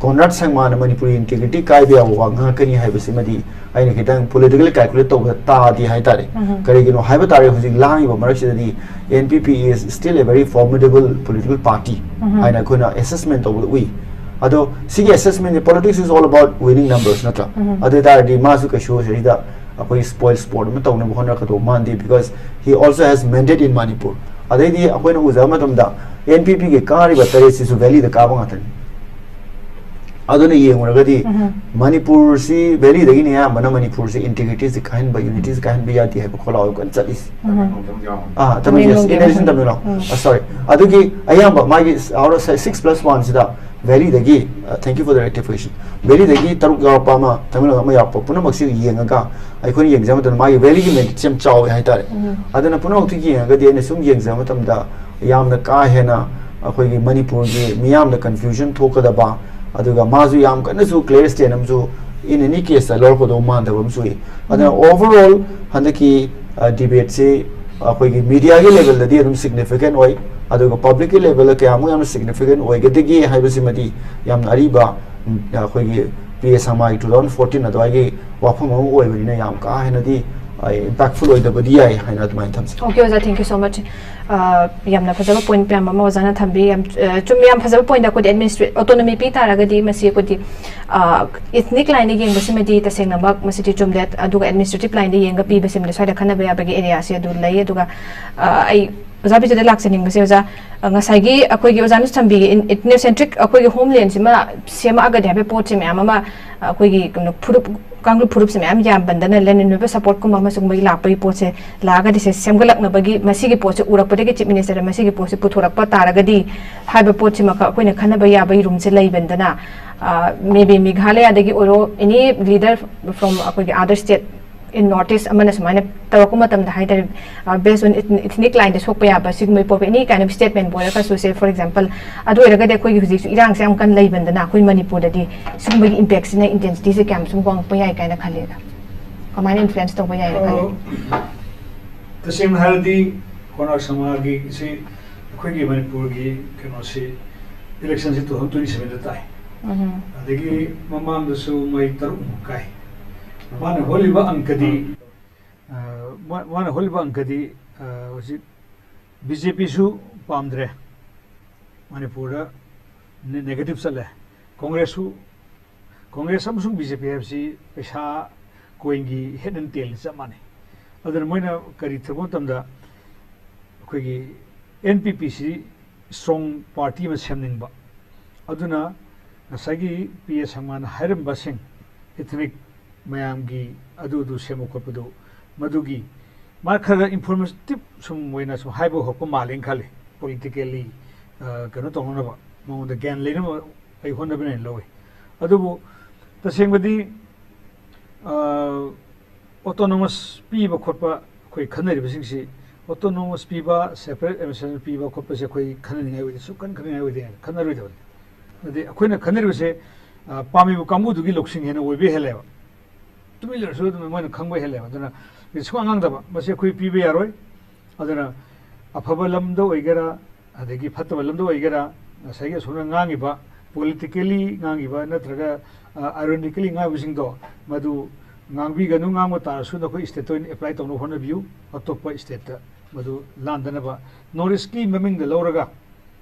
ꯀꯣꯟꯔꯥꯗ ꯁꯪꯃꯥꯅ ꯃꯅꯤꯄꯨꯔꯤ integrity ꯀꯥꯏꯕ ꯌꯥꯕ ꯋꯥ ꯉꯥꯡꯉꯛꯀꯅꯤ ꯍꯥꯏꯕꯁꯤꯃꯗꯤ ꯑꯩꯅ ꯈꯤꯇꯪ politically calculate ꯇꯧꯕꯗ ꯇꯥꯗꯦ ꯍꯥꯏꯇꯥꯔꯦ꯫ ꯎꯝ꯫ ꯀꯔꯤꯒꯤꯅꯣ ꯍꯥꯏꯕ ꯇꯥꯔꯦ, ꯍꯧꯖꯤꯛ ꯂꯥꯡꯉꯤꯕ ꯃꯔꯛꯁꯤꯗꯗꯤ N P P is still a very formidable political party ꯎꯝ꯫ ꯍꯥꯏꯅ ꯑꯩꯈꯣꯏꯅ assessment ꯇꯧꯕꯗ ꯎꯏ꯫ ꯑꯗꯣ ꯁꯤꯒꯤ assessment say, politics is all about winning numbers ꯅꯠꯇ꯭ꯔꯥ? ꯎꯝ꯫ ꯑꯗꯨ ꯑꯣꯏ ꯇꯥꯔꯗꯤ ꯃꯥꯁꯨ ꯀꯩꯁꯨ ꯁꯤꯗ ꯑꯩꯈꯣꯏ spoil sport ꯑꯃ ꯇꯧꯅꯕ ꯍꯣꯠꯅꯔꯛꯀꯗꯧꯕ ꯃꯥꯟꯗꯦ, because he also has mandate in Manipur꯫ ꯑꯗꯩꯗꯤ ꯑꯩꯈꯣꯏꯅ ꯎꯖꯕ ꯃꯇꯝꯗ N P P ꯒꯤ ꯀꯥꯔꯤꯕ ꯇꯔꯦꯠꯁꯤꯁꯨ valley ꯗ ꯀꯥꯕ ꯉꯥꯛꯇꯅꯤ꯫ ꯑꯗꯨꯅ ꯌꯦꯡꯉꯨꯔꯒꯗꯤ ꯎꯝ꯫ ꯃꯅꯤꯄꯨꯔꯁꯤ valley ꯗꯒꯤꯅꯤ ꯑꯌꯥꯝꯕꯅ ꯃꯅꯤꯄꯨꯔꯁꯤ integrity ꯁꯤ ꯀꯥꯏꯍꯟꯕ, unity ꯁꯤ ꯀꯥꯏꯍꯟꯕ ꯌꯥꯗꯦ ꯍꯥꯏꯕ ꯈꯣꯜꯂꯥꯎ ꯌꯥꯝ ꯀꯟꯅ ꯆꯠꯂꯤꯁꯤ꯫ ꯎꯝ꯫ ꯑꯥ, ꯇꯃꯦꯡꯂꯣꯡ, yes, ꯇꯃꯦꯡꯂꯣꯡꯒꯤ in addition ꯃꯐꯝ꯫ ꯇꯃꯦꯡꯂꯣꯡ꯫ ꯎꯝ꯫ ꯑꯥ, sorry꯫ ꯑꯗꯨꯒꯤ ꯑꯌꯥꯝꯕ ꯃꯥꯒꯤ out of six plus one ꯁꯤꯗ valley ꯗꯒꯤ, ꯑ, thank you for the rectification꯫ Valley ꯗꯒꯤ ꯇꯔꯨꯛ ꯌꯥꯎꯔꯛꯄ ꯑꯃ, ꯇꯃꯦꯡꯂꯣꯡ ꯑꯃ ꯌꯥꯎꯔꯛꯄ, ꯄꯨꯝꯅꯃꯛꯁꯤ ꯌꯦꯡꯉꯒ ꯑꯩꯈꯣꯏꯅ ꯌꯦꯡꯖꯕ ꯃꯇꯝꯗ ꯃꯥꯒꯤ valley ꯒꯤ mandate ꯁꯤ ꯌꯥꯝ ꯆꯥꯎꯋꯦ ꯍꯥꯏꯇꯥꯔꯦ꯫ ꯎꯝ꯫ ꯑꯗꯨꯅ ꯄꯨꯝꯅꯃꯛꯇꯨ ꯌꯦꯡꯉꯒꯗꯤ ꯑꯩꯅ ꯁꯨꯝ ꯌꯦꯡꯖꯕ ꯃꯇꯝꯗ ꯌꯥꯝꯅ ꯀꯥ ꯍꯦꯟꯅ ꯑꯩꯈꯣꯏꯒꯤ ꯃꯅꯤꯄꯨꯔꯒꯤ ꯃꯤꯌꯥꯝꯗ confusion ꯊꯣꯛꯀꯗꯕ, ꯑꯗꯨꯒ ꯃꯥꯁꯨ ꯌꯥꯝ ꯀꯟꯅꯁꯨ clear stand ꯑꯃꯁꯨ in any case ꯇ ꯂꯧꯔꯛꯀꯗꯧꯕ ꯃꯥꯟꯗꯕ ꯑꯃꯁꯨ ꯎꯏ꯫ ꯑꯗꯨꯅ ꯎꯝ꯫ Overall ꯍꯟꯗꯛꯀꯤ, ꯑ, debate ꯁꯤ ꯑꯩꯈꯣꯏꯒꯤ media ꯒꯤ level ꯗꯗꯤ ꯑꯗꯨꯝ significant ꯑꯣꯏ, ꯑꯗꯨꯒ public ꯀꯤ level ꯗ ꯀꯌꯥꯃꯨꯛ ꯌꯥꯝꯅ significant ꯑꯣꯏꯒꯗꯒꯦ ꯍꯥꯏꯕꯁꯤꯃꯗꯤ ꯌꯥꯝꯅ ꯑꯔꯤꯕ, ꯎꯝ, ꯑꯩꯈꯣꯏꯒꯤ P A ꯁꯪꯃꯥꯒꯤ two thousand fourteen ꯑꯗꯨꯋꯥꯏꯒꯤ ꯋꯥꯐꯝ ꯑꯃ ꯑꯣꯏꯕꯅꯤꯅ ꯌꯥꯝ ꯀꯥ ꯍꯦꯟꯅꯗꯤ, ꯑ, impactful ꯑꯣꯏꯗꯕꯗꯤ ꯌꯥꯏ ꯍꯥꯏꯅ ꯑꯗꯨꯃꯥꯏꯅ ꯊꯝꯖꯩ꯫ Okay, ꯑꯣꯖꯥ, thank you so much꯫ ꯑ, ꯌꯥꯝꯅ ꯐꯖꯕ point ꯃꯌꯥꯝ ꯑꯃ ꯑꯣꯖꯥꯅ ꯊꯝꯕꯤ꯫ ꯌꯥꯝ, ꯑ, ꯆꯨꯝꯃꯤ, ꯌꯥꯝ ꯐꯖꯕ point꯫ ꯑꯩꯈꯣꯏꯗꯤ administra-, autonomy ꯄꯤ ꯇꯥꯔꯒꯗꯤ ꯃꯁꯤ ꯑꯩꯈꯣꯏꯗꯤ, ꯑ, ethnic line ꯗ ꯌꯦꯡꯕꯁꯤꯃꯗꯤ ꯇꯁꯦꯡꯅꯃꯛ ꯃꯁꯤꯗꯤ ꯆꯨꯝꯗꯦ, ꯑꯗꯨꯒ administrative line ꯗ ꯌꯦꯡꯉꯒ ꯄꯤꯕꯁꯤꯃꯗꯤ ꯁ꯭ꯋꯥꯏꯗ ꯈꯟꯅꯕ ꯌꯥꯕꯒꯤ area ꯁꯤ ꯑꯗꯨ ꯂꯩ꯫ ꯑꯗꯨꯒ, ꯑ, ꯑꯩ ꯑꯣꯖꯥ ꯕꯤꯖꯨꯗ ꯂꯥꯛꯆꯅꯤꯡꯕꯁꯦ, ꯑꯣꯖꯥ, ꯑ, ꯉꯁꯥꯏꯒꯤ ꯑꯩꯈꯣꯏꯒꯤ ꯑꯣꯖꯥꯅꯁꯨ ꯊꯝꯕꯤꯒꯦ, in-, ethnocentric ꯑꯩꯈꯣꯏꯒꯤ homeland ꯁꯤꯃ ꯁꯦꯝꯃꯛꯑꯒꯗꯤ ꯍꯥꯏꯕ ꯄꯣꯠꯁꯦ ꯃꯌꯥꯝ ꯑꯃ, ꯑ, ꯑꯩꯈꯣꯏꯒꯤ ꯀꯩꯅꯣ ꯐꯨꯔꯨꯞ ꯀꯥꯡꯂꯨꯞ ꯐꯨꯔꯨꯞꯁꯦ ꯃꯌꯥꯝ ꯌꯥꯝꯕꯟꯗꯅ ꯂꯦꯟ ꯑꯣꯏꯕ ꯁꯞꯄꯣꯔꯠꯀꯨꯝꯕ ꯑꯃꯁꯨꯡ ꯃꯩ ꯂꯥꯛꯄꯒꯤ ꯄꯣꯠꯁꯦ ꯂꯥꯛꯑꯒꯗꯤ ꯁꯦ ꯁꯦꯝꯒꯠꯂꯛꯅꯕꯒꯤ ꯃꯁꯤꯒꯤ ꯄꯣꯠꯁꯦ ꯎꯔꯛꯄꯗꯒꯤ ꯆꯤꯐ ꯃꯤꯅꯤꯁꯇꯔꯗ ꯃꯁꯤꯒꯤ ꯄꯣꯠꯁꯦ ꯄꯨꯊꯣꯔꯛꯄ ꯇꯥꯔꯒꯗꯤ ꯍꯥꯏꯕ ꯄꯣꯠꯁꯤꯃꯈꯛ ꯑꯩꯈꯣꯏꯅ ꯈꯟꯅꯕ ꯌꯥꯕꯒꯤ ꯔꯨꯝꯁꯦ ꯂꯩꯕꯟꯗꯅ, ꯃꯦ ꯕꯤ ꯃꯦꯘꯥꯂꯌꯥꯗꯒꯤ ꯑꯣꯏꯔꯣ, ꯑꯦꯅꯤ ꯂꯤꯗꯔ ꯐ꯭ꯔꯣꯝ ꯑꯩꯈꯣꯏꯒꯤ ꯑꯗꯔ ꯁ꯭ꯇꯦꯠ ꯏꯟ ꯅꯣꯔꯠ ꯏꯁ ꯑꯃꯅ ꯁꯨꯃꯥꯏꯅ ꯇꯧꯔꯛꯄ ꯃꯇꯝꯗ ꯍꯥꯏꯇꯥꯔꯦ, ꯕꯦꯁ ꯑꯣꯟ ꯏꯊꯅꯤꯛ ꯂꯥꯏꯟꯗ ꯁꯣꯛꯄ ꯌꯥꯕ ꯁꯤꯒꯨꯝꯕꯒꯤ ꯄꯣꯠ ꯑꯦꯅꯤ ꯀꯥꯏꯟ ꯑꯣꯐ ꯁ꯭ꯇꯦꯠꯃꯦꯟꯕꯨ ꯑꯣꯏꯔꯒꯁꯨ ꯁꯦ, ꯐꯣꯔ ꯑꯦꯛꯖꯥꯝꯄꯜ, ꯑꯗꯨ ꯑꯣꯏꯔꯒꯗꯤ ꯑꯩꯈꯣꯏꯒꯤ ꯍꯧꯖꯤꯛꯁꯨ ꯏꯔꯥꯡꯁꯦ ꯌꯥꯝ ꯀꯟꯅ ꯂꯩꯕꯟꯗꯅ ꯑꯩꯈꯣꯏ ꯃꯅꯤꯄꯨꯔꯗꯗꯤ ꯁꯤꯒꯨꯝꯕꯒꯤ ꯏꯝꯄꯦꯛꯁꯤꯅ ꯏꯟꯇꯦꯟꯁꯤꯇꯤꯁꯦ ꯀꯌꯥꯝ ꯁꯨꯝ ꯋꯥꯡꯉꯛꯄ ꯌꯥꯏ ꯀꯥꯏꯅ ꯈꯜꯂꯤ? ꯀꯃꯥꯏꯅ ꯏꯟꯐ꯭ꯂꯨꯌꯦꯟꯁ ꯇꯧꯕ ꯌꯥꯏꯅ ꯈꯜꯂꯤ? ꯑ, ꯇꯁꯦꯡꯅ ꯍꯥꯏꯔꯗꯤ ꯀꯣꯅꯥꯔꯛ ꯁꯃꯥꯒꯤꯁꯤ ꯑꯩꯈꯣꯏꯒꯤ ꯃꯅꯤꯄꯨꯔꯒꯤ ꯀꯩꯅꯣꯁꯤ ꯏꯂꯦꯛꯁꯟꯁꯤ ꯇꯨ ꯊꯥꯎꯖꯟ ꯇ꯭ꯋꯦꯟꯇꯤ ꯁꯚꯦꯟꯗ ꯇꯥꯏ꯫ ꯎꯝ꯫ ꯑꯗꯒꯤ ꯃꯃꯥꯡꯗꯁꯨ ꯃꯣꯏ ꯇꯔꯨꯛꯃꯨꯛ ꯀꯥꯏ꯫ ꯃꯥꯅ ꯍꯣꯜꯂꯤꯕ ꯑꯪꯀꯗꯤ, ꯑ, ꯃꯥ-, ꯃꯥꯅ ꯍꯣꯜꯂꯤꯕ ꯑꯪꯀꯗꯤ, ꯑ, ꯍꯧꯖꯤꯛ ꯕꯤ ꯖꯦ ꯄꯤꯁꯨ ꯄꯥꯝꯗ꯭ꯔꯦ, ꯃꯅꯤꯄꯨꯔꯗ ꯅꯦ-, ꯅꯦꯒꯦꯇꯤꯚ ꯆꯠꯂꯦ꯫ ꯀꯣꯡꯒ꯭ꯔꯦꯁꯁꯨ, ꯀꯣꯡꯒ꯭ꯔꯦꯁ ꯑꯃꯁꯨꯡ ꯕꯤ ꯖꯦ ꯄꯤ ꯍꯥꯏꯕꯁꯤ ꯄꯩꯁꯥ ꯀꯣꯏꯟꯒꯤ ꯍꯦꯠ ꯑꯦꯟ ꯇꯦꯜꯅꯤ, ꯆꯞ ꯃꯥꯟꯅꯩ꯫ ꯑꯗꯨꯅ ꯃꯣꯏꯅ ꯀꯔꯤ ꯇꯧꯕ ꯃꯇꯝꯗ ꯑꯩꯈꯣꯏꯒꯤ ꯑꯦꯟ ꯄꯤ ꯄꯤꯁꯤ ꯏꯁꯇ꯭ꯔꯣꯡ ꯄꯥꯔꯇꯤ ꯑꯃ ꯁꯦꯝꯅꯤꯡꯕ꯫ ꯑꯗꯨꯅ ꯉꯁꯥꯏꯒꯤ ꯄꯤ ꯑꯦ ꯁꯪꯃꯥꯅ ꯍꯥꯏꯔꯝꯕꯁꯤꯡ, ꯏꯊꯅꯤꯛ ꯃꯌꯥꯝꯒꯤ ꯑꯗꯨ ꯑꯗꯨ ꯁꯦꯝꯕ ꯈꯣꯠꯄꯗꯨ, ꯃꯗꯨꯒꯤ ꯃꯥ ꯈꯔ ꯏꯟꯐꯣꯔꯃꯦꯇꯤꯞ ꯁꯨꯝ ꯑꯣꯏꯅ ꯁꯨꯝ ꯍꯥꯏꯕ ꯍꯧꯔꯛꯄ ꯃꯥꯜꯂꯦꯅ ꯈꯜꯂꯤ꯫ ꯄꯣꯂꯤꯇꯤꯀꯦꯜꯂꯤ, ꯑ, ꯀꯩꯅꯣ ꯇꯧꯅꯅꯕ, ꯃꯉꯣꯟꯗ ꯒ꯭ꯌꯥꯟ ꯂꯩꯅꯕ ꯑꯩ ꯍꯣꯠꯅꯕꯅꯦꯅ ꯂꯧꯋꯤ꯫ ꯑꯗꯨꯕꯨ ꯇꯁꯦꯡꯕꯗꯤ, ꯑ, ꯑꯣꯇꯣꯅꯣꯃꯁ ꯄꯤꯕ ꯈꯣꯠꯄ ꯑꯩꯈꯣꯏ ꯈꯟꯅꯔꯤꯕꯁꯤꯡꯁꯤ, ꯑꯣꯇꯣꯅꯣꯃꯁ ꯄꯤꯕ, ꯁꯦꯄꯔꯦꯠ ꯑꯦꯗꯃꯤꯅꯤꯁꯇ꯭ꯔꯦꯁꯟ ꯄꯤꯕ ꯈꯣꯠꯄꯁꯦ ꯑꯩꯈꯣꯏ ꯈꯟꯅꯅꯤꯡꯉꯥꯏ ꯑꯣꯏꯗꯦ, ꯁꯨꯡꯈꯟ ꯈꯟꯅꯅꯤꯡꯉꯥꯏ ꯑꯣꯏꯗꯦ ꯍꯥꯏꯅ ꯈꯟꯅꯔꯣꯏꯗꯕꯅꯤ꯫ ꯑꯗꯨꯗꯤ ꯑꯩꯈꯣꯏꯅ ꯈꯟꯅꯔꯤꯕꯁꯦ, ꯑ, ꯄꯥꯝꯃꯤꯕ ꯀꯥꯡꯕꯨꯗꯨꯒꯤ ꯂꯧꯁꯤꯡ ꯍꯦꯟꯅ ꯑꯣꯏꯕ ꯍꯦꯜꯂꯦꯕ꯫ ꯇꯨꯃꯤꯟ ꯂꯩꯔꯁꯨ ꯑꯗꯨꯝ ꯃꯣꯏꯅ ꯈꯪꯕ ꯍꯦꯜꯂꯦꯕ꯫ ꯑꯗꯨꯅ ꯁꯨꯡꯉꯥꯡ ꯉꯥꯡꯗꯕ, ꯃꯁꯤ ꯑꯩꯈꯣꯏ ꯄꯤꯕ ꯌꯥꯔꯣꯏ꯫ ꯑꯗꯨꯅ ꯑꯐꯕ ꯂꯝꯗ ꯑꯣꯏꯒꯦꯔꯥ, ꯑꯗꯒꯤ ꯐꯠꯇꯕ ꯂꯝꯗ ꯑꯣꯏꯒꯦꯔꯥ, ꯉꯁꯥꯏꯒꯤ ꯑꯁꯣꯝꯅ ꯉꯥꯡꯉꯤꯕ, ꯄꯣꯂꯤꯇꯤꯀꯦꯜꯂꯤ ꯉꯥꯡꯉꯤꯕ ꯅꯠꯇ꯭ꯔꯒ, ꯑ, ꯑꯥꯏꯔꯣꯅꯤꯀꯦꯜꯂꯤ ꯉꯥꯡꯉꯤꯕꯁꯤꯡꯗꯣ, ꯃꯗꯨ ꯉꯥꯡꯕꯤꯒꯅꯨ, ꯉꯥꯡꯕ ꯇꯥꯔꯁꯨ ꯅꯈꯣꯏ ꯁ꯭ꯇꯦꯠꯇ ꯑꯣꯏꯅ ꯑꯦꯄ꯭ꯂꯥꯏ ꯇꯧꯅꯕ ꯍꯣꯠꯅꯕꯤꯌꯨ, ꯑꯇꯣꯞꯄ ꯁ꯭ꯇꯦꯠꯇ ꯃꯗꯨ ꯂꯥꯟꯗꯅꯕ꯫ ꯅꯣꯔꯠ ꯏꯁꯀꯤ ꯃꯃꯤꯡꯗ ꯂꯧꯔꯒ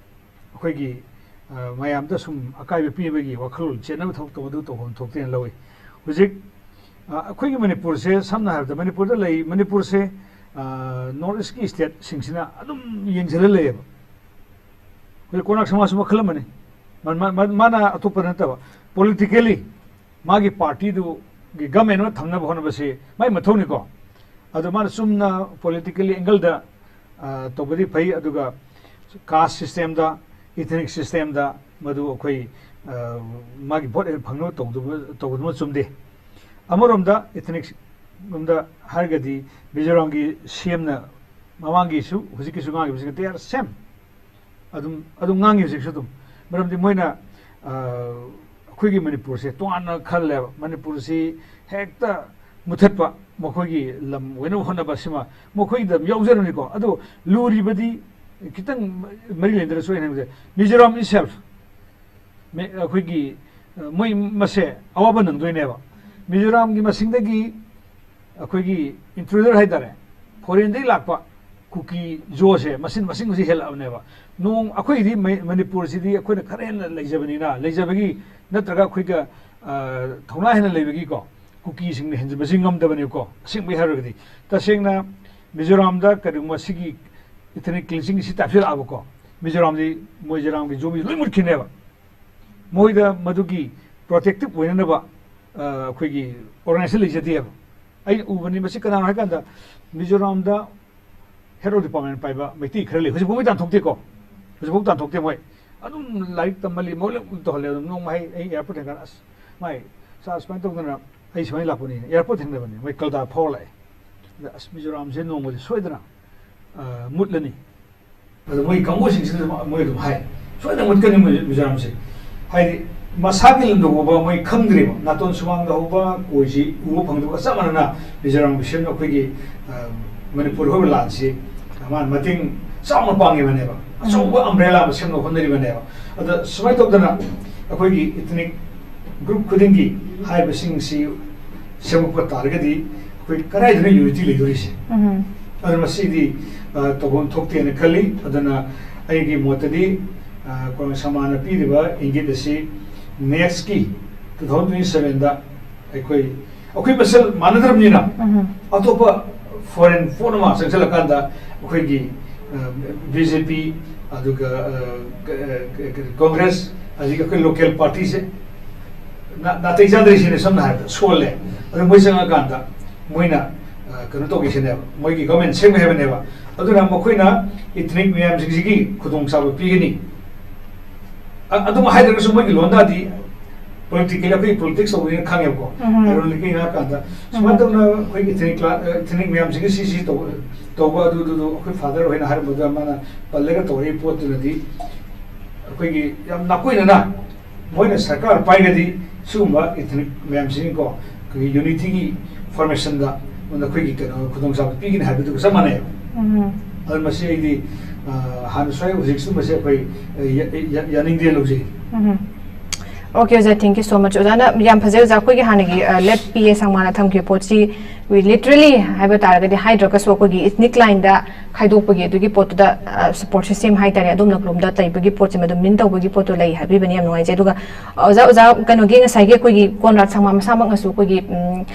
ꯑꯩꯈꯣꯏꯒꯤ, ꯑ, ꯃꯌꯥꯝꯗ ꯁꯨꯝ ꯑꯀꯥꯏꯕ ꯄꯤꯕꯒꯤ ꯋꯥꯈꯜꯂꯣꯟ ꯆꯦꯟꯅꯕ ꯊꯕꯛ ꯇꯧꯕꯗꯨ ꯇꯧꯐꯝ ꯊꯣꯛꯇꯦꯅ ꯂꯧꯏ꯫ ꯍꯧꯖꯤꯛ, ꯑ, ꯑꯩꯈꯣꯏꯒꯤ ꯃꯅꯤꯄꯨꯔꯁꯦ, ꯁꯝꯅ ꯍꯥꯏꯔꯕꯗ ꯃꯅꯤꯄꯨꯔꯗ ꯂꯩ, ꯃꯅꯤꯄꯨꯔꯁꯦ, ꯑ, ꯅꯣꯔꯠ ꯏꯁꯀꯤ ꯁ꯭ꯇꯦꯠꯁꯤꯡꯁꯤꯅ ꯑꯗꯨꯝ ꯌꯦꯡꯁꯤꯜꯂ ꯂꯩꯌꯦꯕ꯫ ꯍꯧꯖꯤꯛ ꯀꯣꯅꯥꯔꯛ ꯁꯃꯥꯖꯁꯨ ꯃꯈꯜ ꯑꯃꯅꯤ꯫ ꯃꯥ-, ꯃꯥ-, ꯃꯥ-, ꯃꯥꯅ ꯑꯇꯣꯞꯄ ꯅꯠꯇꯕ, ꯄꯣꯂꯤꯇꯤꯀꯦꯜꯂꯤ ꯃꯥꯒꯤ ꯄꯥꯔꯇꯤꯗꯨ ꯒꯤ ꯒꯃꯦꯟ ꯑꯃ ꯊꯝꯅꯕ ꯍꯣꯠꯅꯕꯁꯤ ꯃꯥꯏ ꯃꯊꯧꯅꯤꯀꯣ꯫ ꯑꯗꯣ ꯃꯥꯅ ꯆꯨꯝꯅ politically angle ꯗ, ꯑ, ꯇꯧꯕꯗꯤ ꯐꯩ, ꯑꯗꯨꯒ caste system ꯗ, ethnic system ꯗ ꯃꯗꯨ ꯑꯩꯈꯣꯏ, ꯑ, ꯃꯥꯒꯤ vote ꯐꯪꯅꯕ ꯇꯧꯗꯕ, ꯇꯧꯒꯗꯕ ꯆꯨꯝꯗꯦ꯫ ꯑꯃꯔꯣꯝꯗ ethnic ꯔꯣꯝꯗ ꯍꯥꯏꯔꯒꯗꯤ ꯃꯤꯖꯣꯔꯥꯝꯒꯤ C M ꯅ ꯃꯃꯥꯡꯒꯤꯁꯨ ꯍꯧꯖꯤꯛꯀꯤꯁꯨ ꯉꯥꯡꯉꯤꯕꯁꯤꯡ they are same꯫ ꯑꯗꯨꯝ, ꯑꯗꯨꯝ ꯉꯥꯡꯉꯤ ꯍꯧꯖꯤꯛꯁꯨ ꯑꯗꯨꯝ꯫ ꯃꯔꯝꯗꯤ ꯃꯣꯏꯅ, ꯑ, ꯑꯩꯈꯣꯏꯒꯤ ꯃꯅꯤꯄꯨꯔꯁꯦ ꯇꯣꯉꯥꯟꯅ ꯈꯜꯂꯦꯕ꯫ ꯃꯅꯤꯄꯨꯔꯁꯤ ꯍꯦꯛꯇ ꯃꯨꯊꯠꯄ, ꯃꯈꯣꯏꯒꯤ ꯂꯝ ꯑꯣꯏꯅꯕ ꯍꯣꯠꯅꯕ ꯁꯤꯃ ꯃꯈꯣꯏꯒꯤꯗ ꯑꯗꯨꯝ ꯌꯥꯎꯖꯔꯝꯅꯤꯀꯣ꯫ ꯑꯗꯨ ꯂꯨꯔꯤꯕꯗꯤ ꯈꯤꯇꯪ ꯃꯔꯤ ꯂꯩꯅꯗ꯭ꯔꯁꯨ ꯑꯩꯅ ꯍꯥꯏꯕꯁꯦ, ꯃꯤꯖꯣꯔꯥꯝ itself, ꯃꯦ-, ꯑꯩꯈꯣꯏꯒꯤ, ꯑ, ꯃꯣꯏ ꯃꯁꯦ ꯑꯋꯥꯕ ꯅꯪꯗꯣꯏꯅꯦꯕ꯫ ꯃꯤꯖꯣꯔꯥꯝꯒꯤ ꯃꯁꯤꯡꯗꯒꯤ ꯑꯩꯈꯣꯏꯒꯤ intruder ꯍꯥꯏꯇꯥꯔꯦ, foreign ꯗꯒꯤ ꯂꯥꯛꯄ ꯀꯨꯀꯤ ꯖꯣꯁꯦ ꯃꯁꯤꯡ, ꯃꯁꯤꯡ ꯍꯧꯖꯤꯛ ꯍꯦꯜꯂꯛꯑꯕꯅꯦꯕ꯫ ꯅꯣꯡ-, ꯑꯩꯈꯣꯏꯒꯤꯗꯤ ꯃ-, ꯃꯅꯤꯄꯨꯔꯁꯤꯗꯤ ꯑꯩꯈꯣꯏꯅ ꯈꯔ ꯍꯦꯟꯅ ꯂꯩꯖꯕꯅꯤꯅ, ꯂꯩꯖꯕꯒꯤ ꯅꯠꯇ꯭ꯔꯒ ꯑꯩꯈꯣꯏꯒ, ꯑ, ꯊꯧꯅꯥ ꯍꯦꯟꯅ ꯂꯩꯕꯒꯤꯀꯣ, ꯀꯨꯀꯤꯁꯤꯡꯅ ꯍꯦꯟꯖꯤꯟꯕꯁꯤ ꯉꯝꯗꯕꯅꯦꯕꯀꯣ꯫ ꯑꯁꯦꯡꯕꯩ ꯍꯥꯏꯔꯒꯗꯤ, ꯇꯁꯦꯡꯅ ꯃꯤꯖꯣꯔꯥꯝꯗ ꯀꯔꯤꯒꯨꯝꯕ ꯁꯤꯒꯤ ethnic cleansing ꯁꯤ ꯇꯥꯏꯞꯁꯤꯜꯂꯛꯑꯕꯀꯣ, ꯃꯤꯖꯣꯔꯥꯝꯗꯤ ꯃꯣꯏ ꯖꯣꯔꯥꯝꯒꯤ ꯖꯣꯃꯤ ꯂꯣꯏ ꯃꯨꯠꯈꯤꯅꯦꯕ꯫ ꯃꯣꯏꯗ ꯃꯗꯨꯒꯤ protective ꯑꯣꯏꯅꯅꯕ, ꯑ, ꯑꯩꯈꯣꯏꯒꯤ organization ꯂꯩꯖꯗꯦꯕ꯫ ꯑꯩꯅ ꯎꯕꯅꯤ, ꯃꯁꯤ ꯀꯅꯥꯅꯣ ꯍꯥꯏꯀꯥꯟꯗ, ꯃꯤꯖꯣꯔꯥꯝꯗ head of department ꯄꯥꯏꯕ ꯃꯩꯇꯩ ꯈꯔ ꯂꯩ꯫ ꯍꯧꯖꯤꯛꯐꯥꯎ ꯃꯣꯏ ꯇꯥꯟꯊꯣꯛꯇꯦꯀꯣ꯫ ꯍꯧꯖꯤꯛꯐꯥꯎ ꯇꯥꯟꯊꯣꯛꯇꯦ ꯃꯣꯏ꯫ ꯑꯗꯨꯝ ꯂꯥꯏꯔꯤꯛ ꯇꯝꯍꯜꯂꯤ, ꯃꯣꯏ ꯂꯣꯏ ꯇꯧꯍꯜꯂꯦ꯫ ꯑꯗꯨꯝ ꯅꯣꯡꯃ ꯑꯩ, ꯑꯩ airport ꯊꯦꯡꯅꯀꯥꯟꯗ, "ꯑꯁ, ꯃꯥꯏ, ꯁꯥꯔ, ꯁꯨꯃꯥꯏꯅ ꯇꯧꯗꯅ ꯑꯩ ꯁꯨꯃꯥꯏꯅ ꯂꯥꯛꯄꯅꯤ", airport ꯊꯦꯡꯅꯕꯅꯤ, ꯃꯣꯏ ꯀꯜꯗꯥ ꯐꯥꯎꯔ ꯂꯥꯛꯑꯦ꯫ ꯑꯗ, "ꯑꯁ, ꯃꯤꯖꯣꯔꯥꯝꯁꯦ ꯅꯣꯡꯃꯗꯤ ꯁꯣꯏꯗꯅ, ꯑ, ꯃꯨꯠꯂꯅꯤ"꯫ ꯑꯗꯣ ꯃꯣꯏ ꯀꯥꯡꯕꯨꯁꯤꯡꯁꯤꯅ ꯃꯣꯏ ꯑꯗꯨꯝ ꯍꯥꯏ, "ꯁꯣꯏꯗꯅ ꯃꯨꯠꯀꯅꯤ ꯃꯣꯏ ꯃꯤꯖꯣꯔꯥꯝꯁꯦ"꯫ ꯍꯥꯏꯗꯤ ꯃꯁꯥꯒꯤ ꯂꯝꯗ ꯐꯥꯎꯕ ꯃꯣꯏ ꯈꯪꯗ꯭ꯔꯤꯕ, ꯅꯥꯇꯣꯟ ꯁꯨꯃꯥꯡꯗ ꯍꯧꯕ ꯀꯣꯏꯁꯤ ꯎꯕ ꯐꯪꯗꯕꯒ ꯆꯞ ꯃꯥꯟꯅꯅ ꯃꯤꯖꯣꯔꯥꯝꯒꯤ ꯁꯤꯝ ꯑꯩꯈꯣꯏꯒꯤ, ꯑ, ꯃꯅꯤꯄꯨꯔ ꯍꯧꯔꯤꯕ ꯂꯥꯟꯁꯤ ꯃꯥꯅ ꯃꯇꯦꯡ ꯆꯥꯎꯅ ꯄꯥꯡꯉꯤꯕꯅꯦꯕ, ꯑꯆꯧꯕ umbrella ꯑꯃ ꯁꯦꯝꯅꯕ ꯍꯣꯠꯅꯔꯤꯕꯅꯦꯕ꯫ ꯑꯗ ꯁꯨꯃꯥꯏꯅ ꯇꯧꯗꯅ ꯑꯩꯈꯣꯏꯒꯤ ethnic group ꯈꯨꯗꯤꯡꯒꯤ ꯍꯥꯏꯔꯤꯕꯁꯤꯡꯁꯤ ꯁꯦꯝꯃꯛꯄ ꯇꯥꯔꯒꯗꯤ ꯑꯩꯈꯣꯏ ꯀꯗꯥꯏꯗꯅꯣ unity ꯂꯩꯗꯣꯔꯤꯁꯦ? ꯎꯝ꯫ ꯑꯗꯨ ꯃꯁꯤꯗꯤ, ꯑ, ꯇꯧꯐꯝ ꯊꯣꯛꯇꯦꯅ ꯈꯜꯂꯤ꯫ ꯑꯗꯨꯅ ꯑꯩꯒꯤ ꯃꯣꯠꯇꯗꯤ, ꯑ, ꯀꯣꯅꯨꯡ ꯁꯃꯥꯅ ꯄꯤꯔꯤꯕ ꯏꯪꯒꯤꯠ ꯑꯁꯤ next ꯀꯤ two thousand twenty seven ꯗ ꯑꯩꯈꯣꯏ, ꯑꯩꯈꯣꯏ ꯃꯁꯦꯜ ꯃꯥꯟꯅꯗ꯭ꯔꯕꯅꯤꯅ, ꯎꯝ꯫ ꯑꯇꯣꯞꯄ foreign ꯄꯣꯠ ꯑꯃ ꯆꯪꯁꯤꯜꯂꯀꯥꯟꯗ ꯑꯩꯈꯣꯏꯒꯤ, ꯑ, B J P, ꯑꯗꯨꯒ, ꯑ, ꯀ-, ꯀ-, ꯀ-, Congress, ꯑꯗꯒꯤ ꯑꯩꯈꯣꯏ local party ꯁꯦ ꯅꯥ- ꯅꯥꯇꯩ ꯆꯥꯗ꯭ꯔꯤꯁꯤꯅꯦ, ꯁꯝꯅ ꯍꯥꯏꯔꯕꯗ ꯁꯣꯜꯂꯦ꯫ ꯑꯗꯨ ꯃꯣꯏ ꯆꯪꯉꯀꯥꯟꯗ ꯃꯣꯏꯅ, ꯑ, ꯀꯩꯅꯣ ꯇꯧꯒꯦꯁꯤꯅꯦꯕ, ꯃꯣꯏꯒꯤ ꯒꯚꯔꯟꯃꯦꯟ ꯁꯦꯝꯒꯦ ꯍꯥꯏꯕꯅꯦꯕ꯫ ꯑꯗꯨꯅ ꯃꯈꯣꯏꯅ ꯏꯊꯅꯤꯛ ꯃꯌꯥꯝꯁꯤꯡꯁꯤꯒꯤ ꯈꯨꯗꯣꯡꯆꯥꯕ ꯄꯤꯒꯅꯤ꯫ ꯑ- ꯑꯗꯨꯝ ꯍꯥꯏꯗ꯭ꯔꯒꯁꯨ ꯃꯣꯏꯒꯤ ꯂꯣꯟꯗꯥꯗꯤ ꯄꯣꯂꯤꯇꯤꯀꯦꯜ, ꯑꯩꯈꯣꯏ ꯄꯣꯂꯤꯇꯤꯛꯁ ꯇꯧꯕꯅꯤꯅ ꯈꯪꯉꯦꯕꯀꯣ꯫ ꯎꯝ꯫ ꯑꯥꯏꯔꯣꯅꯤꯛꯂꯤ ꯉꯥꯏꯍꯥꯛ ꯀꯥꯟꯗ ꯁꯨꯃꯥꯏꯅ ꯎꯝ꯫ ꯇꯧꯅ ꯑꯩꯈꯣꯏꯒꯤ ꯏꯊꯅꯤꯛ ꯀ꯭ꯂꯥ- ꯑ, ꯏꯊꯅꯤꯛ ꯃꯌꯥꯝꯁꯤꯒꯤ ꯁꯤ ꯁꯤ ꯇꯧꯕ, ꯇꯧꯕ ꯑꯗꯨꯗꯨꯗꯨ ꯑꯩꯈꯣꯏ ꯐꯥꯗꯔ ꯍꯣꯏꯅ ꯍꯥꯏꯔꯝꯕꯗ ꯃꯥꯅ ꯄꯜꯂꯒ ꯇꯧꯔꯛꯏ ꯄꯣꯠꯇꯨꯅꯗꯤ ꯑꯩꯈꯣꯏꯒꯤ ꯌꯥꯝ ꯅꯥꯀꯣꯏꯅꯅ ꯃꯣꯏꯅ ꯁꯔꯀꯥꯔ ꯄꯥꯏꯔꯒꯗꯤ ꯁꯤꯒꯨꯝꯕ ꯏꯊꯅꯤꯛ ꯃꯌꯥꯝꯁꯤꯒꯤꯀꯣ, ꯑꯩꯈꯣꯏꯒꯤ ꯌꯨꯅꯤꯇꯤꯒꯤ ꯐꯣꯔꯃꯦꯁꯟꯗ ꯅꯈꯣꯏꯒꯤ ꯀꯩꯅꯣ ꯈꯨꯗꯣꯡꯆꯥꯕ ꯄꯤꯒꯅꯤ ꯍꯥꯏꯕꯗꯨꯒ ꯆꯞ ꯃꯥꯟꯅꯩꯕ꯫ ꯎꯝ꯫ ꯑꯗꯨ ꯃꯁꯤ ꯑꯩꯗꯤ, ꯑ, ꯍꯥꯟꯅ ꯁ꯭ꯋꯥꯏ ꯍꯧꯖꯤꯛꯁꯨ ꯃꯁꯤ ꯑꯩꯈꯣꯏ, ꯑ, ꯌꯥ- ꯌꯥ- ꯌꯥꯅꯤꯡꯗꯦ ꯂꯧꯖꯩ꯫ ꯎꯝ꯫ Okay, ꯑꯣꯖꯥ, thank you so much. ꯑꯣꯖꯥꯅ ꯌꯥꯝ ꯐꯖꯩ, ꯑꯣꯖꯥ꯫ ꯑꯩꯈꯣꯏꯒꯤ ꯍꯥꯟꯅꯒꯤ, ꯑ, late P A ꯁꯪꯃꯥꯅ ꯊꯝꯈꯤꯕ ꯄꯣꯠꯁꯤ, we literally ꯍꯥꯏꯕ ꯇꯥꯔꯒꯗꯤ, ꯍꯥꯏꯗ꯭ꯔꯒꯁꯨ ꯑꯩꯈꯣꯏꯒꯤ ethnic lineꯗ ꯈꯥꯏꯗꯣꯛꯄꯒꯤ ꯑꯗꯨꯒꯤ ꯄꯣꯠꯇꯨꯗ, ꯑ, support system ꯍꯥꯏꯇꯥꯔꯦ, ꯑꯗꯣꯝ ꯅꯥꯀꯂꯣꯝꯗ ꯂꯩꯕꯒꯤ ꯄꯣꯠꯁꯤꯃ ꯑꯗꯨꯝ mean ꯇꯧꯕꯒꯤ ꯄꯣꯠꯇꯣ ꯂꯩ ꯍꯥꯏꯕꯤꯕꯅꯤ, ꯌꯥꯝ ꯅꯨꯡꯉꯥꯏꯖꯩ꯫ ꯑꯗꯨꯒ ꯑꯣꯖꯥ, ꯑꯣꯖꯥ, ꯀꯩꯅꯣꯒꯤ ꯉꯁꯥꯏꯒꯤ ꯑꯩꯈꯣꯏꯒꯤ ꯀꯣꯟꯔꯥꯗ ꯁꯪꯃꯥ ꯃꯁꯥꯃꯛꯅꯁꯨ ꯑꯩꯈꯣꯏꯒꯤ, ꯎꯝ,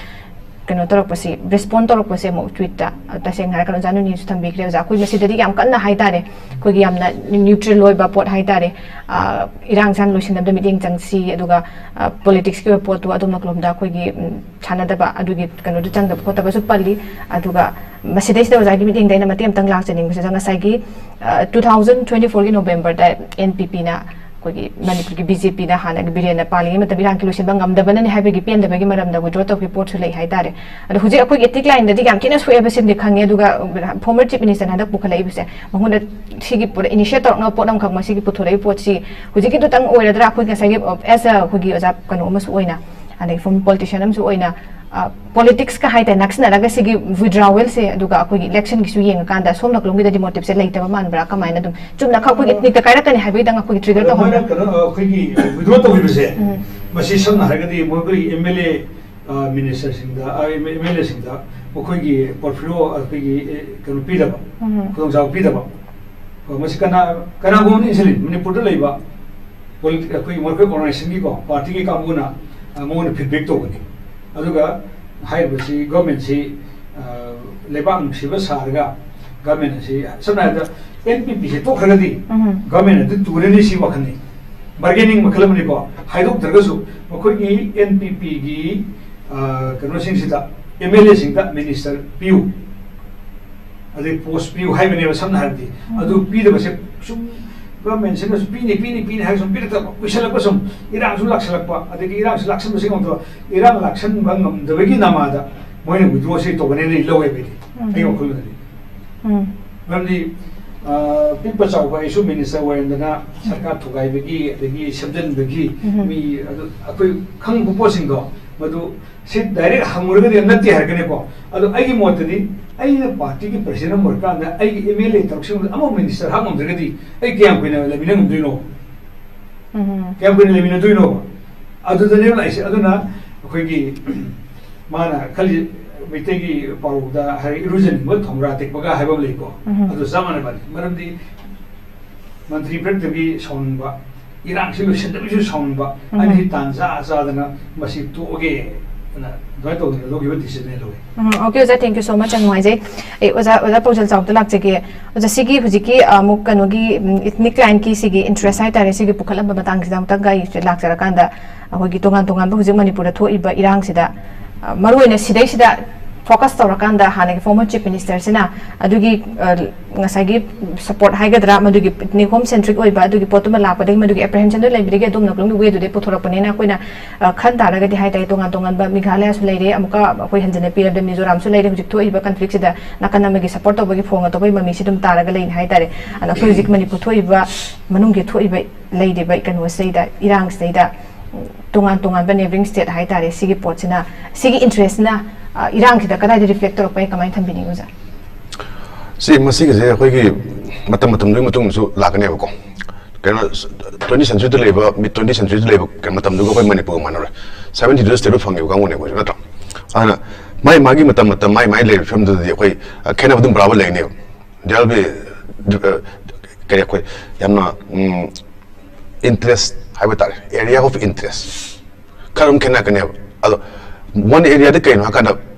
ꯀꯩꯅꯣ ꯇꯧꯔꯛꯄꯁꯤ, respond ꯇꯧꯔꯛꯄꯁꯤ ꯑꯃꯨꯛ tweetꯇ, ꯑ, ꯇꯁꯦꯡꯅ ꯍꯥꯏꯔꯀꯥꯟꯗ ꯑꯣꯖꯥ ꯅꯨꯅꯤꯁꯨ ꯊꯝꯕꯤꯈ꯭ꯔꯦ꯫ ꯑꯣꯖꯥ, ꯑꯩꯈꯣꯏ ꯃꯁꯤꯗꯗꯤ ꯌꯥꯝ ꯀꯟꯅ ꯍꯥꯏꯇꯥꯔꯦ, ꯑꯩꯈꯣꯏꯒꯤ ꯌꯥꯝꯅ neutral ꯑꯣꯏꯕ ꯄꯣꯠ ꯍꯥꯏꯇꯥꯔꯦ, ꯑ, ꯏꯔꯥꯡ ꯁꯥꯟ ꯂꯣꯏꯁꯤꯟꯅꯕꯗ ꯃꯤꯠꯌꯦꯡ ꯆꯪꯁꯤ, ꯑꯗꯨꯒ, ꯑ, politicsꯀꯤ ꯑꯣꯏꯕ ꯄꯣꯠꯇꯣ ꯑꯗꯣꯝ ꯅꯥꯀꯂꯣꯝꯗ ꯑꯩꯈꯣꯏꯒꯤ, ꯎꯝ, ꯁꯥꯟꯅꯗꯕ, ꯑꯗꯨꯒꯤ ꯀꯩꯅꯣꯗꯨ ꯆꯪꯗꯕ ꯈꯣꯠꯇꯕꯁꯨ ꯄꯜꯂꯤ꯫ ꯑꯗꯨꯒ ꯃꯁꯤꯗꯩꯁꯤꯗ ꯑꯣꯖꯥꯒꯤ ꯃꯤꯠꯌꯦꯡꯗ ꯑꯩꯅ ꯃꯇꯦꯛ ꯑꯃꯇꯪ ꯂꯥꯛꯆꯅꯤꯡꯕꯁꯤꯗ, ꯉꯁꯥꯏꯒꯤ, ꯑ, two thousand twenty fourꯒꯤ Novemberꯗ NPPꯅ, ꯑꯩꯈꯣꯏꯒꯤ ꯃꯅꯤꯄꯨꯔꯒꯤ BJPꯅ, ꯍꯥꯟꯅꯒꯤ ꯕꯤꯔꯦꯟꯅ ꯄꯥꯜꯂꯤꯉꯩ ꯃꯇꯝꯗ ꯏꯔꯥꯡꯒꯤ ꯂꯣꯏꯁꯤꯟꯕ ꯉꯝꯗꯕꯅꯅꯤ ꯍꯥꯏꯕꯒꯤ ꯄꯦꯟꯗꯕꯒꯤ ꯃꯔꯝꯗ withdraw ꯇꯧꯈꯤꯕ ꯄꯣꯠꯁꯨ ꯂꯩ ꯍꯥꯏꯇꯥꯔꯦ꯫ ꯑꯗꯣ ꯍꯧꯖꯤꯛ ꯑꯩꯈꯣꯏꯒꯤ ethnic lineꯗꯗꯤ ꯌꯥꯝ ꯊꯤꯅ ꯁꯣꯛꯑꯦꯕ, ꯁꯤꯃꯗꯤ ꯈꯪꯉꯦ꯫ ꯑꯗꯨꯒ former Chief Ministerꯅ ꯍꯟꯗꯛ ꯄꯨꯈꯠꯂꯛꯏꯕꯁꯦ, ꯃꯉꯣꯟꯗ ꯁꯤꯒꯤ ꯄꯣꯠ initiate ꯇꯧꯔꯛꯅꯕ ꯄꯣꯠ ꯑꯃꯈꯛ ꯃꯁꯤꯒꯤ ꯄꯨꯊꯣꯔꯛꯏꯕ ꯄꯣꯠꯁꯤ ꯍꯧꯖꯤꯛꯀꯤꯗꯨꯇꯪ ꯑꯣꯏꯔꯗ꯭ꯔꯥ? ꯑꯩꯈꯣꯏ ꯉꯁꯥꯏꯒꯤ, as a, ꯑꯩꯈꯣꯏꯒꯤ ꯑꯣꯖꯥ ꯀꯩꯅꯣ ꯑꯃꯁꯨ ꯑꯣꯏꯅ, ꯑꯗꯒꯤ former politician ꯑꯃꯁꯨ ꯑꯣꯏꯅ, ꯑ, politicsꯀ ꯍꯥꯏꯇꯥꯔꯦ, ꯅꯛꯁꯤꯟꯅꯔꯒ ꯁꯤꯒꯤ withdrawalꯁꯦ, ꯑꯗꯨꯒ ꯑꯩꯈꯣꯏꯒꯤ electionꯒꯤꯁꯨ ꯌꯦꯡꯉꯀꯥꯟꯗ ꯁꯣꯝ ꯅꯥꯀꯂꯣꯝꯒꯤꯗꯗꯤ motiveꯁꯦ ꯂꯩꯇꯕ ꯃꯥꯟꯕ꯭ꯔꯥ? ꯀꯃꯥꯏꯅ ꯑꯗꯨꯝ ꯆꯨꯝꯅ ꯈꯛ ꯑꯩꯈꯣꯏꯒꯤ ꯑ, ethnicꯇ ꯀꯥꯏꯔꯛꯀꯅꯤ ꯍꯥꯏꯕꯒꯤꯗꯪ ꯑꯩꯈꯣꯏꯒꯤ trigger ꯑꯗꯣ ꯃꯣꯏꯅ ꯇꯧꯍꯟꯕ꯭ꯔꯥ? ꯀꯩꯅꯣ, ꯑ, ꯑꯩꯈꯣꯏꯒꯤ withdraw ꯇꯧꯈꯤꯕꯁꯦ, ꯎꯝ꯫ ꯃꯁꯤ ꯁꯝꯅ ꯍꯥꯏꯔꯒꯗꯤ ꯃꯈꯣꯏ MLA, ꯑ, ministerꯁꯤꯡꯗ, ꯑ, MLAꯁꯤꯡꯗ ꯃꯈꯣꯏꯒꯤ portfolio, ꯑ, ꯑꯩꯈꯣꯏꯒꯤ, ꯑꯦ, ꯀꯩꯅꯣ ꯄꯤꯗꯕ, ꯎꯝ꯫ ꯈꯨꯗꯣꯡꯆꯥꯕ ꯄꯤꯗꯕ꯫ ꯑ, ꯃꯁꯤ ꯀꯅꯥ-, ꯀꯅꯥꯒꯨꯝꯕꯅ ꯏꯟꯁꯤꯜꯂꯤ? ꯃꯅꯤꯄꯨꯔꯗ ꯂꯩꯕ ꯄꯣꯂꯤꯇꯤ-, ꯑꯩꯈꯣꯏꯒꯤ ꯃꯈꯣꯏ organizationꯒꯤꯀꯣ, partyꯒꯤ ꯀꯥꯡꯕꯨꯅ, ꯑ, ꯃꯉꯣꯟꯗ feedback ꯇꯧꯒꯅꯤ꯫ ꯑꯗꯨꯒ ꯍꯥꯏꯔꯤꯕꯁꯤ governmentꯁꯤ, ꯑ, ꯂꯩꯕꯥꯛ ꯅꯨꯡꯁꯤꯕ ꯁꯥꯔꯒ government ꯑꯁꯤ, ꯁꯝꯅ ꯍꯥꯏꯔꯕꯗ NPPꯁꯦ ꯇꯣꯛꯈ꯭ꯔꯒꯗꯤ ꯎꯝ꯫ government ꯑꯗꯨ ꯇꯨꯔꯅꯤ ꯁꯤ ꯋꯥꯈꯜꯅꯤ꯫ ꯕꯥꯔꯒꯦꯅꯤꯡ ꯃꯈꯜ ꯑꯃꯅꯤꯀꯣ꯫ ꯍꯥꯏꯗꯣꯛꯇ꯭ꯔꯒꯁꯨ ꯃꯈꯣꯏꯒꯤ ꯑꯦꯟ ꯄꯤ ꯄꯤꯒꯤ ꯀꯩꯅꯣꯁꯤꯡꯁꯤꯗ, ꯑꯦꯝ ꯑꯦꯜ ꯑꯦꯁꯤꯡꯗ ꯃꯤꯅꯤꯁꯇꯔ ꯄꯤꯌꯨ, ꯑꯗꯩ ꯄꯣꯁ ꯄꯤꯌꯨ ꯍꯥꯏꯕꯅꯦꯕ꯫ ꯁꯝꯅ ꯍꯥꯏꯔꯕꯗꯤ ꯑꯗꯨ ꯄꯤꯗꯕꯁꯦ ꯁꯨꯝ ꯒꯚꯔꯟꯃꯦꯟꯁꯤꯅꯁꯨ ꯄꯤꯅꯤ ꯄꯤꯅꯤ ꯄꯤꯅꯤ ꯍꯥꯏꯔꯒ ꯁꯨꯝ ꯄꯤꯔꯛꯇꯕ, ꯀꯨꯏꯁꯜꯂꯛꯄ, ꯁꯨꯝ ꯏꯔꯥꯡꯁꯨ ꯂꯥꯛꯁꯜꯂꯛꯄ, ꯑꯗꯒꯤ ꯏꯔꯥꯡꯁꯨ ꯂꯥꯛꯁꯟꯕꯁꯤ ꯉꯝꯗꯕ, ꯏꯔꯥꯡ ꯂꯥꯛꯁꯟꯕ ꯉꯝꯗꯕꯒꯤ ꯅꯃꯥꯗ ꯃꯣꯏꯅ ꯋꯤꯗ꯭ꯔꯣꯁꯤ ꯇꯧꯒꯅꯦꯅ ꯑꯩ ꯂꯧꯋꯦꯕ ꯑꯩꯗꯤ, ꯎꯝ꯫ ꯑꯩꯒꯤ ꯋꯥꯈꯜꯂꯣꯟꯗꯗꯤ꯫ ꯎꯝ꯫ ꯃꯔꯝꯗꯤ, ꯑ, ꯄꯤꯛꯄ ꯆꯥꯎꯕ ꯑꯩꯁꯨ ꯃꯤꯅꯤꯁꯇꯔ ꯑꯣꯏꯔꯝꯗꯅ ꯁꯔꯀꯥꯔ ꯊꯨꯒꯥꯏꯕꯒꯤ ꯑꯗꯒꯤ ꯁꯦꯝꯖꯤꯟꯕꯒꯤ ꯎꯝ꯫ ꯃꯤ ꯑꯗꯨ ꯑꯩꯈꯣꯏ ꯈꯪꯕ ꯄꯣꯠꯁꯤꯡꯗꯣ ꯃꯗꯨ ꯁꯤ ꯗꯥꯏꯔꯦꯛ ꯍꯪꯉꯨꯔꯒꯗꯤ ꯅꯠꯇꯦ ꯍꯥꯏꯔꯛꯀꯅꯤꯀꯣ꯫ ꯑꯗꯣ ꯑꯩꯒꯤ ꯃꯣꯠꯇꯗꯤ ꯑꯩꯅ ꯄꯥꯔꯇꯤꯒꯤ ꯄ꯭ꯔꯁꯤꯗꯦꯟ ꯑꯃ ꯑꯣꯏꯔꯀꯥꯟꯗ ꯑꯩꯒꯤ ꯑꯦꯝ ꯑꯦꯜ ꯑꯦ ꯇꯔꯨꯛꯁꯤꯃꯛ ꯑꯃ ꯃꯤꯅꯤꯁꯇꯔ ꯍꯥꯞ ꯉꯝꯗ꯭ꯔꯒꯗꯤ ꯑꯩ ꯀꯌꯥꯝ ꯀꯨꯏꯅ ꯂꯩꯃꯤꯟꯅ ꯉꯝꯗꯣꯏꯅꯣ? ꯎꯝ꯫ ꯀꯌꯥꯝ ꯀꯨꯏꯅ ꯂꯩꯃꯤꯟꯅꯗꯣꯏꯅꯣ? ꯑꯗꯨꯗꯅꯦꯕ ꯂꯥꯛꯏꯁꯦ꯫ ꯑꯗꯨꯅ ꯑꯩꯈꯣꯏꯒꯤ ꯃꯥꯅ ꯈꯜꯂꯤ, ꯃꯩꯇꯩꯒꯤ ꯄꯥꯎꯔꯧꯗ ꯍꯥꯏꯔꯒ ꯏꯔꯨꯖꯅꯤꯡꯕ ꯊꯣꯡꯒ꯭ꯔꯥ ꯇꯦꯛꯄꯒ ꯍꯥꯏꯕ ꯑꯃ ꯂꯩꯀꯣ꯫ ꯎꯝ꯫ ꯑꯗꯨ ꯆꯞ ꯃꯥꯟꯅꯕꯅꯤ꯫ ꯃꯔꯝꯗꯤ ꯃꯟꯇ꯭ꯔꯤ ꯄꯤꯔꯛꯇꯕꯒꯤ ꯁꯥꯎꯅꯤꯡꯕ, ꯏꯔꯥꯡꯁꯤ ꯂꯣꯏꯁꯤꯟꯗꯕꯒꯤꯁꯨ ꯁꯥꯎꯅꯤꯡꯕ, ꯎꯝ꯫ ꯑꯅꯤꯁꯤ ꯇꯥꯟ ꯆꯥ ꯆꯥꯗꯅ ꯃꯁꯤ ꯇꯣꯛꯑꯒꯦꯅ ꯑꯗꯨꯃꯥꯏꯅ ꯇꯧꯗꯅ ꯂꯧꯈꯤꯕ ꯗꯤꯁꯤꯖꯟꯅꯦ ꯂꯧꯋꯦ꯫ ꯎꯝ, okay, ꯑꯣꯖꯥ, thank you so much, ꯌꯥꯝ ꯅꯨꯡꯉꯥꯏꯖꯩ꯫ ꯑꯩ ꯑꯣꯖꯥ, ꯑꯣꯖꯥ ꯄꯧꯖꯦꯜ ꯆꯥꯎꯗ ꯂꯥꯛꯆꯒꯦ꯫ ꯑꯣꯖꯥ, ꯁꯤꯒꯤ ꯍꯧꯖꯤꯛꯀꯤ, ꯑ, ꯑꯃꯨꯛ ꯀꯩꯅꯣꯒꯤ, ꯎꯝ, ethnic clientꯀꯤ ꯁꯤꯒꯤ interest ꯍꯥꯏꯇꯥꯔꯦ, ꯁꯤꯒꯤ ꯄꯨꯈꯠꯂꯝꯕ ꯃꯇꯥꯡꯁꯤꯗ ꯑꯃꯨꯛꯇꯪꯒ ꯑꯩ ꯂꯥꯛꯆꯔꯀꯥꯟꯗ, ꯑꯩꯈꯣꯏꯒꯤ ꯇꯣꯉꯥꯟ ꯇꯣꯉꯥꯟꯕ ꯍꯧꯖꯤꯛ ꯃꯅꯤꯄꯨꯔꯗ ꯊꯣꯛꯏꯕ ꯏꯔꯥꯡꯁꯤꯗ, ꯑ, ꯃꯔꯨꯑꯣꯏꯅ ꯁꯤꯗꯩꯁꯤꯗ focus ꯇꯧꯔꯀꯥꯟꯗ ꯍꯥꯟꯅꯒꯤ former chief ministerꯁꯤꯅ ꯑꯗꯨꯒꯤ, ꯑ, ꯉꯁꯥꯏꯒꯤ support ꯍꯥꯏꯒꯗ꯭ꯔꯥ, ꯃꯗꯨꯒꯤ ethnic home centric ꯑꯣꯏꯕ ꯑꯗꯨꯒꯤ ꯄꯣꯠꯇꯨꯃ ꯂꯥꯛꯄꯗꯒꯤ ꯃꯗꯨꯒꯤ apprehensionꯗꯨ ꯂꯩꯕꯗꯒꯤ ꯑꯗꯣꯝ ꯅꯥꯀꯜꯂꯣꯝꯒꯤ wayꯗꯨꯗꯩ ꯄꯨꯊꯣꯔꯛꯄꯅꯤꯅ ꯑꯩꯈꯣꯏꯅ, ꯑ, ꯈꯟ ꯇꯥꯔꯒꯗꯤ ꯍꯥꯏꯇꯥꯔꯦ, ꯇꯣꯉꯥꯟ ꯇꯣꯉꯥꯟꯕ ꯃꯦꯘꯥꯂꯌꯥꯁꯨ ꯂꯩꯔꯦ, ꯑꯃꯨꯛꯀ ꯑꯩꯈꯣꯏ ꯍꯟꯖꯤꯟꯅ ꯄꯤꯔꯕꯗ ꯃꯤꯖꯣꯔꯥꯝꯁꯨ ꯂꯩꯔꯦ꯫ ꯍꯧꯖꯤꯛ ꯊꯣꯛꯏꯕ conflictꯁꯤꯗ ꯅꯥꯀꯟ ꯑꯃꯒꯤ support ꯇꯧꯕꯒꯤ ꯐꯣꯡ ꯑꯇꯧꯕꯒꯤ ꯃꯃꯤꯁꯤ ꯑꯗꯨꯝ ꯇꯥꯔꯒ ꯂꯩꯅꯤ ꯍꯥꯏꯇꯥꯔꯦ꯫ ꯑꯗꯣ ꯑꯩꯈꯣꯏ ꯍꯧꯖꯤꯛ ꯃꯅꯤꯄꯨꯔ ꯊꯣꯛꯏꯕ ꯃꯅꯨꯡꯒꯤ ꯊꯣꯛꯏꯕ ꯂꯩꯔꯤꯕ ꯀꯩꯅꯣꯁꯤꯗꯩꯗ, ꯏꯔꯥꯡꯁꯤꯗꯩꯗ, ꯎꯝ, ꯇꯣꯉꯥꯟ ꯇꯣꯉꯥꯟꯕ neighbouring state ꯍꯥꯏꯇꯥꯔꯦ, ꯁꯤꯒꯤ ꯄꯣꯠꯁꯤꯅ, ꯁꯤꯒꯤ interestꯁꯤꯅ, ꯑ, ꯏꯔꯥꯡꯁꯤꯗ ꯀꯗꯥꯏꯗ reflect ꯇꯧꯔꯛꯄ ꯌꯥꯏ, ꯀꯃꯥꯏꯅ ꯊꯝꯕꯤꯅꯤꯡꯉꯤ ꯑꯣꯖꯥ? ꯁꯤ, ꯃꯁꯤꯒꯤꯁꯦ ꯑꯩꯈꯣꯏꯒꯤ ꯃꯇꯝ ꯃꯇꯝꯗꯨꯒꯤ ꯃꯇꯨꯡ ꯏꯟꯅꯁꯨ ꯂꯥꯛꯀꯅꯦꯕꯀꯣ꯫ ꯀꯩꯅꯣ, twenty centuryꯗ ꯂꯩꯕ, mid twenty centuryꯗ ꯂꯩꯕ ꯀꯩꯅꯣ ꯃꯇꯝꯗꯨꯒ ꯑꯩꯈꯣꯏ ꯃꯅꯤꯄꯨꯔꯒ ꯃꯥꯟꯅꯔꯣꯏ꯫ Seventyꯗꯨꯗ state ꯐꯪꯉꯤꯕ ꯀꯥꯡꯕꯨꯅꯦ ꯑꯩꯈꯣꯏꯁꯨ, ꯅꯠꯇ꯭ꯔꯣ? ꯑꯗꯨꯅ ꯃꯥꯏ ꯃꯥꯒꯤ ꯃꯇꯝ ꯃꯇꯝ, ꯃꯥꯏ ꯃꯥꯏ ꯂꯩꯔꯤꯕ ꯐꯤꯕꯝꯗꯨꯗꯗꯤ ꯑꯩꯈꯣꯏ, ꯑ, ꯈꯦꯠꯅꯕ ꯑꯗꯨꯝ ꯕꯔꯥꯕꯔ ꯂꯩꯅꯦꯕ꯫ There'll be, ꯑ, ꯀꯔꯤ ꯑꯩꯈꯣꯏ ꯌꯥꯝꯅ, ꯎꯝ, interest ꯍꯥꯏꯕ ꯇꯥꯔꯦ, area of interest ꯈꯔ ꯑꯗꯨꯝ ꯈꯦꯠꯅꯔꯛꯀꯅꯦꯕ꯫ ꯑꯗꯣ one areaꯗ ꯀꯩꯅꯣ ꯍꯥꯏꯀꯥꯟꯗ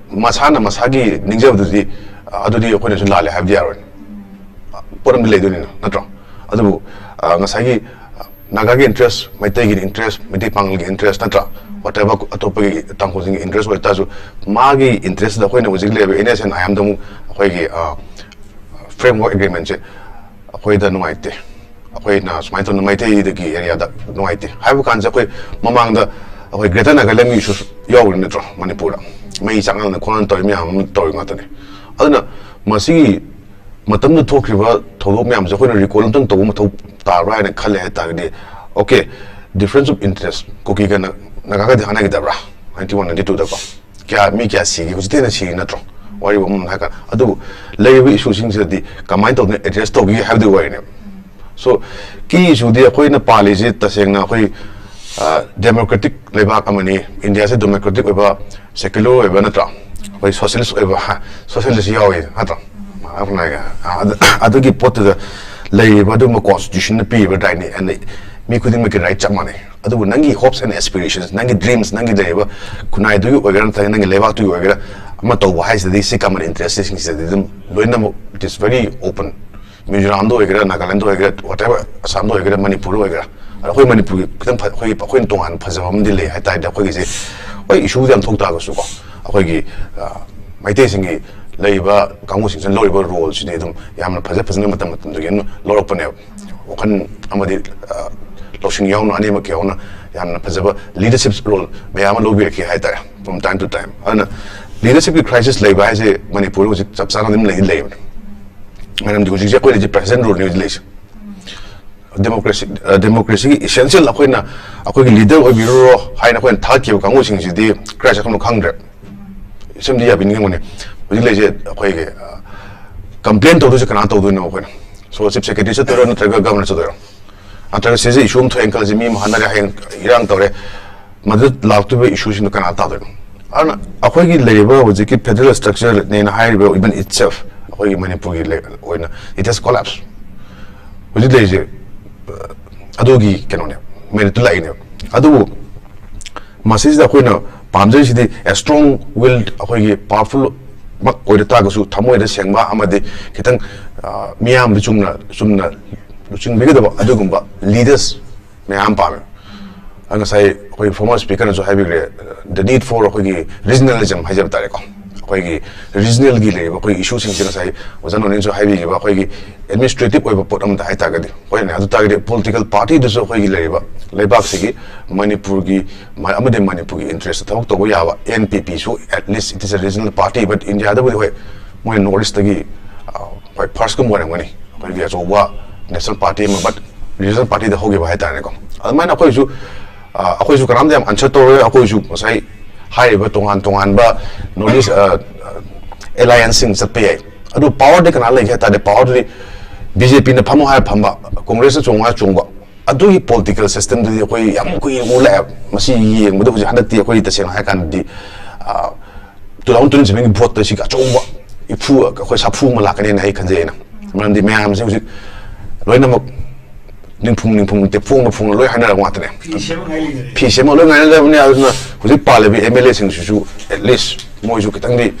ꯃꯁꯥꯅ ꯃꯁꯥꯒꯤ ꯅꯤꯡꯖꯕꯗꯨꯗꯤ, ꯑ, ꯑꯗꯨꯗꯤ ꯑꯩꯈꯣꯏꯅꯁꯨ ꯂꯥꯜꯂꯦ ꯍꯥꯏꯕꯗꯤ ꯌꯥꯔꯣꯏ꯫ ꯄꯣꯠ ꯑꯃꯗꯤ ꯂꯩꯗꯣꯏꯅꯤꯅ, ꯅꯠꯇ꯭ꯔꯣ? ꯑꯗꯨꯕꯨ, ꯑ, ꯉꯁꯥꯏꯒꯤ, ꯑ, ꯅꯥꯒꯥꯒꯤ ꯏꯟꯇꯔꯦꯁ, ꯃꯩꯇꯩꯒꯤ ꯏꯟꯇꯔꯦꯁ, ꯃꯩꯇꯩ ꯄꯥꯉꯜꯒꯤ ꯏꯟꯇꯔꯦꯁ ꯅꯠꯇ꯭ꯔꯥ, ꯋꯥꯇꯦꯕ ꯑꯇꯣꯞꯄꯒꯤ ꯇꯥꯡꯈꯨꯜꯁꯤꯡꯒꯤ ꯏꯟꯇꯔꯦꯁ ꯑꯣꯏꯇꯥꯔꯁꯨ, ꯃꯥꯒꯤ ꯏꯟꯇꯔꯦꯁꯇ ꯑꯩꯈꯣꯏꯅ ꯍꯧꯖꯤꯛ ꯂꯩꯔꯤꯕ ꯑꯦꯟ ꯑꯦꯁ ꯑꯦꯟ ꯑꯥꯏ ꯑꯦꯝꯗ ꯑꯃꯨꯛ ꯑꯩꯈꯣꯏꯒꯤ ꯐ꯭ꯔꯦꯝꯋꯔꯛ ꯑꯦꯒ꯭ꯔꯤꯃꯦꯟꯁꯦ ꯑꯩꯈꯣꯏꯗ ꯅꯨꯡꯉꯥꯏꯇꯦ, ꯑꯩꯈꯣꯏꯅ ꯁꯨꯃꯥꯏꯅ ꯇꯧꯅ ꯃꯩꯇꯩꯗꯒꯤ ꯑꯦꯔꯤꯌꯥꯗ ꯅꯨꯡꯉꯥꯏꯇꯦ ꯍꯥꯏꯕ ꯀꯥꯟꯁꯦ, ꯑꯩꯈꯣꯏ ꯃꯃꯥꯡꯗ ꯑꯩꯈꯣꯏ ꯒ꯭ꯔꯦꯇꯔ ꯅꯥꯒꯥꯂꯦꯟꯒꯤ ꯏꯁꯨ ꯌꯥꯎꯔꯤ ꯅꯠꯇ꯭ꯔꯣ? ꯃꯅꯤꯄꯨꯔꯗ ꯃꯩ ꯆꯥꯛꯅꯗꯅ ꯈꯣꯠꯅꯗꯅ ꯇꯧꯔꯤ ꯃꯌꯥꯝ ꯑꯃ ꯇꯧꯔꯤ ꯉꯥꯛꯇꯅꯤ꯫ ꯑꯗꯨꯅ ꯃꯁꯤꯒꯤ ꯃꯇꯝꯗ ꯊꯣꯛꯈ꯭ꯔꯤꯕ ꯊꯧꯗꯣꯛ ꯃꯌꯥꯝꯁꯦ ꯑꯩꯈꯣꯏꯅ ꯔꯤꯀꯣꯜ ꯑꯝꯇꯪ ꯇꯧꯕ ꯃꯊꯧ ꯇꯥꯕ꯭ꯔꯥ ꯍꯥꯏꯅ ꯈꯜꯂꯦ ꯍꯥꯏꯇꯥꯔꯒꯗꯤ, okay, difference of interest, ꯀꯨꯀꯤꯒ ꯅ-, ꯅꯥꯒꯥꯒꯗꯤ ꯍꯥꯠꯅꯈꯤꯗꯕ꯭ꯔꯥ ꯅꯥꯏꯟꯇꯤ ꯋꯥꯟ ꯅꯥꯏꯟꯇꯤ ꯇꯨꯗꯀꯣ? ꯀꯌꯥ, ꯃꯤ ꯀꯌꯥ ꯁꯤꯒꯦ? ꯍꯧꯖꯤꯛꯇꯤ ꯍꯦꯟꯅ ꯁꯤꯔꯤ ꯅꯠꯇ꯭ꯔꯣ? ꯋꯥꯔꯤꯕ ꯑꯃ ꯍꯥꯏꯔꯀꯥꯟꯗ꯫ ꯑꯗꯨꯕꯨ ꯂꯩꯔꯤꯕ ꯏꯁꯨꯁꯤꯡꯁꯤꯗꯗꯤ ꯀꯃꯥꯏꯅ ꯇꯧꯗꯅ ꯑꯦꯗ꯭ꯔꯦꯁ ꯇꯧꯈꯤꯒꯦ ꯍꯥꯏꯕꯗꯨꯒꯤ ꯋꯥꯔꯤꯅꯦꯕ꯫ So, ꯀꯤ ꯏꯁꯨꯗꯤ ꯑꯩꯈꯣꯏꯅ ꯄꯥꯜꯂꯤꯁꯦ ꯇꯁꯦꯡꯅ ꯑꯩꯈꯣꯏ ꯗꯦꯃꯣꯀ꯭ꯔꯦꯇꯤꯛ ꯂꯩꯕꯥꯛ ꯑꯃꯅꯤ, ꯏꯟꯗꯤꯌꯥꯁꯦ ꯗꯦꯃꯣꯀ꯭ꯔꯦꯇꯤꯛ ꯑꯣꯏꯕ, ꯁꯦꯀ꯭ꯌꯨꯂꯔ ꯑꯣꯏꯕ ꯅꯠꯇ꯭ꯔꯣ? ꯑꯩꯈꯣꯏ ꯁꯣꯁꯤꯌꯦꯂꯤꯁ ꯑꯣꯏꯕ, ꯁꯣꯁꯤꯌꯦꯂꯤꯁ ꯌꯥꯎꯋꯤ ꯅꯠꯇ꯭ꯔꯣ? ꯑꯗꯨ-, ꯑꯗꯨꯒꯤ ꯄꯣꯠꯇꯨꯗ ꯂꯩꯔꯤꯕ ꯑꯗꯨꯒꯨꯝꯕ ꯀꯣꯟꯁꯇꯤꯇ꯭ꯌꯨꯁꯟꯅ ꯄꯤꯔꯤꯕ ꯔꯥꯏꯠꯅꯤ, ꯑꯗꯩ ꯃꯤ ꯈꯨꯗꯤꯡꯃꯛꯀꯤ ꯔꯥꯏꯠ ꯆꯞ ꯃꯥꯟꯅꯩ꯫ ꯑꯗꯨꯕꯨ ꯅꯪꯒꯤ ꯍꯣꯞꯁ ꯑꯦꯟ ꯑꯦꯁꯄꯤꯔꯦꯁꯟꯁ, ꯅꯪꯒꯤ ꯗ꯭ꯔꯤꯝꯁ, ꯅꯪꯒꯤ ꯂꯩꯔꯤꯕ ꯈꯨꯟꯅꯥꯏꯗꯨꯒꯤ ꯑꯣꯏꯒꯦꯔꯥ ꯅꯠꯇ꯭ꯔꯒ ꯅꯪꯒꯤ ꯂꯩꯕꯥꯛꯇꯨꯒꯤ ꯑꯣꯏꯒꯦꯔꯥ, ꯑꯃ ꯇꯧꯕ ꯍꯥꯏꯁꯤꯗꯤ ꯁꯤ ꯀꯃꯟ ꯏꯟꯇꯔꯦꯁꯁꯤꯡꯁꯤꯗꯗꯤ ꯑꯗꯨꯝ ꯂꯣꯏꯅꯃꯛ, it is very open꯫ ꯃꯤꯖꯣꯔꯥꯝꯗ ꯑꯣꯏꯒꯦꯔꯥ, ꯅꯥꯒꯥꯂꯦꯟꯗ ꯑꯣꯏꯒꯦꯔꯥ, whatever, ꯑꯁꯥꯝꯗ ꯑꯣꯏꯒꯦꯔꯥ, ꯃꯅꯤꯄꯨꯔꯗ ꯑꯣꯏꯒꯦꯔꯥ, ꯑꯗꯣ ꯑꯩꯈꯣꯏ ꯃꯅꯤꯄꯨꯔꯒꯤ ꯈꯤꯇꯪ ꯐ-, ꯑꯩꯈꯣꯏꯒꯤ, ꯑꯩꯈꯣꯏꯅ ꯇꯣꯉꯥꯟꯅ ꯐꯖꯕ ꯑꯃꯗꯤ ꯂꯩ ꯍꯥꯏ ꯇꯥꯔꯗꯤ, ꯑꯩꯈꯣꯏꯒꯤꯁꯦ, ꯍꯣꯏ, ꯏꯁꯨꯗꯤ ꯌꯥꯝ ꯊꯣꯛ ꯇꯥꯔꯒꯁꯨꯀꯣ, ꯑꯩꯈꯣꯏꯒꯤ, ꯑ, ꯃꯩꯇꯩꯁꯤꯡꯒꯤ ꯂꯩꯔꯤꯕ ꯀꯥꯡꯕꯨꯁꯤꯡꯁꯤꯅ ꯂꯧꯔꯤꯕ ꯔꯣꯜꯁꯤꯗꯤ ꯑꯗꯨꯝ ꯌꯥꯝꯅ ꯐꯖ ꯐꯖꯅ ꯃꯇꯝ ꯃꯇꯝꯗꯨꯒꯤ ꯑꯗꯨꯝ ꯂꯧꯔꯛꯄꯅꯦꯕ꯫ ꯋꯥꯈꯜ ꯑꯃꯗꯤ, ꯑ, ꯂꯧꯁꯤꯡ ꯌꯥꯎꯅ, ꯑꯅꯤꯃꯛꯀꯤ ꯌꯥꯎꯅ ꯌꯥꯝꯅ ꯐꯖꯕ ꯂꯤꯗꯔꯁꯤꯞ ꯔꯣꯜ ꯃꯌꯥꯝ ꯑꯃ ꯂꯧꯕꯤꯔꯛꯈꯤ ꯍꯥꯏ ꯇꯥꯔꯦ, from time to time꯫ ꯑꯗꯨꯅ ꯂꯤꯗꯔꯁꯤꯞꯀꯤ ꯀ꯭ꯔꯥꯏꯁꯤꯁ ꯂꯩꯕ ꯍꯥꯏꯁꯦ ꯃꯅꯤꯄꯨꯔꯗ ꯍꯧꯖꯤꯛ ꯆꯞ ꯆꯥꯅ ꯑꯗꯨꯝ ꯂꯩꯗꯤ ꯂꯩꯕꯅꯦ꯫ ꯃꯔꯝꯗꯤ ꯍꯧꯖꯤꯛꯁꯦ ꯑꯩꯈꯣꯏ ꯂꯩꯁꯦ ꯄ꯭ꯔꯦꯁꯤꯗꯦꯟ ꯔꯨꯜꯅꯤ ꯍꯧꯖꯤꯛ ꯂꯩꯁꯦ꯫ ꯗꯦꯃꯣꯀ꯭ꯔꯦꯁꯤ, ꯑ, ꯗꯦꯃꯣꯀ꯭ꯔꯦꯁꯤꯒꯤ ꯏꯁꯦꯟꯁꯤꯌꯦꯜ ꯑꯩꯈꯣꯏꯅ, ꯑꯩꯈꯣꯏꯒꯤ ꯂꯤꯗꯔ ꯑꯣꯏꯕꯤꯔꯨꯔꯣ ꯍꯥꯏꯅ ꯑꯩꯈꯣꯏꯅ ꯊꯥꯒꯠꯈꯤꯕ ꯀꯥꯡꯕꯨꯁꯤꯡꯁꯤꯗꯤ ꯀ꯭ꯔꯥꯏ ꯆꯠꯈ꯭ꯔꯕꯅꯣ ꯈꯪꯗ꯭ꯔꯦ꯫ ꯁꯤꯃꯗꯤ ꯌꯥꯕꯤꯅꯤꯡꯉꯝꯒꯅꯤ꯫ ꯍꯧꯖꯤꯛ ꯂꯩꯁꯦ ꯑꯩꯈꯣꯏꯒꯤ, ꯑ, ꯀꯝꯄ꯭ꯂꯦꯟ ꯇꯧꯗꯣꯏꯁꯦ ꯀꯅꯥ ꯇꯧꯗꯣꯏꯅꯣ? ꯑꯩꯈꯣꯏꯅ꯫ So, ꯆꯤꯐ ꯁꯦꯀ꯭ꯔꯦꯇꯔꯤ ꯆꯠꯇꯣꯏꯔꯣ ꯅꯠꯇ꯭ꯔꯒ ꯒꯚꯔꯅꯔ ꯆꯠꯇꯣꯏꯔꯣ? ꯅꯠꯇ꯭ꯔꯒ ꯁꯤꯁꯦ ꯏꯁꯨ ꯑꯃ ꯊꯣꯛꯑꯦꯅ ꯈꯜꯂꯁꯤ, ꯃꯤ ꯑꯃ ꯍꯥꯠꯅꯔꯦ, ꯍꯌꯦꯡ ꯏꯔꯥꯡ ꯇꯧꯔꯦ, ꯃꯗꯨ ꯂꯥꯛꯇꯣꯏꯕ ꯏꯁꯨꯁꯤꯡꯗꯣ ꯀꯅꯥ ꯇꯥꯗꯣꯏꯅꯣ? ꯑꯗꯨꯅ ꯑꯩꯈꯣꯏꯒꯤ ꯂꯩꯔꯤꯕ ꯍꯧꯖꯤꯛꯀꯤ ꯐꯦꯗꯔꯦꯜ ꯁ꯭ꯇ꯭ꯔꯛꯆꯔꯅꯦꯅ ꯍꯥꯏꯔꯤꯕ, even itself, ꯑꯩꯈꯣꯏꯒꯤ ꯃꯅꯤꯄꯨꯔꯒꯤ ꯂꯩ-, ꯑꯣꯏꯅ it has collapsed꯫ ꯍꯧꯖꯤꯛ ꯂꯩꯔꯤꯁꯦ, ꯑ, ꯑꯗꯨꯒꯤ ꯀꯩꯅꯣꯅꯦ, ꯃꯦꯔꯤꯠꯇ ꯂꯥꯛꯏꯅꯦꯕ꯫ ꯑꯗꯨꯕꯨ ꯃꯁꯤꯁꯤꯗ ꯑꯩꯈꯣꯏꯅ ꯄꯥꯝꯖꯔꯤꯁꯤꯗꯤ a strong will, ꯑꯩꯈꯣꯏꯒꯤ ꯄꯥꯋꯔꯐꯨꯜ ꯃꯛ ꯑꯣꯏꯗ ꯇꯥꯔꯒꯁꯨ ꯊꯃꯣꯏꯗ ꯁꯦꯡꯕ ꯑꯃꯗꯤ ꯈꯤꯇꯪ, ꯑ, ꯃꯤꯌꯥꯝꯗ ꯆꯨꯝꯅ, ꯆꯨꯝꯅ ꯂꯨꯆꯤꯡꯕꯤꯒꯗꯕ ꯑꯗꯨꯒꯨꯝꯕ ꯂꯤꯗꯔꯁ ꯃꯌꯥꯝ ꯄꯥꯝꯃꯦ꯫ ꯑ, ꯉꯁꯥꯏ ꯑꯩꯈꯣꯏ former speakerꯅꯁꯨ ꯍꯥꯏꯕꯤꯈ꯭ꯔꯦ, the need for ꯑꯩꯈꯣꯏꯒꯤ regionalism ꯍꯥꯏꯖꯕ ꯇꯥꯔꯦꯀꯣ꯫ ꯑꯩꯈꯣꯏꯒꯤ regionalꯒꯤ ꯂꯩꯔꯤꯕ ꯑꯩꯈꯣꯏꯒꯤ issueꯁꯤꯡꯁꯦ ꯉꯁꯥꯏ ꯑꯣꯖꯥ ꯅꯣꯅꯤꯅꯁꯨ ꯍꯥꯏꯕꯤꯈꯤꯕ ꯑꯩꯈꯣꯏꯒꯤ administrative ꯑꯣꯏꯕ ꯄꯣꯠ ꯑꯃꯗ ꯍꯥꯏꯇꯥꯔꯒꯗꯤ, ꯍꯣꯏꯅꯦ, ꯑꯗꯨ ꯇꯥꯔꯒꯗꯤ political partyꯗꯨꯁꯨ ꯑꯩꯈꯣꯏꯒꯤ ꯂꯩꯔꯤꯕ ꯂꯩꯕꯥꯛꯁꯤꯒꯤ, ꯃ-, ꯑꯃꯗꯤ ꯃꯅꯤꯄꯨꯔꯒꯤ interest ꯊꯕꯛ ꯇꯧꯕ ꯌꯥꯕ꯫ NPPꯁꯨ at least it is a regional party, but Indiaꯗꯕꯨꯗꯤ ꯍꯣꯏ, ꯃꯣꯏ North Eastꯇꯒꯤ, ꯑ, ꯍꯣꯏ, firstꯀꯨꯝꯕ ꯑꯣꯏꯔꯝꯒꯅꯤ ꯑꯩꯈꯣꯏꯒꯤ ꯑꯆꯧꯕ national party ꯑꯃ, but regional partyꯗ ꯍꯧꯈꯤꯕ ꯍꯥꯏꯇꯥꯔꯦꯀꯣ꯫ ꯑꯗꯨꯃꯥꯏꯅ ꯑꯩꯈꯣꯏꯁꯨ, ꯑ, ꯑꯩꯈꯣꯏꯁꯨ ꯀꯅꯥꯝꯇ ꯌꯥꯝ answer ꯇꯧꯔꯣꯏ꯫ ꯑꯩꯈꯣꯏꯁꯨ ꯉꯁꯥꯏ ꯍꯥꯏꯔꯤꯕ ꯇꯣꯉꯥꯟ ꯇꯣꯉꯥꯟꯕ North East, ꯑ, allianceꯁꯤꯡ ꯆꯠꯄ ꯌꯥꯏ꯫ ꯑꯗꯨ powerꯗꯤ ꯀꯅꯥ ꯂꯩꯒꯦ ꯍꯥꯏ ꯇꯥꯔꯗꯤ, powerꯗꯨꯗꯤ BJPꯅ ꯐꯝꯃꯣ ꯍꯥꯏꯔ ꯐꯝꯕ, Congressꯅ ꯆꯣꯡꯉꯣ ꯍꯥꯏꯔ ꯆꯣꯡꯕ꯫ ꯑꯗꯨꯒꯤ political systemꯗꯨꯗꯤ ꯑꯩꯈꯣꯏ ꯌꯥꯝ ꯀꯨꯏꯅ ꯎ ꯂꯥꯛꯑꯦ꯫ ꯃꯁꯤ ꯌꯦꯡꯕꯗ ꯍꯧꯖꯤꯛ ꯍꯟꯗꯛꯇꯤ ꯑꯩꯈꯣꯏ ꯇꯁꯦꯡꯅ ꯍꯥꯏꯔ ꯀꯥꯟꯗꯗꯤ, ꯑ, two thousand twenty sevenꯒꯤ voteꯇ ꯁꯤꯒꯤ ꯑꯆꯧꯕ ꯏꯐꯨ, ꯑꯩꯈꯣꯏ ꯁꯥꯐꯨ ꯑꯃ ꯂꯥꯛꯀꯅꯦꯅ ꯑꯩ ꯈꯟꯖꯩ ꯑꯩꯅ꯫ ꯃꯔꯝꯗꯤ ꯃꯌꯥꯝꯁꯦ ꯍꯧꯖꯤꯛ ꯂꯣꯏꯅꯃꯛ ꯅꯤꯡꯐꯨꯡ ꯅꯤꯡꯐꯨꯡ ꯅꯠꯇꯦ, ꯐꯣꯡꯅ ꯐꯣꯡꯅ ꯂꯣꯏ ꯍꯥꯏꯅꯔꯕ ꯉꯥꯛꯇꯅꯦ꯫ ꯐꯤ ꯁꯦꯝꯃ ꯉꯥꯏ ꯂꯩꯅꯔꯦ꯫ ꯐꯤ ꯁꯦꯝꯃ ꯂꯣꯏ ꯉꯥꯏꯅꯔꯕꯅꯦ꯫ ꯑꯗꯨꯅ ꯍꯧꯖꯤꯛ ꯄꯥꯜꯂꯤꯕ MLAꯁꯤꯡꯁꯤꯁꯨ at least ꯃꯣꯏꯁꯨ ꯈꯤꯇꯪꯗꯤ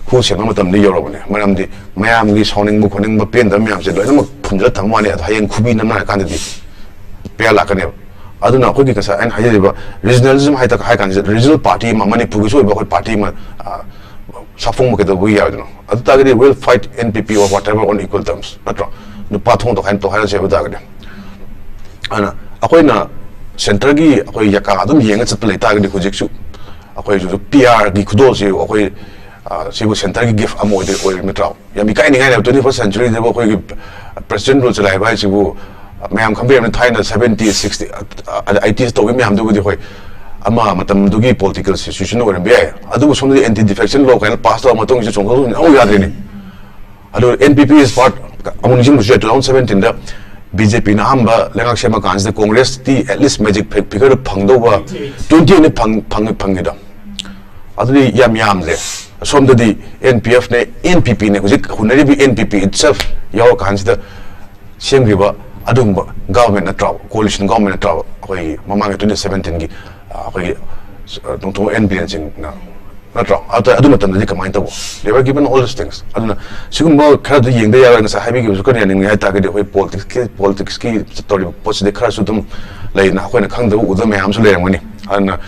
ꯈꯨ ꯁꯦꯝꯕ ꯃꯇꯝꯗꯤ ꯌꯧꯔꯕꯅꯦ꯫ ꯃꯔꯝꯗꯤ ꯃꯌꯥꯝꯒꯤ ꯁꯥꯎꯅꯤꯡꯕ ꯈꯣꯠꯅꯤꯡꯕ ꯄꯦꯟꯗꯕ ꯃꯌꯥꯝꯁꯦ ꯂꯣꯏꯅꯃꯛ ꯐꯨꯝꯖꯤꯜꯂ ꯊꯝꯕ ꯋꯥꯅꯤ, ꯑꯗꯣ ꯍꯌꯦꯡ ꯈꯨꯕꯤ ꯅꯝꯅꯔꯀꯥꯟꯗꯗꯤ ꯄꯦꯌꯥ ꯂꯥꯛꯀꯅꯦꯕ꯫ ꯑꯗꯨꯅ ꯑꯩꯈꯣꯏꯒꯤ ꯉꯁꯥꯏ ꯑꯩꯅ ꯍꯥꯏꯖꯔꯤꯕ regionalism ꯍꯥꯏ ꯍꯥꯏ ꯀꯥꯟꯁꯤꯗ regional party ꯑꯃ, ꯃꯅꯤꯄꯨꯔꯒꯤꯁꯨ ꯑꯣꯏꯕ ꯑꯩꯈꯣꯏ party ꯑꯃ, ꯑ, ꯁꯥꯐꯣꯡꯕ ꯀꯩꯗꯧꯕꯒꯤ ꯌꯥꯔꯣꯏꯗꯅꯣ? ꯑꯗꯨ ꯇꯥꯔꯒꯗꯤ we'll fight NPP or whatever on equal terms, ꯅꯠꯇ꯭ꯔꯣ? ꯅꯨꯄꯥ ꯊꯣꯡ ꯇꯧꯈꯥꯏꯅ ꯇꯧꯈꯥꯏꯅꯁꯦ ꯍꯥꯏꯕ ꯇꯥꯔꯒꯗꯤ꯫ ꯑꯗꯨꯅ ꯑꯩꯈꯣꯏꯅ centreꯒꯤ ꯑꯩꯈꯣꯏ ꯌꯥꯀꯥ ꯑꯗꯨꯝ ꯌꯦꯡꯉ ꯆꯠꯄ ꯂꯩ ꯇꯥꯔꯒꯗꯤ ꯍꯧꯖꯤꯛꯁꯨ ꯑꯩꯈꯣꯏꯁꯨ PRꯒꯤ ꯈꯨꯗꯣꯜꯁꯤ ꯑꯩꯈꯣꯏ, ꯑ, ꯁꯤꯕꯨ centreꯒꯤ gift ꯑꯃ ꯑꯣꯏꯗꯣꯏ-, ꯑꯣꯏꯔꯤꯕ ꯅꯠꯇ꯭ꯔꯣ? ꯌꯥꯝ ꯏꯀꯥꯏꯅꯤꯡꯉꯥꯏꯅꯦꯕ, twenty first centuryꯗꯕꯨ ꯑꯩꯈꯣꯏꯒꯤ president rule ꯆꯂꯥꯏꯕ ꯍꯥꯏꯁꯤꯕꯨ ꯃꯌꯥꯝ ꯈꯪꯕꯤꯔꯝꯅꯤ꯫ ꯊꯥꯏꯅ seventy, sixty, ꯑ, ꯑ, eighties ꯇꯧꯈꯤꯕ ꯃꯌꯥꯝꯗꯨꯕꯨꯗꯤ ꯍꯣꯏ, ꯑꯃ ꯃꯇꯝꯗꯨꯒꯤ political situation ꯑꯣꯏꯔꯝꯕ ꯌꯥꯏ, ꯑꯗꯨꯕꯨ ꯁꯣꯝꯗꯗꯤ anti defection law ꯀꯥꯏꯅ pass ꯇꯧꯔ ꯃꯇꯨꯡꯁꯤꯗ ꯆꯣꯡꯊꯣꯛ ꯆꯣꯡꯁꯤꯟ ꯑꯃꯨꯛ ꯌꯥꯗ꯭ꯔꯤꯅꯤ꯫ ꯑꯗꯨ NPP is part, ꯑꯃꯨꯛ ꯅꯤꯡꯁꯤꯡꯕꯁꯨ ꯌꯥꯏ, two thousand seventeenꯗ BJPꯅ ꯑꯍꯥꯟꯕ ꯂꯩꯉꯥꯛ ꯁꯦꯝꯕ ꯀꯥꯟꯁꯤꯗ Congressꯇꯤ at least magic fi-, figureꯗ ꯐꯪꯗꯧꯕ twenty eightꯅꯤ ꯐꯪ-, ꯐꯪ-, ꯐꯪꯉꯤꯗꯣ꯫ ꯑꯗꯨꯗꯤ ꯌꯥꯝ ꯌꯥꯝꯗ꯭ꯔꯦ꯫ ꯁꯣꯝꯗꯗꯤ NPFꯅꯦ, NPPꯅꯦ, ꯍꯧꯖꯤꯛ ꯍꯨꯟꯅꯔꯤꯕ NPP itself ꯌꯥꯎꯔꯀꯥꯟꯁꯤꯗ ꯁꯦꯝꯈꯤꯕ ꯑꯗꯨꯒꯨꯝꯕ government ꯅꯠꯇ꯭ꯔꯕ, coalition government ꯅꯠꯇ꯭ꯔꯕ? ꯑꯩꯈꯣꯏꯒꯤ ꯃꯃꯥꯡꯒꯤ twenty seventeenꯒꯤ, ꯑ, ꯑꯩꯈꯣꯏꯒꯤ, ꯑ, ꯅꯣꯡꯊꯣꯝꯕꯝ ꯑꯦꯟ ꯕꯤꯔꯦꯟꯁꯤꯡꯅ ꯅꯠꯇ꯭ꯔꯣ? ꯑꯗꯨ ꯑꯗꯨ ꯃꯇꯝꯗꯗꯤ ꯀꯃꯥꯏꯅ ꯇꯧꯕ? They were given all these things. ꯑꯗꯨꯅ ꯁꯤꯒꯨꯝꯕ ꯈꯔꯗꯤ ꯌꯦꯡꯗ ꯌꯥꯔꯣꯏ꯫ ꯉꯁꯥꯏ ꯍꯥꯏꯕꯤꯈꯤꯕꯁꯨ ꯈꯔ ꯌꯥꯅꯤꯡꯉꯦ ꯍꯥꯏ ꯇꯥꯔꯒꯗꯤ, ꯑꯩꯈꯣꯏ ꯄꯣꯂꯤꯇꯤꯛꯁꯀꯤ ꯄꯣꯂꯤꯇꯤꯛꯁꯀꯤ ꯇꯧꯔꯤꯕ ꯄꯣꯠꯁꯤꯗꯤ ꯈꯔꯁꯨ ꯑꯗꯨꯝ ꯂꯩꯅ, ꯑꯩꯈꯣꯏꯅ ꯈꯪꯗꯕ ꯎꯗꯕ ꯃꯌꯥꯝꯁꯨ ꯂꯩꯔꯝꯒꯅꯤ꯫ ꯑꯗꯨꯅ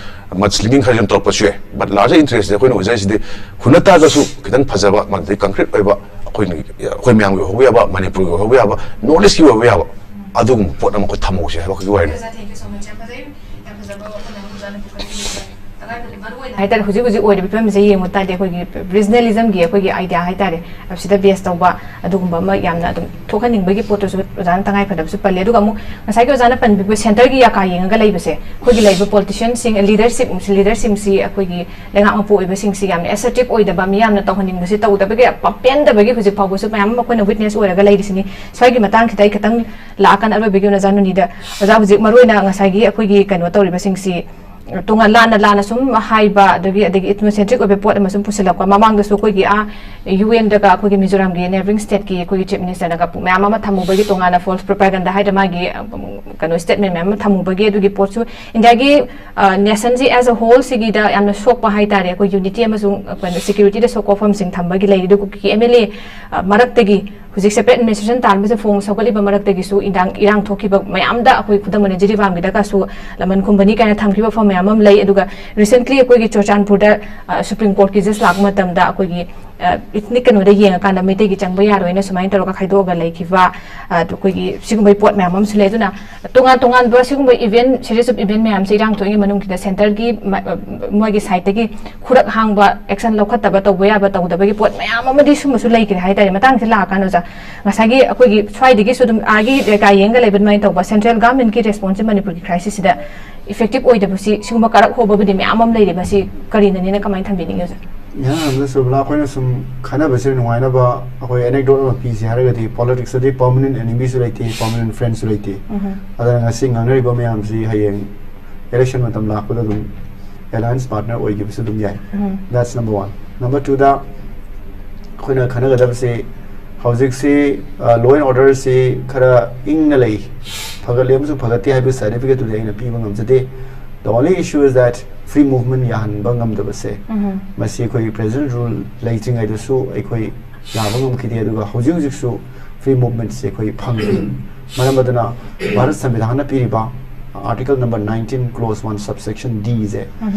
ꯃꯗꯁ꯭ꯂꯤꯡꯒꯤꯡ ꯈꯔꯁꯨ ꯑꯗꯨꯝ ꯇꯧꯔꯛꯄꯁꯨ ꯌꯥꯏ꯫ But larger interest ꯗꯤ ꯑꯩꯈꯣꯏꯅ ꯑꯣꯏꯖꯔꯤꯁꯤꯗꯤ ꯍꯨꯟꯅ ꯇꯥꯔꯒꯁꯨ ꯈꯤꯇꯪ ꯐꯖꯕ, ꯃꯗꯨꯗꯤ concrete ꯑꯣꯏꯕ, ꯑꯩꯈꯣꯏꯅ, ꯑꯩꯈꯣꯏ ꯃꯌꯥꯝꯒꯤ ꯑꯣꯏꯍꯧꯕ ꯌꯥꯕ, ꯃꯅꯤꯄꯨꯔꯒꯤ ꯑꯣꯏꯍꯧꯕ ꯌꯥꯕ, North East ꯀꯤ ꯑꯣꯏꯍꯧꯕ ꯌꯥꯕ ꯑꯗꯨꯒꯨꯝꯕ ꯄꯣꯠ ꯑꯃ ꯑꯩꯈꯣꯏ ꯊꯝꯍꯧꯁꯦ ꯍꯥꯏꯕ ꯑꯩꯈꯣꯏꯒꯤ ꯋꯥꯔꯤꯅꯤ꯫ Thank you so much. ꯌꯥꯝ ꯐꯖꯩ꯫ ꯌꯥꯝ ꯐꯖꯕ ꯋꯥꯈꯜꯂꯣꯟ ꯑꯃ ꯑꯣꯖꯥꯅ ꯄꯨꯈꯠꯄꯤꯔꯤꯁꯦ꯫ ꯇꯉꯥꯏ ꯐꯗꯦ, ꯃꯔꯨ ꯑꯣꯏꯅ ꯍꯥꯏꯇꯥꯔꯦ, ꯍꯧꯖꯤꯛ ꯍꯧꯖꯤꯛ ꯑꯣꯏꯔꯤꯕ ꯐꯤꯕꯝꯁꯦ ꯌꯦꯡꯕ ꯇꯥꯔꯗꯤ, ꯑꯩꯈꯣꯏꯒꯤ ꯔꯤꯖꯅꯦꯂꯤꯖꯝꯒꯤ ꯑꯩꯈꯣꯏꯒꯤ ꯑꯥꯏꯗꯤꯌꯥ ꯍꯥꯏꯇꯥꯔꯦ, ꯑꯁꯤꯗ ꯕꯦꯁ ꯇꯧꯕ ꯑꯗꯨꯒꯨꯝꯕ ꯑꯃ ꯌꯥꯝꯅ ꯑꯗꯨꯝ ꯊꯣꯛꯍꯟꯅꯤꯡꯕꯒꯤ ꯄꯣꯠꯇꯨꯁꯨ ꯑꯣꯖꯥꯅ ꯇꯉꯥꯏ ꯐꯗꯕꯁꯨ ꯄꯜꯂꯦ꯫ ꯑꯗꯨꯒ ꯑꯃꯨꯛ ꯉꯁꯥꯏꯒꯤ ꯑꯣꯖꯥꯅ ꯄꯟꯕꯤꯕ ꯁꯦꯟꯇꯔꯒꯤ ꯌꯥꯀꯥ ꯌꯦꯡꯉꯒ ꯂꯩꯕꯁꯦ, ꯑꯩꯈꯣꯏꯒꯤ ꯂꯩꯔꯤꯕ ꯄꯣꯂꯤꯇꯤꯁꯤꯌꯟꯁꯤꯡ, ꯂꯤꯗꯔꯁꯤꯞ, ꯂꯤꯗꯔꯁꯤꯡꯁꯤ, ꯑꯩꯈꯣꯏꯒꯤ ꯂꯩꯉꯥꯛ ꯃꯄꯨ ꯑꯣꯏꯕꯁꯤꯡꯁꯤ ꯌꯥꯝꯅ ꯑꯦꯁꯔꯇꯤꯞ ꯑꯣꯏꯗꯕ, ꯃꯤꯌꯥꯝꯅ ꯇꯧꯍꯟꯅꯤꯡꯕꯁꯤ ꯇꯧꯗꯕꯒꯤ, ꯄꯦꯟꯗꯕꯒꯤ ꯍꯧꯖꯤꯛ ꯐꯥꯎꯕꯁꯨ ꯃꯌꯥꯝ ꯑꯃ ꯑꯩꯈꯣꯏꯅ ꯋꯤꯠꯅꯦꯁ ꯑꯣꯏꯔꯒ ꯂꯩꯔꯤꯁꯤꯅꯤ꯫ ꯁ꯭ꯋꯥꯏꯒꯤ ꯃꯇꯥꯡꯁꯤꯗ ꯑꯩ ꯈꯤꯇꯪ ꯂꯥꯛꯑꯀꯥꯟꯗ ꯑꯔꯣꯏꯕꯒꯤ ꯑꯣꯖꯥ ꯅꯨꯅꯤꯗ, ꯑꯣꯖꯥ, ꯍꯧꯖꯤꯛ ꯃꯔꯨꯑꯣꯏꯅ ꯉꯁꯥꯏꯒꯤ ꯑꯩꯈꯣꯏꯒꯤ ꯀꯩꯅꯣ ꯇꯧꯔꯤꯕꯁꯤꯡꯁꯤ, ꯇꯣꯉꯥꯟ ꯂꯥꯟꯅ ꯂꯥꯟꯅ ꯁꯨꯝ ꯍꯥꯏꯕ, ꯑꯗꯒꯤ, ꯑꯗꯒꯤ ꯏꯊꯅꯣꯁꯦꯟꯇ꯭ꯔꯤꯛ ꯑꯣꯏꯕ ꯄꯣꯠ ꯑꯃ ꯁꯨꯝ ꯄꯨꯁꯤꯜꯂꯛꯄ꯫ ꯃꯃꯥꯡꯗꯁꯨ ꯑꯩꯈꯣꯏꯒꯤ ꯑꯥ ꯌꯨ ꯑꯦꯟꯗꯒ ꯑꯩꯈꯣꯏꯒꯤ ꯃꯤꯖꯣꯔꯥꯝꯒꯤ ꯅꯦꯕꯔꯤꯡ ꯁ꯭ꯇꯦꯠꯀꯤ ꯑꯩꯈꯣꯏꯒꯤ ꯆꯤꯐ ꯃꯤꯅꯤꯁꯇꯔꯅꯒ ꯃꯌꯥꯝ ꯑꯃ ꯊꯝꯃꯨꯕꯒꯤ, ꯇꯣꯉꯥꯟꯅ ꯐꯣꯜꯁ ꯄ꯭ꯔꯣꯄꯥꯒꯟꯗꯥ ꯍꯥꯏꯗ ꯃꯥꯒꯤ, ꯎꯝ, ꯀꯩꯅꯣ, ꯁ꯭ꯇꯦꯠꯃꯦꯟ ꯃꯌꯥꯝ ꯑꯃ ꯊꯝꯃꯨꯕꯒꯤ, ꯑꯗꯨꯒꯤ ꯄꯣꯠꯁꯨ ꯏꯟꯗꯤꯌꯥꯒꯤ, ꯑ, ꯅꯦꯁꯟꯁꯤ ꯑꯦꯁ ꯑ ꯍꯣꯜ ꯁꯤꯒꯤꯗ ꯌꯥꯝꯅ ꯁꯣꯛꯄ ꯍꯥꯏꯇꯥꯔꯦ, ꯑꯩꯈꯣꯏ ꯌꯨꯅꯤꯇꯤ ꯑꯃꯁꯨꯡ, ꯑ, ꯀꯩꯅꯣ, ꯁꯦꯀ꯭ꯌꯨꯔꯤꯇꯤꯗ ꯁꯣꯛꯄ ꯋꯥꯐꯝꯁꯤꯡ ꯊꯝꯕꯒꯤ ꯂꯩꯔꯤ꯫ ꯑꯗꯨꯒ ꯑꯦꯝ ꯑꯦꯜ ꯑꯦ, ꯑ, ꯃꯔꯛꯇꯒꯤ ꯍꯧꯖꯤꯛ ꯁꯦꯄꯔꯦꯠ ꯑꯦꯗꯃꯤꯅꯤꯁꯇ꯭ꯔꯦꯁꯟ ꯇꯥꯟꯕꯁꯦ ꯐꯣꯡ ꯁꯧꯒꯠꯂꯤꯕ ꯃꯔꯛꯇꯒꯤꯁꯨ ꯏꯔꯥꯡ, ꯏꯔꯥꯡ ꯊꯣꯛꯈꯤꯕ ꯃꯌꯥꯝꯗ, ꯑꯩꯈꯣꯏ ꯈꯨꯗꯝ ꯑꯣꯏꯅ ꯖꯤꯔꯤꯕꯥꯝꯒꯤꯗꯒꯁꯨ ꯂꯃꯟ ꯈꯨꯝꯕꯅꯤ ꯀꯥꯏꯅ ꯊꯝꯈꯤꯕ ꯋꯥꯐꯝ ꯃꯌꯥꯝ ꯑꯃ ꯂꯩ꯫ ꯑꯗꯨꯒ ꯔꯤꯁꯦꯟꯠꯂꯤ ꯑꯩꯈꯣꯏꯒꯤ ꯆꯨꯔꯆꯥꯟꯄꯨꯔꯗ, ꯑ, ꯁꯨꯄ꯭ꯔꯤꯝ ꯀꯣꯔꯠꯀꯤ ꯖꯁ ꯂꯥꯛꯄ ꯃꯇꯝꯗ ꯑꯩꯈꯣꯏꯒꯤ, ꯑ, ꯏꯊꯅꯤꯛ ꯀꯩꯅꯣꯗ ꯌꯦꯡꯉꯀꯥꯟꯗ ꯃꯩꯇꯩꯒꯤ ꯆꯪꯕ ꯌꯥꯔꯣꯏꯅ ꯁꯨꯃꯥꯏꯅ ꯇꯧꯔꯒ ꯈꯥꯏꯗꯣꯛꯑꯒ ꯂꯩꯈꯤꯕ, ꯑ, ꯑꯩꯈꯣꯏꯒꯤ ꯁꯤꯒꯨꯝꯕꯒꯤ ꯄꯣꯠ ꯃꯌꯥꯝ ꯑꯃꯁꯨ ꯂꯩ꯫ ꯑꯗꯨꯅ ꯇꯣꯉꯥꯟ ꯇꯣꯉꯥꯟꯕ ꯁꯤꯒꯨꯝꯕ ꯏꯚꯦꯟ, ꯁꯤꯔꯤꯁ ꯑꯣꯐ ꯏꯚꯦꯟ ꯃꯌꯥꯝꯁꯦ, ꯏꯔꯥꯡ ꯊꯣꯛꯏꯉꯩ ꯃꯅꯨꯡꯁꯤꯗ ꯁꯦꯟꯇꯔꯒꯤ ꯃ-, ꯃꯣꯏꯒꯤ ꯁꯥꯏꯠꯇꯒꯤ ꯈꯨꯔꯛ ꯍꯥꯡꯕ, ꯑꯦꯛꯁꯟ ꯂꯧꯈꯠꯇꯕ, ꯇꯧꯕ ꯌꯥꯕ ꯇꯧꯗꯕꯒꯤ ꯄꯣꯠ ꯃꯌꯥꯝ ꯑꯃꯗꯤ ꯁꯨꯝꯕꯁꯨ ꯂꯩꯈ꯭ꯔꯦ ꯍꯥꯏꯇꯥꯔꯦ꯫ ꯃꯇꯥꯡꯁꯦ ꯂꯥꯛꯑꯀꯥꯟꯗ ꯑꯣꯖꯥ, ꯉꯁꯥꯏꯒꯤ ꯑꯩꯈꯣꯏꯒꯤ ꯁ꯭ꯋꯥꯏꯗꯒꯤꯁꯨ ꯑꯗꯨꯝ ꯑꯥꯒꯤ ꯂꯩꯀꯥꯏ ꯌꯦꯡꯒ ꯂꯩꯕ ꯑꯗꯨꯃꯥꯏꯅ ꯇꯧꯕ, ꯁꯦꯟꯇ꯭ꯔꯦꯜ ꯒꯚꯔꯟꯃꯦꯟꯠꯀꯤ ꯔꯦꯁꯄꯣꯟꯁꯁꯦ ꯃꯅꯤꯄꯨꯔꯒꯤ ꯀ꯭ꯔꯥꯏꯁꯤꯁꯁꯤꯗ ꯏꯐꯦꯛꯇꯤꯞ ꯑꯣꯏꯗꯕꯁꯤ, ꯁꯤꯒꯨꯝꯕ ꯀꯔꯛ ꯍꯣꯕꯕꯨꯗꯤ ꯃꯌꯥꯝ ꯑꯃ ꯂꯩꯔꯦ꯫ ꯃꯁꯤ ꯀꯔꯤꯅꯅꯦꯅ ꯀꯃꯥꯏꯅ ꯊꯝꯕꯤꯅꯤꯡꯉꯤ ꯑꯣꯖꯥ? ꯏꯍꯥꯟ ꯍꯥꯟꯕꯗ ꯁꯨꯕꯂꯥ, ꯑꯩꯈꯣꯏꯅ ꯁꯨꯝ ꯈꯟꯅꯕꯁꯦ ꯅꯨꯡꯉꯥꯏꯅꯕ ꯑꯩꯈꯣꯏ ꯑꯦꯅꯦꯛꯗꯣꯠ ꯑꯃ ꯄꯤꯁꯦ ꯍꯥꯏꯔꯒꯗꯤ, ꯄꯣꯂꯤꯇꯤꯛꯁꯇꯗꯤ ꯄꯔꯃꯅꯦꯟꯠ ꯑꯦꯅꯤꯃꯤꯁꯨ ꯂꯩꯇꯦ, ꯄꯔꯃꯅꯦꯟꯠ ꯐ꯭ꯔꯦꯟꯁꯨ ꯂꯩꯇꯦ꯫ ꯎꯝ꯫ ꯑꯗꯨꯅ ꯉꯁꯤ ꯉꯥꯡꯅꯔꯤꯕ ꯃꯌꯥꯝꯁꯤ ꯍꯌꯦꯡ ꯏꯂꯦꯛꯁꯟ ꯃꯇꯝ ꯂꯥꯛꯄꯗ ꯑꯗꯨꯝ ꯑꯦꯂꯥꯏꯟꯁ ꯄꯥꯔꯠꯅꯔ ꯑꯣꯏꯈꯤꯕꯁꯨ ꯑꯗꯨꯝ ꯌꯥꯏ꯫ ꯎꯝ꯫ That's number one. Number twoꯗ ꯑꯩꯈꯣꯏꯅ ꯈꯟꯅꯒꯗꯕꯁꯤ, ꯍꯧꯖꯤꯛꯁꯤ, ꯑ, law and orderꯁꯤ ꯈꯔ ꯏꯪꯅ ꯂꯩ, ꯐꯒꯠꯂꯦ ꯑꯃꯁꯨꯡ ꯐꯒꯠꯇꯦ ꯍꯥꯏꯕꯒꯤ ꯁꯥꯔꯇꯤꯐꯤꯀꯦꯠꯇꯨꯗꯤ ꯑꯩꯅ ꯄꯤꯕ ꯉꯝꯖꯗꯦ꯫ The only issue is that free movement ꯌꯥꯍꯟꯕ ꯉꯝꯗꯕꯁꯦ, ꯃꯁꯤ ꯑꯩꯈꯣꯏꯒꯤ present rule ꯂꯩꯇ꯭ꯔꯤꯉꯩꯗꯁꯨ ꯑꯩꯈꯣꯏ ꯌꯥꯕ ꯉꯝꯈꯤꯗꯦ, ꯑꯗꯨꯒ ꯍꯧꯖꯤꯛ ꯍꯧꯖꯤꯛꯁꯨ free movementꯁꯦ ꯑꯩꯈꯣꯏ ꯐꯪꯗꯦ꯫ ꯃꯔꯝ ꯑꯗꯨꯅ ꯚꯥꯔꯠ ꯁꯪꯕꯤꯙꯥꯟꯅ ꯄꯤꯔꯤꯕ article number nineteen clause one subsection D ꯁꯦ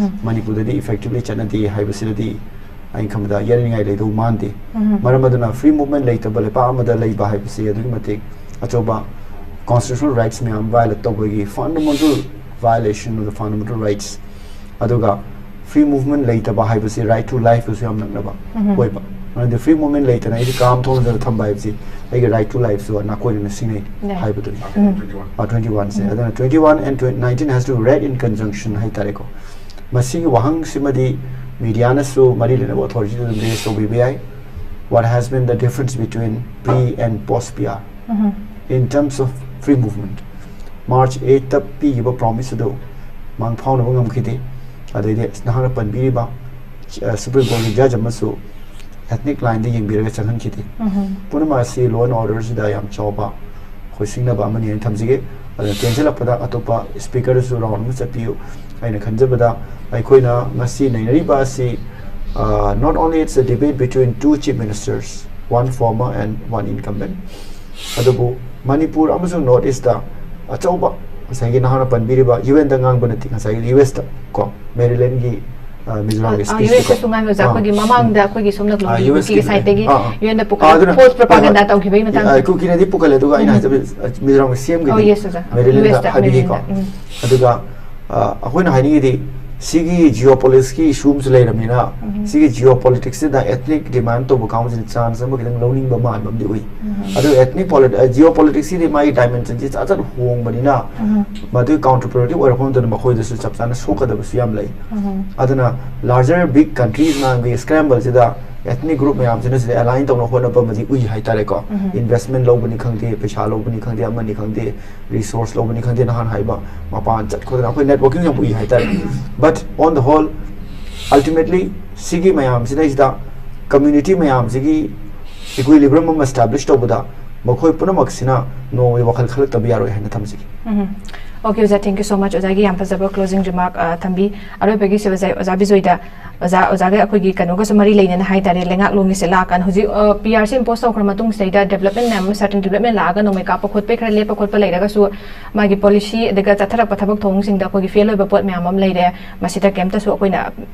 ꯃꯅꯤꯄꯨꯔꯗꯗꯤ effectively ꯆꯠꯅꯗꯦ ꯍꯥꯏꯕꯁꯤꯗꯗꯤ ꯑꯩꯅ ꯈꯟꯕꯗ ꯌꯥꯅꯤꯡꯉꯥꯏ ꯂꯩꯗꯧ ꯃꯥꯟꯗꯦ꯫ ꯃꯔꯝ ꯑꯗꯨꯅ free movement ꯂꯩꯇꯕ ꯂꯩꯕꯥꯛ ꯑꯃꯗ ꯂꯩꯕ ꯍꯥꯏꯕꯁꯤ ꯑꯗꯨꯛꯀꯤ ꯃꯇꯤꯛ ꯑꯆꯧꯕ constitutional rights ꯃꯌꯥꯝ violate ꯇꯧꯕꯒꯤ fundamental violation of the fundamental rights, ꯑꯗꯨꯒ free movement ꯂꯩꯇꯕ ꯍꯥꯏꯕꯁꯤ right to life ꯀꯁꯨ ꯌꯥꯝ ꯅꯛꯅꯕ ꯑꯣꯏꯕ꯫ ꯃꯔꯝꯗꯤ free movement ꯂꯩꯇꯅ ꯑꯩꯁꯦ ꯀꯥꯝ ꯊꯣꯡꯖꯤꯜꯂ ꯊꯝꯕ ꯍꯥꯏꯕꯁꯤ ꯑꯩꯒꯤ right to life ꯁꯨ ꯅꯥꯀꯣꯏꯅꯅ ꯁꯤꯡꯅꯩ ꯍꯥꯏꯕꯗꯨꯅꯤ꯫ Twenty one ꯁꯦ, ꯑꯗꯨꯅ twenty one and nineteen has to read in conjunction ꯍꯥꯏꯇꯥꯔꯦꯀꯣ꯫ ꯃꯁꯤꯒꯤ ꯋꯥꯍꯪꯁꯤꯃꯗꯤ mediaꯅꯁꯨ ꯃꯔꯤ ꯂꯩꯅꯕ authorityꯗ ꯑꯗꯨꯝ raise ꯇꯧꯕꯤꯕ ꯌꯥꯏ꯫ What has been the difference between pre and post P R in terms of free movement? March eighth ꯇ ꯄꯤꯈꯤꯕ promise ꯑꯗꯨ ꯃꯥꯡ ꯐꯥꯎꯅꯕ ꯉꯝꯈꯤꯗꯦ꯫ ꯑꯗꯩꯗꯤ ꯅꯍꯥꯛꯅ ꯄꯟꯕꯤꯔꯤꯕ Supreme Courtꯀꯤ judge ꯑꯃꯁꯨ ethnic lineꯗ ꯌꯦꯡꯕꯤꯔꯒ ꯆꯪꯍꯟꯈꯤꯗꯦ꯫ ꯄꯨꯝꯅꯃꯛ ꯑꯁꯤ law and orderꯁꯤꯗ ꯌꯥꯝ ꯆꯥꯎꯕ ꯑꯩꯈꯣꯏ ꯁꯤꯡꯅꯕ ꯑꯃꯅꯤ ꯍꯥꯏꯅ ꯊꯝꯖꯒꯦ꯫ ꯑꯗꯨꯅ ꯇꯦꯟꯁꯤꯜꯂꯛꯄꯗ ꯑꯇꯣꯞꯄ speakerꯗꯁꯨ round ꯑꯃ ꯆꯠꯄꯤꯌꯨ꯫ ꯑꯩꯅ ꯈꯟꯖꯕꯗ ꯑꯩꯈꯣꯏꯅ ꯉꯁꯤ ꯅꯩꯅꯔꯤꯕ ꯑꯁꯤ, uh, not only it's a debate between two chief ministers, one former and one incumbent, ꯑꯗꯨꯕꯨ ꯃꯅꯤꯄꯨꯔ ꯑꯃꯁꯨꯡ North Eastꯇ ꯑꯆꯧꯕ, ꯉꯁꯥꯏꯒꯤ ꯅꯍꯥꯛꯅ ꯄꯟꯕꯤꯔꯤꯕ UNꯗ ꯉꯥꯡꯕ ꯅꯠꯇꯦ, ꯉꯁꯥꯏꯒꯤ USꯇ ꯀꯣ, Marylandꯒꯤ, ꯑ, ꯃꯤꯖꯣꯔꯥꯝꯒꯤ stateꯇꯀꯣ꯫ USꯇꯁꯨ ꯉꯥꯡꯉꯤ ꯑꯣꯖꯥ, ꯑꯥ꯫ ꯑꯩꯈꯣꯏꯒꯤ ꯃꯃꯥꯡꯗ ꯑꯩꯈꯣꯏꯒꯤ ꯁꯣꯝꯅ ꯑꯥ, USꯀꯤ USꯀꯤ sideꯇꯒꯤ ꯑꯥ, ꯑꯥ꯫ UNꯗ ꯑꯥ, ꯄꯨꯈꯠꯂꯒ ꯑꯗꯨꯅ, false propaganda ꯍꯣꯏ, ꯍꯣꯏ꯫ ꯇꯧꯈꯤꯕꯒꯤ ꯃꯇꯥꯡꯗ꯫ ꯑ, ꯀꯨꯀꯤꯅꯗꯤ ꯄꯨꯈꯠꯂꯦ, ꯑꯗꯨꯒ ꯑꯩꯅ ꯍꯥꯏꯖꯕꯗꯤ, ꯑ, ꯃꯤꯖꯣꯔꯥꯝꯒꯤ CMꯒꯤꯗꯤ ꯑꯣ, yes, ꯑꯣꯖꯥ꯫ Marylandꯗ USꯇ, ꯍꯥꯏꯕꯤꯒꯦꯀꯣ꯫ Marylandꯗ, ꯎꯝ꯫ ꯑꯗꯨꯒ, ꯑ, ꯑꯩꯈꯣꯏꯅ ꯍꯥꯏꯅꯤꯡꯉꯤꯗꯤ ꯁꯤꯒꯤ geopoliticesꯀꯤ issue ꯑꯃꯁꯨ ꯂꯩꯔꯕꯅꯤꯅ, ꯁꯤꯒꯤ geopoliticsꯁꯤꯗ ethnic demand ꯇꯧꯕ ꯀꯥꯡꯕꯨꯁꯤꯅ chance ꯑꯃ ꯈꯤꯇꯪ ꯂꯧꯅꯤꯡꯕ ꯃꯥꯟꯕ ꯑꯃꯗꯤ ꯎꯏ꯫ ꯑꯗꯨ ethnic polit-, ꯑ, geopoliticsꯁꯤꯗꯤ ꯃꯥꯒꯤ dimensionꯁꯤ ꯖꯥꯠ ꯖꯥꯠ ꯍꯣꯡꯕꯅꯤꯅ, ꯃꯗꯨꯒꯤ counterproductive ꯑꯣꯏꯔꯛꯄ ꯃꯇꯝꯗ ꯃꯈꯣꯏꯗꯁꯨ ꯆꯞ ꯆꯥꯅ ꯁꯣꯛꯀꯗꯕꯁꯨ ꯌꯥꯝ ꯂꯩ꯫ ꯑꯗꯨꯅ larger big countries ꯃꯌꯥꯝꯒꯤ scrambleꯁꯤꯗ ethnic group ꯃꯌꯥꯝꯁꯤꯅ ꯁꯤꯗ align ꯇꯧꯅꯕ ꯍꯣꯠꯅꯕ ꯑꯃꯗꯤ ꯎꯏ ꯍꯥꯏꯇꯥꯔꯦꯀꯣ꯫ Investment ꯂꯧꯕꯅꯤ ꯈꯪꯗꯦ, ꯄꯩꯁꯥ ꯂꯧꯕꯅꯤ ꯈꯪꯗꯦ, ꯑꯃꯅꯤ ꯈꯪꯗꯦ, resource ꯂꯧꯕꯅꯤ ꯈꯪꯗꯦ, ꯅꯍꯥꯟ ꯍꯥꯏꯕ ꯃꯄꯥꯟ ꯆꯠ ꯈꯣꯠꯇꯅ ꯑꯩꯈꯣꯏ networking ꯌꯥꯝ ꯎꯏ ꯍꯥꯏꯇꯥꯔꯦ꯫ But on the whole, ultimately ꯁꯤꯒꯤ ꯃꯌꯥꯝꯁꯤꯗꯩꯁꯤꯗ community ꯃꯌꯥꯝꯁꯤꯒꯤ equilibrium ꯑꯃ establish ꯇꯧꯕꯗ ꯃꯈꯣꯏ ꯄꯨꯝꯅꯃꯛꯁꯤꯅ ꯅꯣꯡꯃꯒꯤ ꯋꯥꯈꯜ ꯈꯜꯂꯛꯇꯕ ꯌꯥꯔꯣꯏ ꯍꯥꯏꯅ ꯊꯝꯖꯒꯦ꯫ ꯎꯝ꯫ Okay, ꯑꯣꯖꯥ, thank you so much꯫ ꯑꯣꯖꯥꯒꯤ ꯌꯥꯝ ꯐꯖꯕ closing remark, ꯑ, ꯊꯝꯕꯤ꯫ ꯑꯔꯣꯏꯕꯒꯤꯁꯦ ꯑꯣꯖꯥ, ꯑꯣꯖꯥ ꯕꯤꯖꯣꯏꯗ, ꯑꯣꯖꯥ, ꯑꯣꯖꯥꯒ ꯑꯩꯈꯣꯏꯒꯤ ꯀꯩꯅꯣꯒꯁꯨ ꯃꯔꯤ ꯂꯩꯅꯅ ꯍꯥꯏꯇꯥꯔꯦ, ꯂꯩꯉꯥꯛꯂꯣꯟꯒꯤꯁꯦ ꯂꯥꯛꯀꯥꯟ ꯍꯧꯖꯤꯛ, ꯑ, P R ꯁꯦ impose ꯇꯧꯈ꯭ꯔ ꯃꯇꯨꯡꯁꯤꯗꯩꯗ development ꯃꯌꯥꯝ ꯑꯃ, certain development ꯂꯥꯛꯑꯒ ꯅꯣꯡꯃꯩ ꯀꯥꯞꯄ ꯈꯣꯠꯄꯩ ꯈꯔ ꯂꯦꯞꯄ ꯈꯣꯠꯄ ꯂꯩꯔꯒꯁꯨ, ꯃꯥꯒꯤ policy ꯑꯗꯨꯒ ꯆꯠꯊꯔꯛꯄ ꯊꯕꯛ ꯊꯧꯑꯣꯡꯁꯤꯡꯗ ꯑꯩꯈꯣꯏꯒꯤ fail ꯑꯣꯏꯕ ꯄꯣꯠ ꯃꯌꯥꯝ ꯑꯃ ꯂꯩꯔꯦ꯫ ꯃꯁꯤꯗ ꯀꯩꯝꯇꯁꯨ ꯑꯩꯈꯣꯏꯅ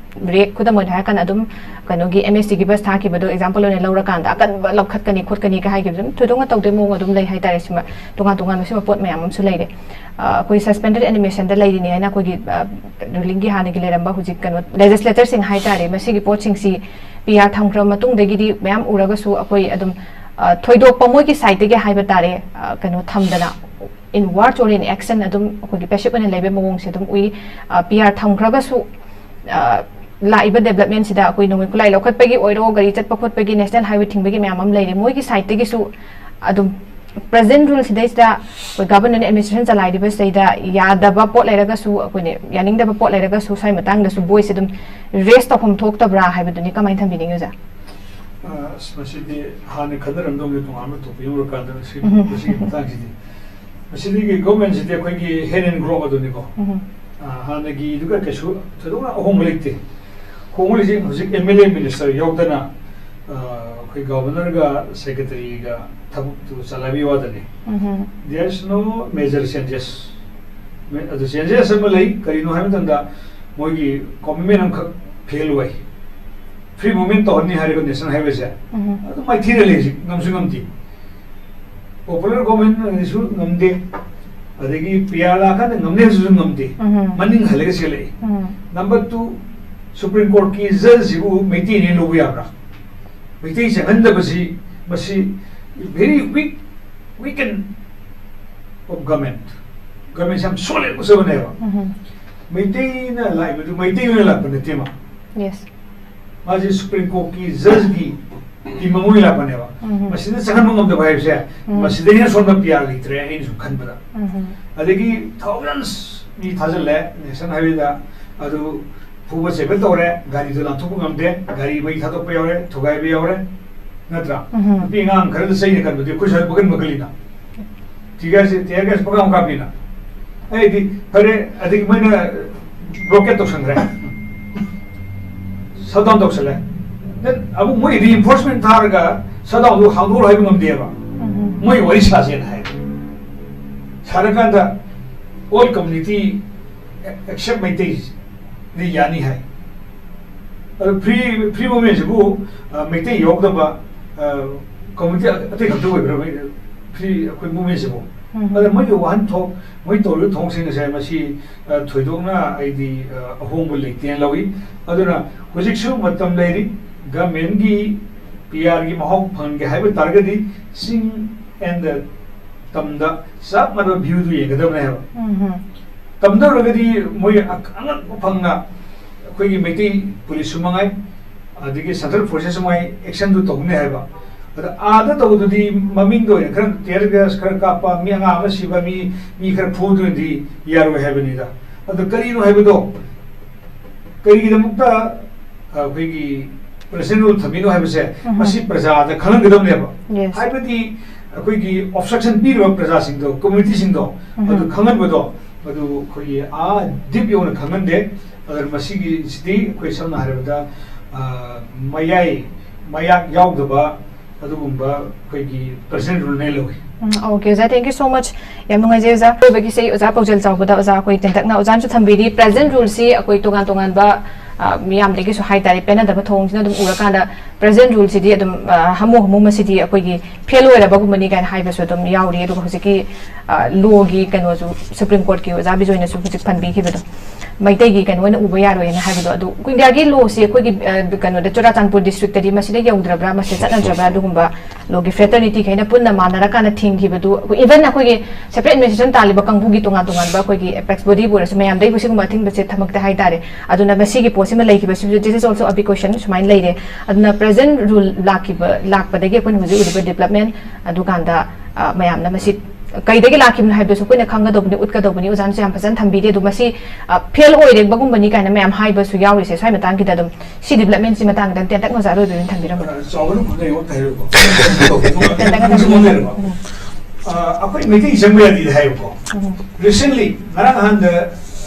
react, ꯈꯨꯗꯝ ꯑꯣꯏꯅ ꯍꯥꯏꯔꯀꯥꯟꯗ ꯑꯗꯨꯝ ꯀꯩꯅꯣꯒꯤ M S T ꯒꯤ bus ꯊꯥꯈꯤꯕꯗꯣ example ꯑꯣꯏꯅ ꯂꯧꯔꯀꯥꯟꯗ ꯑꯀꯟꯕ ꯂꯧꯈꯠꯀꯅꯤ ꯈꯣꯠꯀꯅꯤ ꯀ ꯍꯥꯏꯈꯤꯕꯗꯣ ꯑꯗꯨꯝ ꯊꯣꯏꯗꯣꯛꯅ ꯇꯧꯗꯦ ꯃꯑꯣꯡ ꯑꯗꯨꯝ ꯂꯩ ꯍꯥꯏꯇꯥꯔꯦ꯫ ꯁꯤꯃ ꯇꯣꯉꯥꯟ ꯇꯣꯉꯥꯟꯕ ꯁꯤꯃ ꯄꯣꯠ ꯃꯌꯥꯝ ꯑꯃꯁꯨ ꯂꯩꯔꯦ꯫ ꯑ, ꯑꯩꯈꯣꯏ suspended animation ꯗ ꯂꯩꯔꯤꯅꯤ ꯍꯥꯏꯅ ꯑꯩꯈꯣꯏꯒꯤ, ꯑ, ruling ꯒꯤ ꯍꯥꯟꯅꯒꯤ ꯂꯩꯔꯝꯕ ꯍꯧꯖꯤꯛ ꯀꯩꯅꯣ legislator ꯁꯤꯡ ꯍꯥꯏꯇꯥꯔꯦ, ꯃꯁꯤꯒꯤ ꯄꯣꯠꯁꯤꯡꯁꯤ P R ꯊꯝꯈ꯭ꯔ ꯃꯇꯨꯡꯗꯒꯤꯗꯤ ꯃꯌꯥꯝ ꯎꯔꯒꯁꯨ ꯑꯩꯈꯣꯏ ꯑꯗꯨꯝ, ꯑ, ꯊꯣꯏꯗꯣꯛꯄ ꯃꯣꯏꯒꯤ side ꯇꯒꯤ ꯍꯥꯏꯕ ꯇꯥꯔꯦ, ꯑ, ꯀꯩꯅꯣ ꯊꯝꯗꯅ in words or in action ꯑꯗꯨꯝ ꯑꯩꯈꯣꯏꯒꯤ passive ꯑꯣꯏꯅ ꯂꯩꯕ ꯃꯑꯣꯡꯁꯦ ꯑꯗꯨꯝ ꯎꯏ꯫ ꯑ, P R ꯊꯝꯈ꯭ꯔꯒꯁꯨ, ꯑ, ꯂꯥꯛꯏꯕ development ꯁꯤꯗ ꯑꯩꯈꯣꯏ ꯅꯣꯡꯃꯩ ꯈꯨꯠꯂꯥꯏ ꯂꯧꯈꯠꯄꯒꯤ ꯑꯣꯏꯔꯣ, ꯒꯥꯔꯤ ꯆꯠꯄ ꯈꯣꯠꯄꯒꯤ, national highway ꯊꯤꯡꯕꯒꯤ ꯃꯌꯥꯝ ꯑꯃ ꯂꯩꯔꯦ, ꯃꯣꯏꯒꯤ side ꯇꯒꯤꯁꯨ ꯑꯗꯨꯝ present rule ꯁꯤꯗꯩꯁꯤꯗ ꯑꯩꯈꯣꯏ government and administration ꯆꯂꯥꯏꯔꯤꯕꯁꯤꯗꯩꯗ ꯌꯥꯗꯕ ꯄꯣꯠ ꯂꯩꯔꯒꯁꯨ, ꯑꯩꯈꯣꯏꯅ ꯌꯥꯅꯤꯡꯗꯕ ꯄꯣꯠ ꯂꯩꯔꯒꯁꯨ, ꯁ꯭ꯋꯥꯏ ꯃꯇꯥꯡꯗꯁꯨ voice ꯁꯦ ꯑꯗꯨꯝ raise ꯇꯧꯐꯝ ꯊꯣꯛꯇꯕ꯭ꯔꯥ ꯍꯥꯏꯕꯗꯨꯅꯤ꯫ ꯀꯃꯥꯏꯅ ꯊꯝꯕꯤꯅꯤꯡꯉꯤ ꯑꯣꯖꯥ? ꯑ, ꯑꯁ, ꯃꯁꯤꯗꯤ ꯍꯥꯟꯅ ꯈꯟꯅꯔꯝꯗꯧꯅꯤ, ꯇꯣꯉꯥꯟꯕ topic ꯑꯃ ꯑꯣꯏꯔꯀꯥꯟꯗ꯫ ꯁꯤ-, ꯎꯝ꯫ ꯃꯁꯤꯒꯤ ꯃꯇꯥꯡꯁꯤꯗꯤ, ꯃꯁꯤꯗꯤ government ꯁꯤꯗꯤ ꯑꯩꯈꯣꯏꯒꯤ hand in glove ꯑꯗꯨꯅꯤꯀꯣ꯫ ꯎꯝ꯫ ꯑ, ꯍꯥꯟꯅꯒꯤꯗꯨꯒ ꯀꯩꯁꯨ ꯊꯣꯏꯗꯣꯛꯅ ꯑꯍꯣꯡꯕ ꯂꯩꯇꯦ꯫ ꯍꯣꯡꯂꯤꯁꯤ ꯍꯧꯖꯤꯛ M L A minister ꯌꯥꯎꯗꯅ, ꯑ, ꯑꯩꯈꯣꯏ governor ꯒ secretary ꯒ ꯊꯕꯛꯇꯨ ꯆꯂꯥꯏꯕꯒꯤ ꯋꯥꯗꯅꯤ꯫ ꯎꯝ꯫ There is no major changes꯫ ꯃꯦ-, ꯑꯗꯨ changes ꯑꯃ ꯂꯩ, ꯀꯔꯤꯅꯣ ꯍꯥꯏꯕ ꯃꯇꯝꯗ ꯃꯣꯏꯒꯤ commitment ꯑꯃꯈꯛ fail ꯑꯣꯏ꯫ Free movement ꯇꯧꯍꯟꯅꯤ ꯍꯥꯏꯔꯤꯕ national highway ꯁꯦ, ꯎꯝ꯫ ꯑꯗꯨ ꯃꯥꯏꯊꯤꯔ ꯂꯩ ꯍꯧꯖꯤꯛ, ꯉꯝꯁꯨ ꯉꯝꯗꯦ꯫ Popular government ꯑꯗꯨꯁꯨ ꯉꯝꯗꯦ, ꯑꯗꯒꯤ P R ꯂꯥꯛꯑꯀꯥꯟꯗ ꯉꯝꯅꯤ ꯍꯥꯏꯕꯁꯨ ꯉꯝꯗꯦ, ꯎꯝ꯫ ꯃꯅꯤꯡ ꯍꯜꯂꯒ ꯆꯦꯜꯂꯛꯏ꯫ ꯎꯝ꯫ Number two, Supreme Court ꯀꯤ judge ꯁꯤꯕꯨ ꯃꯩꯇꯩꯅ ꯂꯧꯕ ꯌꯥꯕ꯭ꯔꯥ? ꯃꯩꯇꯩ ꯆꯪꯍꯟꯗꯕꯁꯤ, ꯃꯁꯤ very weak, weaken of government꯫ Government ꯁꯤ ꯌꯥꯝ ꯁꯣꯜꯂꯦ ꯎꯖꯕꯅꯦꯕ꯫ ꯎꯝ꯫ ꯃꯩꯇꯩꯅ ꯂꯥꯛꯏꯕꯗꯨ ꯃꯩꯇꯩ ꯑꯣꯏꯅ ꯂꯥꯛꯄ ꯅꯠꯇꯦ ꯃꯥ꯫ Yes꯫ ꯃꯥꯁꯦ Supreme Court ꯀꯤ judge ꯀꯤ ꯇꯤꯝ ꯑꯃ ꯑꯣꯏꯅ ꯂꯥꯛꯄꯅꯦꯕ꯫ ꯎꯝ꯫ ꯃꯁꯤꯗ ꯆꯪꯍꯟꯕ ꯉꯝꯗꯕ ꯍꯥꯏꯕꯁꯦ, ꯎꯝ꯫ ꯃꯁꯤꯗ ꯍꯦꯟꯅ ꯁꯣꯟꯕ P R ꯂꯩꯇ꯭ꯔꯦ, ꯑꯩꯅ ꯁꯨꯝ ꯈꯟꯕꯗ꯫ ꯎꯝ꯫ ꯑꯗꯒꯤ thousands ꯃꯤ ꯊꯥꯖꯤꯜꯂꯦ national highway ꯗ, ꯑꯗꯨ ꯐꯨꯕ ꯆꯩꯕ ꯇꯧꯔꯦ, ꯒꯥꯔꯤꯗꯨ ꯂꯥꯟꯊꯣꯛꯄ ꯉꯝꯗꯦ, ꯒꯥꯔꯤ ꯃꯩ ꯊꯥꯗꯣꯛꯄ ꯌꯥꯎꯔꯦ, ꯊꯨꯒꯥꯏꯕ ꯌꯥꯎꯔꯦ, ꯅꯠꯇ꯭ꯔꯥ? ꯎꯝ꯫ ꯅꯨꯄꯤ ꯑꯉꯥꯡ ꯈꯔꯗ ꯆꯩꯅ ꯀꯟꯕꯗꯤ ꯑꯩꯈꯣꯏ ꯁ꯭ꯋꯥꯏ ꯃꯈꯜ ꯃꯈꯜꯅꯤꯅ꯫ Tear gas, tear gas ꯄꯪꯀꯥꯞ ꯀꯥꯞꯄꯤꯅ꯫ ꯑꯩꯗꯤ ꯐꯔꯦ, ꯑꯗꯒꯤ ꯃꯣꯏꯅ ꯕ꯭ꯂꯣꯀꯦꯠ ꯇꯧꯁꯟꯈ꯭ꯔꯦ, ꯁꯠ ꯗꯥꯎꯟ ꯇꯧꯁꯜꯂꯦ꯫ Then ꯑꯃꯨꯛ ꯃꯣꯏ ꯔꯤꯏꯟꯐꯣꯔꯁꯃꯦꯟ ꯊꯥꯔꯒ ꯁꯠ ꯗꯥꯎꯟꯗꯨ ꯍꯥꯡꯗꯣꯛꯎ ꯍꯥꯏꯕ ꯉꯝꯗꯦꯕ꯫ ꯃꯣꯏ ꯋꯥꯔꯤ ꯁꯥꯁꯦꯅ ꯍꯥꯏ꯫ ꯁꯥꯔꯀꯥꯟꯗ ꯑꯣꯜ ꯀꯝꯃ꯭ꯌꯨꯅꯤꯇꯤ ꯑꯦꯛꯁꯦꯞ ꯃꯩꯇꯩꯗꯤ ꯌꯥꯅꯤ ꯍꯥꯏ꯫ ꯑꯗꯣ ꯐ꯭ꯔꯤ, ꯐ꯭ꯔꯤ ꯃꯨꯚꯃꯦꯟꯁꯤꯕꯨ, ꯑ, ꯃꯩꯇꯩ ꯌꯥꯎꯗꯕ, ꯑ, ꯀꯝꯃ꯭ꯌꯨꯅꯤꯇꯤ ꯑꯇꯩ ꯈꯛꯇ ꯑꯣꯏꯕ꯭ꯔꯥ? ꯃꯩ-, ꯐ꯭ꯔꯤ ꯑꯩꯈꯣꯏ ꯃꯨꯚꯃꯦꯟꯁꯤꯕꯨ? ꯑꯗ ꯃꯣꯏꯒꯤ ꯋꯥꯍꯟꯊꯣꯛ, ꯃꯣꯏ ꯇꯧꯔꯤꯕ ꯊꯧꯑꯣꯡꯁꯤꯡ ꯑꯁꯦ ꯃꯁꯤ, ꯑ, ꯊꯣꯏꯗꯣꯛꯅ ꯑꯩꯗꯤ, ꯑ, ꯑꯍꯣꯡꯕ ꯂꯩꯇꯦꯅ ꯂꯧꯏ꯫ ꯑꯗꯨꯅ ꯍꯧꯖꯤꯛꯁꯨ ꯃꯇꯝ ꯂꯩꯔꯤ꯫ ꯒꯃꯦꯟꯒꯤ ꯄꯤ ꯑꯥꯔꯒꯤ ꯃꯍꯥꯎ ꯐꯪꯒꯦ ꯍꯥꯏꯕ ꯇꯥꯔꯒꯗꯤ ꯆꯤꯡ and ꯇꯝꯗ ꯆꯞ ꯃꯥꯟꯅꯕ ꯚ꯭ꯌꯨꯗꯨ ꯌꯦꯡꯒꯗꯕꯅꯦ ꯍꯥꯏꯕ꯫ ꯇꯝꯗꯧꯔꯒꯗꯤ ꯃꯣꯏ ꯑꯉꯛꯄ ꯐꯪꯅ ꯑꯩꯈꯣꯏꯒꯤ ꯃꯩꯇꯩ ꯄꯨꯂꯤꯁꯁꯨ ꯃꯉꯥꯏ, ꯑꯗꯒꯤ ꯁꯦꯟꯇ꯭ꯔꯦꯜ ꯐꯣꯔꯁꯦꯁꯁꯨ ꯃꯉꯥꯏ, ꯑꯦꯛꯁꯟꯗꯨ ꯇꯧꯅꯤ ꯍꯥꯏꯕ꯫ ꯑꯗ ꯑꯥꯗ ꯇꯧꯕꯗꯨꯗꯤ ꯃꯃꯤꯡꯗ ꯑꯣꯏꯅ ꯈꯔ ꯇꯤꯌꯔ ꯒ꯭ꯌꯥꯁ ꯈꯔ ꯀꯥꯞꯄ, ꯃꯤ ꯑꯉꯥꯡ ꯑꯃ ꯁꯤꯕ, ꯃꯤ, ꯃꯤ ꯈꯔ ꯐꯨꯗꯨꯅꯗꯤ ꯌꯥꯔꯣꯏ ꯍꯥꯏꯕꯅꯤꯗ꯫ ꯑꯗꯨ ꯀꯔꯤꯅꯣ ꯍꯥꯏꯕꯗꯣ, ꯀꯔꯤꯒꯤꯗꯃꯛꯇ ꯑꯩꯈꯣꯏꯒꯤ ꯄ꯭ꯔꯖꯦꯟ ꯔꯨꯜ ꯊꯝꯃꯤꯅꯣ ꯍꯥꯏꯕꯁꯦ, ꯃꯁꯤ ꯄ꯭ꯔꯖꯥꯗ ꯈꯪꯍꯟꯒꯗꯕꯅꯦꯕ꯫ Yes. ꯍꯥꯏꯕꯗꯤ ꯑꯩꯈꯣꯏꯒꯤ ꯑꯣꯕꯁꯇ꯭ꯔꯛꯁꯟ ꯄꯤꯔꯤꯕ ꯄ꯭ꯔꯖꯥꯁꯤꯡꯗꯣ, ꯀꯝꯃ꯭ꯌꯨꯅꯤꯇꯤꯁꯤꯡꯗꯣ, ꯑꯗꯨ ꯈꯪꯍꯟꯕꯗꯣ, ꯑꯗꯨ ꯑꯩꯈꯣꯏꯒꯤ ꯑꯥ ꯗꯤꯞ ꯌꯧꯅ ꯈꯪꯍꯟꯗꯦ꯫ ꯑꯗꯨꯅ ꯃꯁꯤꯒꯤꯁꯤꯗꯤ ꯑꯩꯈꯣꯏ ꯁꯝꯅ ꯍꯥꯏꯔꯕꯗ, ꯑ, ꯃꯌꯥꯏ ꯃꯌꯥꯛ ꯌꯥꯎꯗꯕ ꯑꯗꯨꯒꯨꯝꯕ ꯑꯩꯈꯣꯏꯒꯤ ꯄ꯭ꯔꯖꯦꯟ ꯔꯨꯜꯅꯦ ꯂꯧꯏ꯫ ꯎꯝ, okay, ꯑꯣꯖꯥ, thank you so much. ꯌꯥꯝ ꯅꯨꯡꯉꯥꯏꯖꯩ, ꯑꯣꯖꯥ꯫ ꯑꯔꯣꯏꯕꯒꯤꯁꯦ ꯑꯩ ꯑꯣꯖꯥ ꯄꯥꯎꯖꯦꯜ ꯆꯥꯎꯕꯗ, ꯑꯣꯖꯥ, ꯑꯩꯈꯣꯏ ꯇꯦꯟꯇꯛꯅ ꯑꯣꯖꯥꯅꯁꯨ ꯊꯝꯕꯤꯔꯤ, ꯄ꯭ꯔꯖꯦꯟ ꯔꯨꯜꯁꯤ ꯑꯩꯈꯣꯏ ꯇꯣꯉꯥꯟ ꯇꯣꯉꯥꯟꯕ, ꯑ, ꯃꯤꯌꯥꯝꯗꯒꯤꯁꯨ ꯍꯥꯏꯇꯥꯔꯦ, ꯄꯦꯟꯅꯗꯕ ꯊꯧꯑꯣꯡꯁꯤꯅ ꯑꯗꯨꯝ ꯎꯔꯀꯥꯟꯗ, ꯄ꯭ꯔꯖꯦꯟ ꯔꯨꯜꯁꯤꯗꯤ ꯑꯗꯨꯝ, ꯑ, ꯍꯥꯃꯨ ꯍꯥꯃꯨ ꯃꯁꯤꯗꯤ ꯑꯩꯈꯣꯏꯒꯤ ꯐꯦꯜ ꯑꯣꯏꯔꯕꯒꯨꯝꯕꯅꯤ ꯀꯥꯏꯅ ꯍꯥꯏꯕꯁꯨ ꯑꯗꯨꯝ ꯌꯥꯎꯔꯤ꯫ ꯑꯗꯨꯒ ꯍꯧꯖꯤꯛꯀꯤ, ꯑ, ꯂꯣꯒꯤ ꯀꯩꯅꯣꯁꯨ, ꯁꯨꯄ꯭ꯔꯤꯝ ꯀꯣꯔꯠꯀꯤ ꯑꯣꯖꯥ ꯕꯤꯖꯣꯏꯅꯁꯨ ꯍꯧꯖꯤꯛ ꯄꯟꯕꯤꯈꯤꯕꯗꯣ, ꯃꯩꯇꯩꯒꯤ ꯀꯩꯅꯣ ꯑꯣꯏꯅ ꯎꯕ ꯌꯥꯔꯣꯏꯅ ꯍꯥꯏꯕꯗꯣ, ꯑꯗꯨ ꯏꯟꯗꯤꯌꯥꯒꯤ ꯂꯣꯁꯤ ꯑꯩꯈꯣꯏꯒꯤ, ꯑ, ꯀꯩꯅꯣꯗ, ꯆꯨꯔꯥꯆꯥꯟꯄꯨꯔ ꯗꯤꯁꯇ꯭ꯔꯤꯛꯇꯗꯤ ꯃꯁꯤꯗ ꯌꯧꯗ꯭ꯔꯕ꯭ꯔꯥ, ꯃꯁꯤꯗ ꯆꯠꯅꯗ꯭ꯔꯕ꯭ꯔꯥ, ꯑꯗꯨꯒꯨꯝꯕ ꯂꯣꯒꯤ ꯐ꯭ꯔꯦꯇꯔꯅꯤꯇꯤꯈꯩꯅ ꯄꯨꯟꯅ ꯃꯥꯟꯅꯔꯀꯥꯟꯗ ꯊꯤꯡꯈꯤꯕꯗꯨ, even ꯑꯩꯈꯣꯏꯒꯤ ꯁꯦꯄꯔꯦꯠ ꯑꯦꯗꯃꯤꯅꯤꯁꯇ꯭ꯔꯦꯁꯟ ꯇꯥꯜꯂꯤꯕ ꯀꯥꯡꯕꯨꯒꯤ ꯇꯣꯉꯥꯟ ꯇꯣꯉꯥꯟꯕ ꯑꯩꯈꯣꯏꯒꯤ ꯑꯦꯄꯦꯛꯁ ꯕꯣꯗꯤꯕꯨ ꯑꯣꯏꯔꯁꯨ ꯃꯌꯥꯝꯗꯒꯤ ꯁꯤꯒꯨꯝꯕ ꯑꯊꯤꯡꯕꯁꯦ ꯊꯝꯃꯛꯇꯦ ꯍꯥꯏꯇꯥꯔꯦ꯫ ꯑꯗꯨꯅ ꯃꯁꯤꯒꯤ ꯄꯣꯠꯁꯤꯃ ꯂꯩꯈꯤꯕꯁꯤꯁꯨ, this is also a big question, ꯁꯨꯃꯥꯏꯅ ꯂꯩꯔꯦ꯫ ꯑꯗꯨꯅ ꯄ꯭ꯔꯖꯦꯟ ꯔꯨꯜ ꯂꯥꯛꯈꯤꯕ, ꯂꯥꯛꯄꯗꯒꯤ ꯑꯩꯈꯣꯏꯅ ꯍꯧꯖꯤꯛ ꯎꯔꯤꯕ ꯗꯤꯕ꯭ꯂꯞꯃꯦꯟ, ꯑꯗꯨꯀꯥꯟꯗ, ꯑ, ꯃꯌꯥꯝꯅ ꯃꯁꯤ ꯀꯩꯗꯒꯤ ꯂꯥꯛꯈꯤꯕꯅꯣ ꯍꯥꯏꯕꯗꯨꯁꯨ ꯑꯩꯈꯣꯏꯅ ꯈꯪꯒꯗꯧꯕꯅꯤ, ꯎꯠꯀꯗꯧꯕꯅꯤ꯫ ꯑꯣꯖꯥꯅꯁꯨ ꯌꯥꯝ ꯐꯖꯅ ꯊꯝꯕꯤꯔꯤ꯫ ꯑꯗꯨ ꯃꯁꯤ, ꯑ, ꯐꯦꯜ ꯑꯣꯏꯔꯦꯕꯒꯨꯝꯕꯅꯤ ꯀꯥꯏꯅ ꯃꯌꯥꯝ ꯍꯥꯏꯕꯁꯨ ꯌꯥꯎꯔꯤꯁꯦ, ꯁ꯭ꯋꯥꯏ ꯃꯇꯥꯡꯒꯤꯗ ꯑꯗꯨꯝ ꯁꯤ ꯗꯤꯕ꯭ꯂꯞꯃꯦꯟꯁꯤ ꯃꯇꯥꯡꯗ ꯇꯦꯟꯇꯛꯅ ꯑꯣꯖꯥ ꯑꯔꯣꯏꯕ ꯑꯣꯏꯅ ꯊꯝꯕꯤꯔꯝꯃꯣ꯫ ꯑ, ꯆꯥꯎꯕꯅ ꯈꯨꯗꯩ ꯑꯣꯠ ꯍꯥꯏꯔꯦꯀꯣ꯫ ꯇꯦꯟꯇꯛꯅ ꯊꯝꯕꯤꯔꯝꯃꯣ꯫ ꯎꯝ꯫ ꯑꯩꯈꯣꯏ ꯃꯩꯇꯩ ꯆꯪꯕ ꯌꯥꯗꯦꯗꯤ ꯍꯥꯏꯌꯦꯕꯀꯣ꯫ Recently, ꯉꯔꯥꯡ ꯅꯍꯥꯟꯗ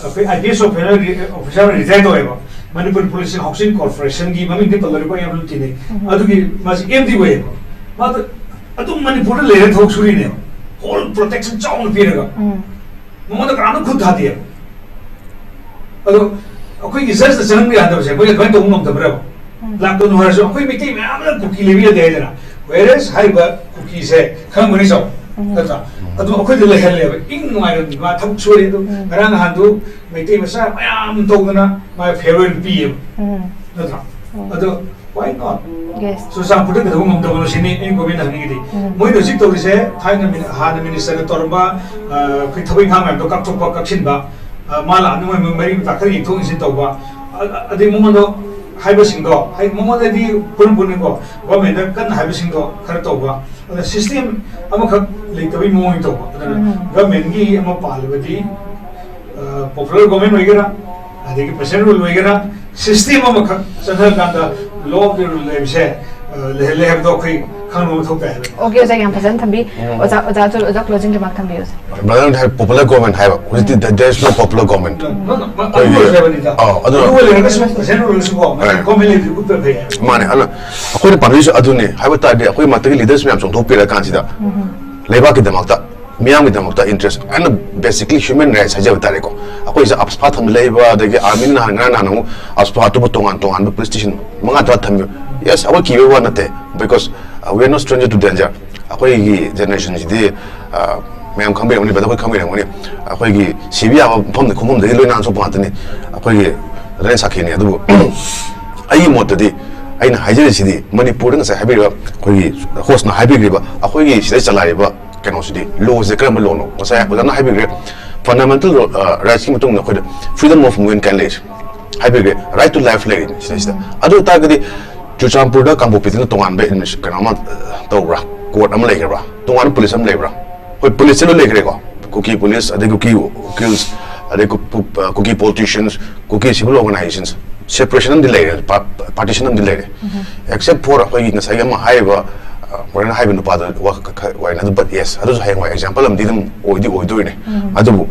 ꯑꯩꯈꯣꯏ IPS officer, officer retire ꯇꯧꯋꯦꯕ, ꯃꯅꯤꯄꯨꯔ ꯄꯨꯂꯤꯁ ꯍꯥꯎꯁꯤꯡ ꯀꯣꯔꯄꯣꯔꯦꯁꯟꯒꯤ, ꯃꯃꯤꯡꯗꯤ ꯄꯜꯂꯔꯣꯏꯀꯣ, ꯌꯥꯝ ꯂꯨꯅ ꯇꯤꯟꯅꯩ꯫ ꯑꯗꯨꯒꯤ ꯃꯥꯁꯤ MD ꯑꯣꯏꯌꯦꯕ꯫ ꯃꯥꯗꯣ ꯑꯗꯨꯝ ꯃꯅꯤꯄꯨꯔꯗ ꯂꯩꯔ ꯊꯕꯛ ꯁꯨꯔꯤꯅꯦꯕ, ꯍꯣꯜ ꯄ꯭ꯔꯣꯇꯦꯛꯁꯟ ꯆꯥꯎꯅ ꯄꯤꯔꯒ꯫ ꯃꯉꯣꯟꯗ ꯀꯅꯥꯝꯇ ꯈꯨꯠ ꯊꯥꯗꯦꯕ꯫ ꯑꯗꯣ ꯑꯩꯈꯣꯏꯒꯤ ꯖꯁꯇ ꯆꯪꯍꯟꯕ ꯌꯥꯗꯕꯁꯦ ꯃꯣꯏꯅ ꯑꯗꯨꯃꯥꯏꯅ ꯇꯧꯕ ꯉꯝꯗꯕ꯭ꯔꯕ? ꯂꯥꯛꯀꯅꯨ ꯍꯥꯏꯔꯁꯨ ꯑꯩꯈꯣꯏ ꯃꯩꯇꯩ ꯃꯌꯥꯝꯅ ꯀꯨꯀꯤ ꯂꯩꯕ ꯌꯥꯗꯦ ꯍꯥꯏꯗꯅ꯫ Whereas ꯍꯥꯏꯔꯤꯕ ꯀꯨꯀꯤꯁꯦ ꯈꯪꯕꯅꯤ ꯆꯥꯎ, ꯅꯠꯇ꯭ꯔꯥ? ꯑꯗꯨ ꯑꯩꯈꯣꯏꯗ ꯂꯩꯍꯜꯂꯦꯕ, ꯏꯪ ꯅꯨꯡꯉꯥꯏꯅ ꯃꯥ ꯊꯕꯛ ꯁꯨꯔꯦ꯫ ꯑꯗꯨ ꯉꯔꯥꯡ ꯅꯍꯥꯟꯗꯨ ꯃꯩꯇꯩ ꯃꯆꯥ ꯃꯌꯥꯝ ꯇꯧꯗꯅ ꯃꯥ farewell ꯄꯤꯌꯦꯕ, ꯅꯠꯇ꯭ꯔꯥ? ꯑꯗꯣ why not? Yes. ꯆꯨꯔꯆꯥꯟꯄꯨꯔꯗ ꯀꯩꯗꯧꯕ ꯉꯝꯗꯕꯅꯣ ꯁꯤꯅꯤ ꯑꯩꯅ ꯒꯣꯔꯃꯦꯟꯗ ꯍꯪꯅꯤꯡꯉꯤꯗꯤ꯫ ꯃꯣꯏꯅ ꯍꯧꯖꯤꯛ ꯇꯧꯔꯤꯁꯦ ꯊꯥꯏꯅ ꯃꯤꯅꯤ-, ꯍꯥꯟꯅ ꯃꯤꯅꯤꯁꯇꯔꯅ ꯇꯧꯔꯝꯕ, ꯑ, ꯑꯩꯈꯣꯏ ꯊꯕꯛ ꯏꯪꯈꯥꯡ ꯃꯌꯥꯝꯗꯣ ꯀꯥꯞꯊꯣꯛꯄ, ꯀꯛꯁꯤꯟꯕ, ꯑ, ꯃꯥ ꯂꯥꯛꯑꯅꯤ ꯃꯣꯏ ꯃꯔꯤ ꯃꯇꯥ ꯈꯔ ꯌꯦꯡꯊꯣꯛ ꯌꯦꯡꯁꯤꯟ ꯇꯧꯕ, ꯑ-, ꯑ-, ꯑꯗꯩ ꯃꯉꯣꯟꯗ ꯍꯥꯏꯕꯁꯤꯡꯗꯣ, ꯍꯥꯏꯗꯤ ꯃꯉꯣꯟꯗꯗꯤ ꯄꯨꯔꯝ ꯄꯨꯔꯅꯤꯀꯣ, ꯒꯣꯔꯃꯦꯟꯗ ꯀꯟꯅ ꯍꯥꯏꯕꯁꯤꯡꯗꯣ ꯈꯔ ꯇꯧꯕ, ꯑꯗ ꯁꯤꯁꯇꯦꯝ ꯑꯃꯈꯛ ꯂꯩꯇꯕꯩ ꯃꯑꯣꯡ ꯇꯧꯕ꯫ ꯑꯗꯨꯅ ꯒꯣꯔꯃꯦꯟꯒꯤ ꯑꯃ ꯄꯥꯜꯂꯕꯗꯤ, ꯑ, popular government ꯑꯣꯏꯒꯦꯔꯥ, ꯑꯗꯒꯤ president rule ꯑꯣꯏꯒꯦꯔꯥ, ꯁꯤꯁꯇꯦꯝ ꯑꯃꯈꯛ ꯆꯠꯊꯔꯀꯥꯟꯗ law of the rule ꯂꯩꯕꯁꯦ, ꯑ, ꯂꯩꯍꯜꯂꯦ ꯍꯥꯏꯕꯗꯣ ꯑꯩꯈꯣꯏ ꯈꯪꯕ ꯃꯊꯧ ꯇꯥꯏ ꯍꯥꯏꯕ꯫ Okay, ꯑꯣꯖꯥ, ꯌꯥꯝ ꯐꯖꯅ ꯊꯝꯕꯤ꯫ ꯑꯣꯖꯥ, ꯑꯣꯖꯥ, ꯑꯣꯖꯥ, closing remark ꯊꯝꯕꯤꯌꯨ, ꯑꯣꯖꯥ꯫ Brother ꯍꯥꯏ popular government ꯍꯥꯏꯕ, ꯍꯧꯖꯤꯛꯇꯤ there is no popular government꯫ ꯃ-, ꯃ-, ꯃ-, ꯑꯗꯨ ꯑꯣꯏꯔꯁꯨ ꯍꯥꯏꯕꯅꯤꯗ꯫ ꯑꯧ, ꯑꯗꯨꯅ ꯑꯗꯨ ꯑꯣꯏꯔꯒꯁꯨ president rule ꯂꯩꯔꯁꯨꯀꯣ, ꯃꯁꯤ Right. government ꯂꯩꯕꯗꯤ ꯎꯠꯄ ꯐꯩ ꯍꯥꯏꯕ꯫ ꯃꯥꯅꯦ, ꯑꯗꯨꯅ ꯑꯩꯈꯣꯏꯅ ꯄꯥꯝꯕꯤꯔꯤꯁꯨ ꯑꯗꯨꯅꯤ꯫ ꯍꯥꯏꯕ ꯇꯥꯔꯗꯤ ꯑꯩꯈꯣꯏ ꯃꯊꯛꯇꯒꯤ leaders ꯃꯌꯥꯝ ꯆꯣꯡꯊꯣꯛꯄꯤꯔꯀꯥꯟꯁꯤꯗ ꯂꯩꯕꯥꯛꯀꯤꯗꯃꯛꯇ, ꯃꯤꯌꯥꯝꯒꯤꯗꯃꯛꯇ interest and basically human rights ꯍꯥꯏꯖꯕ ꯇꯥꯔꯦꯀꯣ꯫ ꯑꯩꯈꯣꯏꯁꯦ AFSPA ꯊꯝꯕ ꯂꯩꯕ, ꯑꯗꯒꯤ army ꯅ ꯅꯍꯥꯟ, ꯉꯔꯥꯡ ꯅꯍꯥꯟ ꯑꯃꯨꯛ AFSPA ꯑꯇꯣꯞꯄ ꯇꯣꯉꯥꯟ ꯇꯣꯉꯥꯟꯕ police station ꯃꯉꯥ ꯇꯔꯥ ꯊꯝꯃꯤ꯫ Yes, ꯑꯩꯈꯣꯏ ꯀꯤꯕꯒꯤ ꯋꯥ ꯅꯠꯇꯦ, because, uh, we are not stranger to danger꯫ ꯑꯩꯈꯣꯏꯒꯤ generation ꯁꯤꯗꯤ, uh, ꯃꯌꯥꯝ ꯈꯪꯕꯤꯔꯝꯒꯅꯤ, brother ꯈꯣꯏ ꯈꯪꯕꯤꯔꯝꯒꯅꯤ, ꯑꯩꯈꯣꯏꯒꯤ ꯁꯤꯕ ꯌꯥꯕ ꯃꯐꯝꯗ ꯈꯣꯡꯐꯝꯗꯒꯤ ꯂꯣꯏꯅ ꯁꯣꯛꯄ ꯉꯥꯛꯇꯅꯤ꯫ ꯑꯩꯈꯣꯏꯒꯤ ꯂꯣꯏꯅ ꯁꯥꯈꯤꯅꯤ꯫ ꯑꯗꯨꯕꯨ ꯑꯩꯒꯤ ꯃꯣꯠꯇꯗꯤ ꯑꯩꯅ ꯍꯥꯏꯖꯔꯤꯁꯤꯗꯤ ꯃꯅꯤꯄꯨꯔꯗ ꯉꯁꯥꯏ ꯍꯥꯏꯕꯤꯔꯤꯕ ꯑꯩꯈꯣꯏꯒꯤ host ꯅ ꯍꯥꯏꯕꯤꯈ꯭ꯔꯤꯕ ꯑꯩꯈꯣꯏꯒꯤ ꯁꯤꯗ ꯆꯂꯥꯏꯔꯤꯕ ꯀꯩꯅꯣꯁꯤꯗꯤ, law ꯁꯦ ꯀꯔꯝꯕ law ꯅꯣ? ꯉꯁꯥꯏ ꯑꯣꯖꯥꯅ ꯍꯥꯏꯕꯤꯈ꯭ꯔꯦ, fundamental, ꯑ, rights ꯀꯤ ꯃꯇꯨꯡꯗ ꯑꯩꯈꯣꯏꯗ freedom of movement ꯀꯥꯏꯅ ꯂꯩꯔꯤ, ꯍꯥꯏꯕꯤꯈ꯭ꯔꯦ, right to life ꯂꯩꯔꯤꯅꯤ ꯁꯤꯗꯩꯁꯤꯗ꯫ ꯑꯗꯨ ꯑꯣꯏꯇꯥꯔꯒꯗꯤ ꯆꯨꯔꯆꯥꯟꯄꯨꯔꯗ ꯀꯥꯡꯄꯣꯛꯄꯤꯗꯅ ꯇꯣꯉꯥꯟꯕ administ-, ꯀꯩꯅꯣ ꯑꯃ, ꯑ, ꯇꯧꯕ꯭ꯔꯥ, court ꯑꯃ ꯂꯩꯈ꯭ꯔꯕ꯭ꯔꯥ, ꯇꯣꯉꯥꯟꯕ police ꯑꯃ ꯂꯩꯕ꯭ꯔꯥ? ꯍꯣꯏ, police ꯁꯦ ꯂꯣꯏ ꯂꯩꯈ꯭ꯔꯦꯀꯣ, ꯀꯨꯀꯤ police, ꯑꯗꯩ ꯀꯨꯀꯤ ꯎꯀꯤꯜꯁ, ꯑꯗꯩ ꯀꯨ-, ꯀꯨ-, ꯑ, ꯀꯨꯀꯤ politicians, ꯀꯨꯀꯤ civil organizations, separation ꯑꯃꯗꯤ ꯂꯩꯔꯦ, pa-, partition ꯑꯃꯗꯤ ꯂꯩꯔꯦ꯫ Except for ꯑꯩꯈꯣꯏꯒꯤ ꯉꯁꯥꯏꯒꯤ ꯑꯃ ꯍꯥꯏꯔꯤꯕ, ꯕ꯭ꯔꯗꯔꯅ ꯍꯥꯏꯕ ꯅꯨꯄꯥꯗꯣ ꯋꯥ ꯈ- ꯈ- ꯋꯥꯔꯤꯅꯤ ꯑꯗꯨ, but yes, ꯑꯗꯨꯁꯨ ꯍꯌꯦꯡꯋꯥꯏ ꯑꯦꯛꯖꯥꯝꯄꯜ ꯑꯃꯗꯤ ꯑꯗꯨꯝ ꯑꯣꯏꯗꯤ ꯑꯣꯏꯗꯣꯏꯅꯦ꯫ ꯑꯗꯨꯕꯨ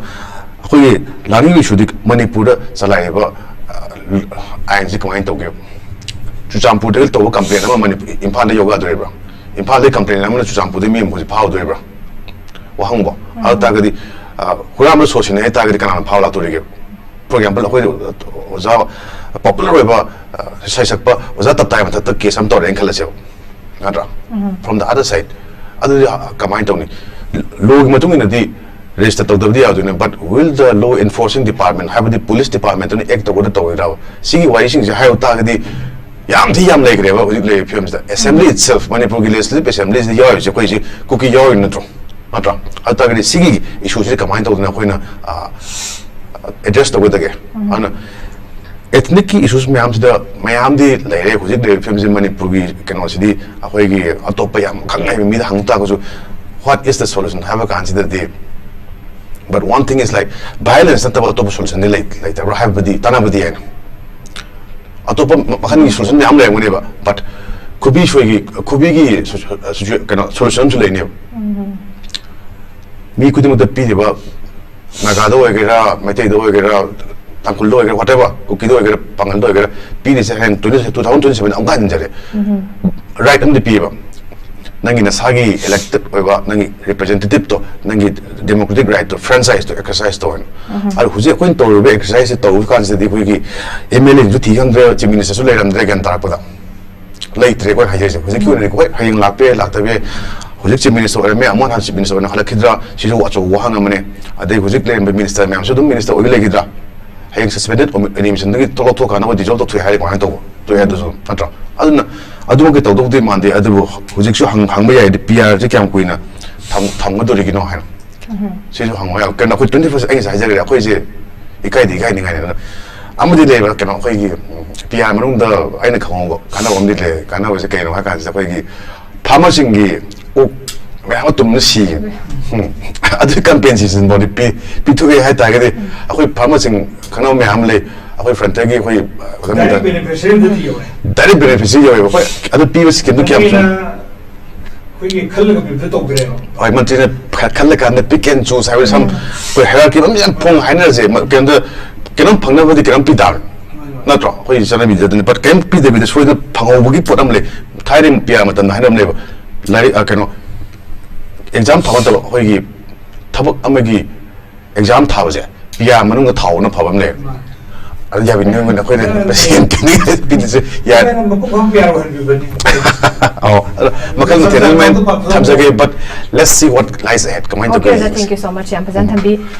ꯑꯩꯈꯣꯏꯒꯤ ꯂꯥꯡꯅꯤꯡꯕ ꯏꯁꯨꯗꯤ ꯃꯅꯤꯄꯨꯔꯗ ꯆꯂꯥꯏꯔꯤꯕ ꯑꯥꯏꯟꯁꯤ ꯀꯃꯥꯏꯅ ꯇꯧꯒꯦ? ꯆꯨꯔꯆꯥꯟꯄꯨꯔꯗꯒꯤ ꯇꯧꯕ ꯀꯝꯄ꯭ꯂꯦꯟ ꯑꯃ ꯃꯅꯤꯄꯨꯔ, ꯏꯝꯐꯥꯜꯗ ꯌꯧꯒꯗꯣꯔꯤꯕ꯭ꯔꯥ? ꯏꯝꯐꯥꯜꯗꯒꯤ ꯀꯝꯄ꯭ꯂꯦꯟ ꯑꯃꯅ ꯆꯨꯔꯆꯥꯟꯄꯨꯔꯗꯒꯤ ꯃꯤ ꯑꯃ ꯍꯧꯖꯤꯛ ꯐꯥꯎꯗꯣꯔꯤꯕ꯭ꯔꯥ? ꯋꯥꯍꯪꯕ꯫ ꯑꯗꯨ ꯇꯥꯔꯒꯗꯤ, ꯑ, ꯍꯨꯔꯥꯟꯕ ꯁꯣꯠ ꯁꯤꯟꯅꯩ ꯍꯥꯏ ꯇꯥꯔꯒꯗꯤ ꯀꯅꯥꯅ ꯐꯥꯕ ꯂꯥꯛꯇꯣꯔꯤꯒꯦ? For example, ꯑꯩꯈꯣꯏ ꯑꯣꯖꯥ, ꯄꯣꯄꯨꯂꯔ ꯑꯣꯏꯕ, ꯑ, ꯁꯩꯁꯛꯄ ꯑꯣꯖꯥ ꯇꯞꯇꯥꯏ ꯃꯊꯛꯇ ꯀꯦꯁ ꯑꯃ ꯇꯧꯔꯦꯅ ꯈꯜꯂꯁꯦꯕ, ꯅꯠꯇ꯭ꯔꯥ? From the other side, ꯑꯗꯨꯗꯤ, ꯑ, ꯀꯃꯥꯏꯅ ꯇꯧꯅꯤ? ꯂꯣꯒꯤ ꯃꯇꯨꯡ ꯏꯟꯅꯗꯤ ꯔꯦꯖꯤꯁꯇꯔ ꯇꯧꯗꯕꯗꯤ ꯌꯥꯗꯣꯏꯅꯦ, but will the law enforcing department, ꯍꯥꯏꯕꯗꯤ ꯄꯨꯂꯤꯁ ꯗꯤꯄꯥꯔꯠꯃꯦꯟꯇꯨꯅ ꯑꯦꯛ ꯇꯧꯒꯗ꯭ꯔꯥ ꯇꯧꯔꯣꯏꯗ꯭ꯔꯥꯕ? ꯁꯤꯒꯤ ꯋꯥꯔꯤꯁꯤꯡꯁꯦ ꯍꯥꯏꯔꯨ ꯇꯥꯔꯒꯗꯤ ꯌꯥꯝ ꯊꯤ ꯌꯥꯝ ꯂꯩꯈ꯭ꯔꯦꯕ ꯍꯧꯖꯤꯛ ꯂꯩꯔꯤꯕ ꯐꯤꯕꯝꯁꯤꯗ꯫ ꯑꯦꯁꯦꯝꯕ꯭ꯂꯤ itself, ꯃꯅꯤꯄꯨꯔꯒꯤ ꯂꯦꯖꯤꯁꯂꯦꯇꯤꯚ ꯑꯦꯁꯦꯝꯕ꯭ꯂꯤꯁꯤꯗ ꯌꯥꯎꯔꯤꯕꯁꯦ ꯑꯩꯈꯣꯏꯁꯦ ꯀꯨꯀꯤ ꯌꯥꯎꯔꯤ ꯅꯠꯇ꯭ꯔꯣ? ꯅꯠꯇ꯭ꯔꯥ? ꯑꯗꯨ ꯇꯥꯔꯒꯗꯤ ꯁꯤꯒꯤ ꯏꯁꯨꯁꯤꯗꯤ ꯀꯃꯥꯏꯅ ꯇꯧꯗꯅ ꯑꯩꯈꯣꯏꯅ ꯑꯦꯗ꯭ꯔꯦꯁ ꯇꯧꯒꯗꯒꯦ? ꯑꯗꯨꯅ ethnicꯀꯤ issues ꯃꯌꯥꯝꯁꯤꯗ ꯃꯌꯥꯝꯗꯤ ꯂꯩꯔꯦ꯫ ꯍꯧꯖꯤꯛ ꯂꯩꯔꯤꯕ ꯐꯤꯕꯝꯁꯤ ꯃꯅꯤꯄꯨꯔꯒꯤ ꯀꯩꯅꯣꯁꯤꯗꯤ ꯑꯩꯈꯣꯏꯒꯤ ꯑꯇꯣꯞꯄ ꯌꯥꯝ ꯈꯪ ꯍꯩꯕ ꯃꯤꯗ ꯍꯪ ꯇꯥꯔꯒꯁꯨ, what is the solution ꯍꯥꯏꯕ ꯀꯥꯟꯁꯤꯗꯗꯤ, but one thing is like, violence ꯅꯠꯇꯕ ꯑꯇꯣꯞꯄ solutionꯗꯤ ꯂꯩ- ꯂꯩꯇꯕ꯭ꯔꯥ ꯍꯥꯏꯕꯗꯤ ꯇꯥꯟꯅꯕꯗꯤ ꯌꯥꯏꯅ꯫ ꯑꯇꯣꯞꯄ ꯃ- ꯃꯈꯜꯒꯤ solution ꯃꯌꯥꯝ ꯂꯩꯔꯝꯒꯅꯦꯕ, but ꯈꯨꯕꯤ ꯁꯣꯏꯒꯤ, ꯈꯨꯕꯤꯒꯤ ꯁꯣ- ꯁꯣ- ꯁꯣ- ꯀꯩꯅꯣ solution ꯑꯃꯁꯨ ꯂꯩꯅꯦꯕ꯫ ꯃꯤ ꯈꯨꯗꯤꯡꯃꯛꯇ ꯄꯤꯔꯤꯕ, ꯅꯥꯒꯥꯗ ꯑꯣꯏꯒꯦꯔꯥ, ꯃꯩꯇꯩꯗ ꯑꯣꯏꯒꯦꯔꯥ, ꯇꯥꯡꯈꯨꯜꯗ ꯑꯣꯏꯒꯦꯔꯥ, whatever, ꯀꯨꯀꯤꯗ ꯑꯣꯏꯒꯦꯔꯥ, ꯄꯥꯉꯜꯗ ꯑꯣꯏꯒꯦꯔꯥ, ꯄꯤꯔꯤꯁꯦ ꯍꯌꯦꯡ twenty, two thousand twenty seven ꯑꯃꯨꯛꯀ ꯍꯟꯖꯤꯟꯖꯔꯦ꯫ Right ꯑꯃꯗꯤ ꯄꯤꯌꯦꯕ, ꯅꯪꯒꯤ ꯅꯁꯥꯒꯤ elected ꯑꯣꯏꯕ ꯅꯪꯒꯤ representativeꯇꯣ, ꯅꯪꯒꯤ democratic rightꯇꯣ, franchiseꯇꯣ exercise ꯇꯧ ꯍꯥꯏꯅ꯫ ꯑꯗꯣ ꯍꯧꯖꯤꯛ ꯑꯩꯈꯣꯏꯅ ꯇꯧꯔꯤꯕ exerciseꯁꯦ ꯇꯧꯕ ꯀꯥꯟꯁꯤꯗꯗꯤ ꯑꯩꯈꯣꯏꯒꯤ MLAꯁꯨ ꯊꯤ ꯈꯪꯗ꯭ꯔꯦ, chief ministerꯁꯨ ꯂꯩꯔꯝꯗ꯭ꯔꯦ, ꯒ꯭ꯌꯥꯟ ꯇꯥꯔꯛꯄꯗ꯫ ꯂꯩꯇ꯭ꯔꯦ ꯑꯩꯈꯣꯏ ꯍꯥꯏꯖꯔꯤꯁꯦ꯫ ꯍꯧꯖꯤꯛꯀꯤ ꯑꯣꯏꯅꯗꯤ ꯍꯣꯏ, ꯍꯌꯦꯡ ꯂꯥꯛꯄ ꯌꯥꯏ, ꯂꯥꯛꯇꯕ ꯌꯥꯏ꯫ ꯍꯧꯖꯤꯛ chief minister ꯑꯣꯏꯔꯝꯃꯦ, ꯑꯃꯨꯛ ꯍꯟꯅ chief minister ꯑꯣꯏꯅ ꯍꯜꯂꯛꯈꯤꯗ꯭ꯔꯥ, ꯁꯤꯁꯨ ꯑꯆꯧꯕ ꯋꯥꯍꯪ ꯑꯃꯅꯦ꯫ ꯑꯗꯩ ꯍꯧꯖꯤꯛ ꯂꯩꯔꯝꯕ minister ꯃꯌꯥꯝꯁꯨ ꯑꯗꯨꯝ minister ꯑꯣꯏꯕ ꯂꯩꯈꯤꯗ꯭ꯔꯥ? ꯍꯌꯦꯡ suspended ꯑꯣꯏ-, animationꯗꯒꯤ ꯊꯣꯛ-, ꯂꯧꯊꯣꯛꯈ꯭ꯔꯀꯥꯟꯗ ꯑꯩꯈꯣꯏ dissolve ꯇꯧꯊꯣꯛꯑꯦ ꯍꯥꯏꯔꯗꯤ ꯀꯃꯥꯏꯅ ꯇꯧꯕ? ꯇꯣꯛꯑꯦ ꯑꯗꯨꯁꯨ, ꯅꯠꯇ꯭ꯔꯣ? ꯑꯗꯨꯅ ꯑꯗꯨꯃꯛꯇꯤ ꯇꯧꯗꯧꯗꯤ ꯃꯥꯟꯗꯦ꯫ ꯑꯗꯨꯕꯨ ꯍꯧꯖꯤꯛꯁꯨ ꯍꯪ-, ꯍꯪꯕ ꯌꯥꯏꯗꯤ, PRꯁꯦ ꯀꯌꯥꯝ ꯀꯨꯏꯅ ꯊꯝ-, ꯊꯝꯒꯗꯣꯔꯤꯒꯤꯅꯣ ꯍꯥꯏꯅ꯫ ꯁꯤꯁꯨ ꯍꯪꯕ ꯌꯥꯏ꯫ ꯀꯩꯅꯣ, ꯑꯩꯈꯣꯏ twenty first, ꯑꯩ ꯉꯁꯥꯏ ꯍꯥꯏꯖꯈ꯭ꯔꯦ, ꯑꯩꯈꯣꯏꯁꯦ ꯏꯀꯥꯏꯗꯤ ꯏꯀꯥꯏꯅꯤꯡꯉꯥꯏꯅꯦ꯫ ꯑꯗꯨꯅ ꯑꯃꯗꯤ ꯂꯩꯕ, ꯀꯩꯅꯣ, ꯑꯩꯈꯣꯏꯒꯤ, ꯎꯝ, PR ꯃꯅꯨꯡꯗ ꯑꯩꯅ ꯈꯪꯍꯧꯕ ꯀꯥꯟꯅꯕ ꯑꯃꯗꯤ ꯂꯩ꯫ ꯀꯥꯟꯅꯕꯁꯦ ꯀꯩꯅꯣ ꯍꯥꯏ ꯀꯥꯟꯁꯤꯗ, ꯑꯩꯈꯣꯏꯒꯤ farmerꯁꯤꯡꯒꯤ ꯑꯣꯛ ꯃꯌꯥꯝ ꯑꯃ ꯇꯨꯝꯅ ꯁꯤꯈꯤꯕ꯫ ꯎꯝ꯫ ꯑꯗꯨꯒꯤ compensation ꯐꯥꯎꯗꯤ ꯄꯤ-, ꯄꯤꯊꯣꯛꯑꯦ ꯍꯥꯏ ꯇꯥꯔꯒꯗꯤ, ꯑꯩꯈꯣꯏ farmerꯁꯤꯡ ꯈꯪꯅꯕ ꯃꯌꯥꯝ ꯂꯩ꯫ ꯑꯩꯈꯣꯏ frontꯇꯒꯤ ꯑꯩꯈꯣꯏ, ꯑꯗꯨꯝ direct beneficiaryꯗꯗꯤ ꯌꯧꯔꯦ꯫ Direct beneficiary ꯌꯧꯋꯦꯕ꯫ ꯑꯩꯈꯣꯏ ꯑꯗꯨ ꯄꯤꯕ schemeꯗꯨ ꯀꯌꯥꯝ ꯆꯨꯝ-, ꯑꯩꯈꯣꯏꯅ ꯑꯩꯈꯣꯏꯒꯤ ꯈꯜꯂꯒ ꯄꯤꯕꯗ ꯇꯧꯗ꯭ꯔꯦꯕ꯫ ꯍꯣꯏ, ꯃꯟꯇ꯭ꯔꯤꯅ ꯈ- ꯈꯜꯂꯀꯥꯟꯗ pick and choose ꯍꯥꯏꯕ ꯁꯝ ꯑꯩꯈꯣꯏ hierarchy ꯑꯃ ꯌꯥꯝ ꯐꯣꯡ ꯍꯥꯏꯅꯔꯁꯦ꯫ ꯃ- ꯀꯩꯅꯣꯗ ꯀꯩꯅꯣꯝ ꯐꯪꯅꯕꯗꯤ ꯀꯩꯅꯣꯝ ꯄꯤ ꯇꯥꯕꯅꯤ, ꯅꯠꯇ꯭ꯔꯣ? ꯑꯩꯈꯣꯏ ꯆꯠꯅꯕꯤꯗ ꯑꯗꯨꯅꯤ꯫ But ꯀꯩꯝ ꯄꯤꯗꯕꯤꯗ ꯁꯣꯏꯗꯅ ꯐꯪꯍꯧꯕꯒꯤ ꯄꯣꯠ ꯑꯃ ꯂꯩ꯫ ꯊꯥꯏꯅ ꯄꯤꯌꯥ ꯃꯇꯝꯗ ꯍꯥꯏꯅꯕꯅꯦꯕ, ꯂꯥꯏꯔꯤꯛ ꯑ, ꯀꯩꯅꯣ exam ꯊꯥꯕ ꯅꯠꯇꯕ, ꯑꯩꯈꯣꯏꯒꯤ ꯊꯕꯛ ꯑꯃꯒꯤ exam ꯊꯥꯕꯁꯦ ꯄꯤꯌꯥ ꯃꯅꯨꯡꯗ ꯊꯥꯎꯅ ꯐꯕ ꯑꯃ ꯂꯩ꯫ ꯑꯗꯨ ꯌꯥꯕꯤꯅꯤꯡꯉ ꯑꯩꯈꯣꯏꯅ ꯃꯁꯤ ꯄꯤꯗꯁꯦ ꯌꯥꯔꯦ꯫ ꯃꯄꯨꯡ ꯐꯥꯕ ꯄꯤꯌꯥ ꯑꯣꯏꯍꯟꯕꯤꯕꯅꯤ꯫ ꯑꯧ, ꯑꯗꯣ ꯃꯈꯜ ꯃꯊꯦꯜ ꯑꯗꯨꯃꯥꯏꯅ ꯊꯝꯖꯒꯦ꯫ But let's see what lies ahead. ꯀꯃꯥꯏꯅ Okay, sir, ꯇꯧꯒꯦ? Thank you so much. ꯌꯥꯝ ꯐꯖꯅ ꯊꯝꯕꯤ꯫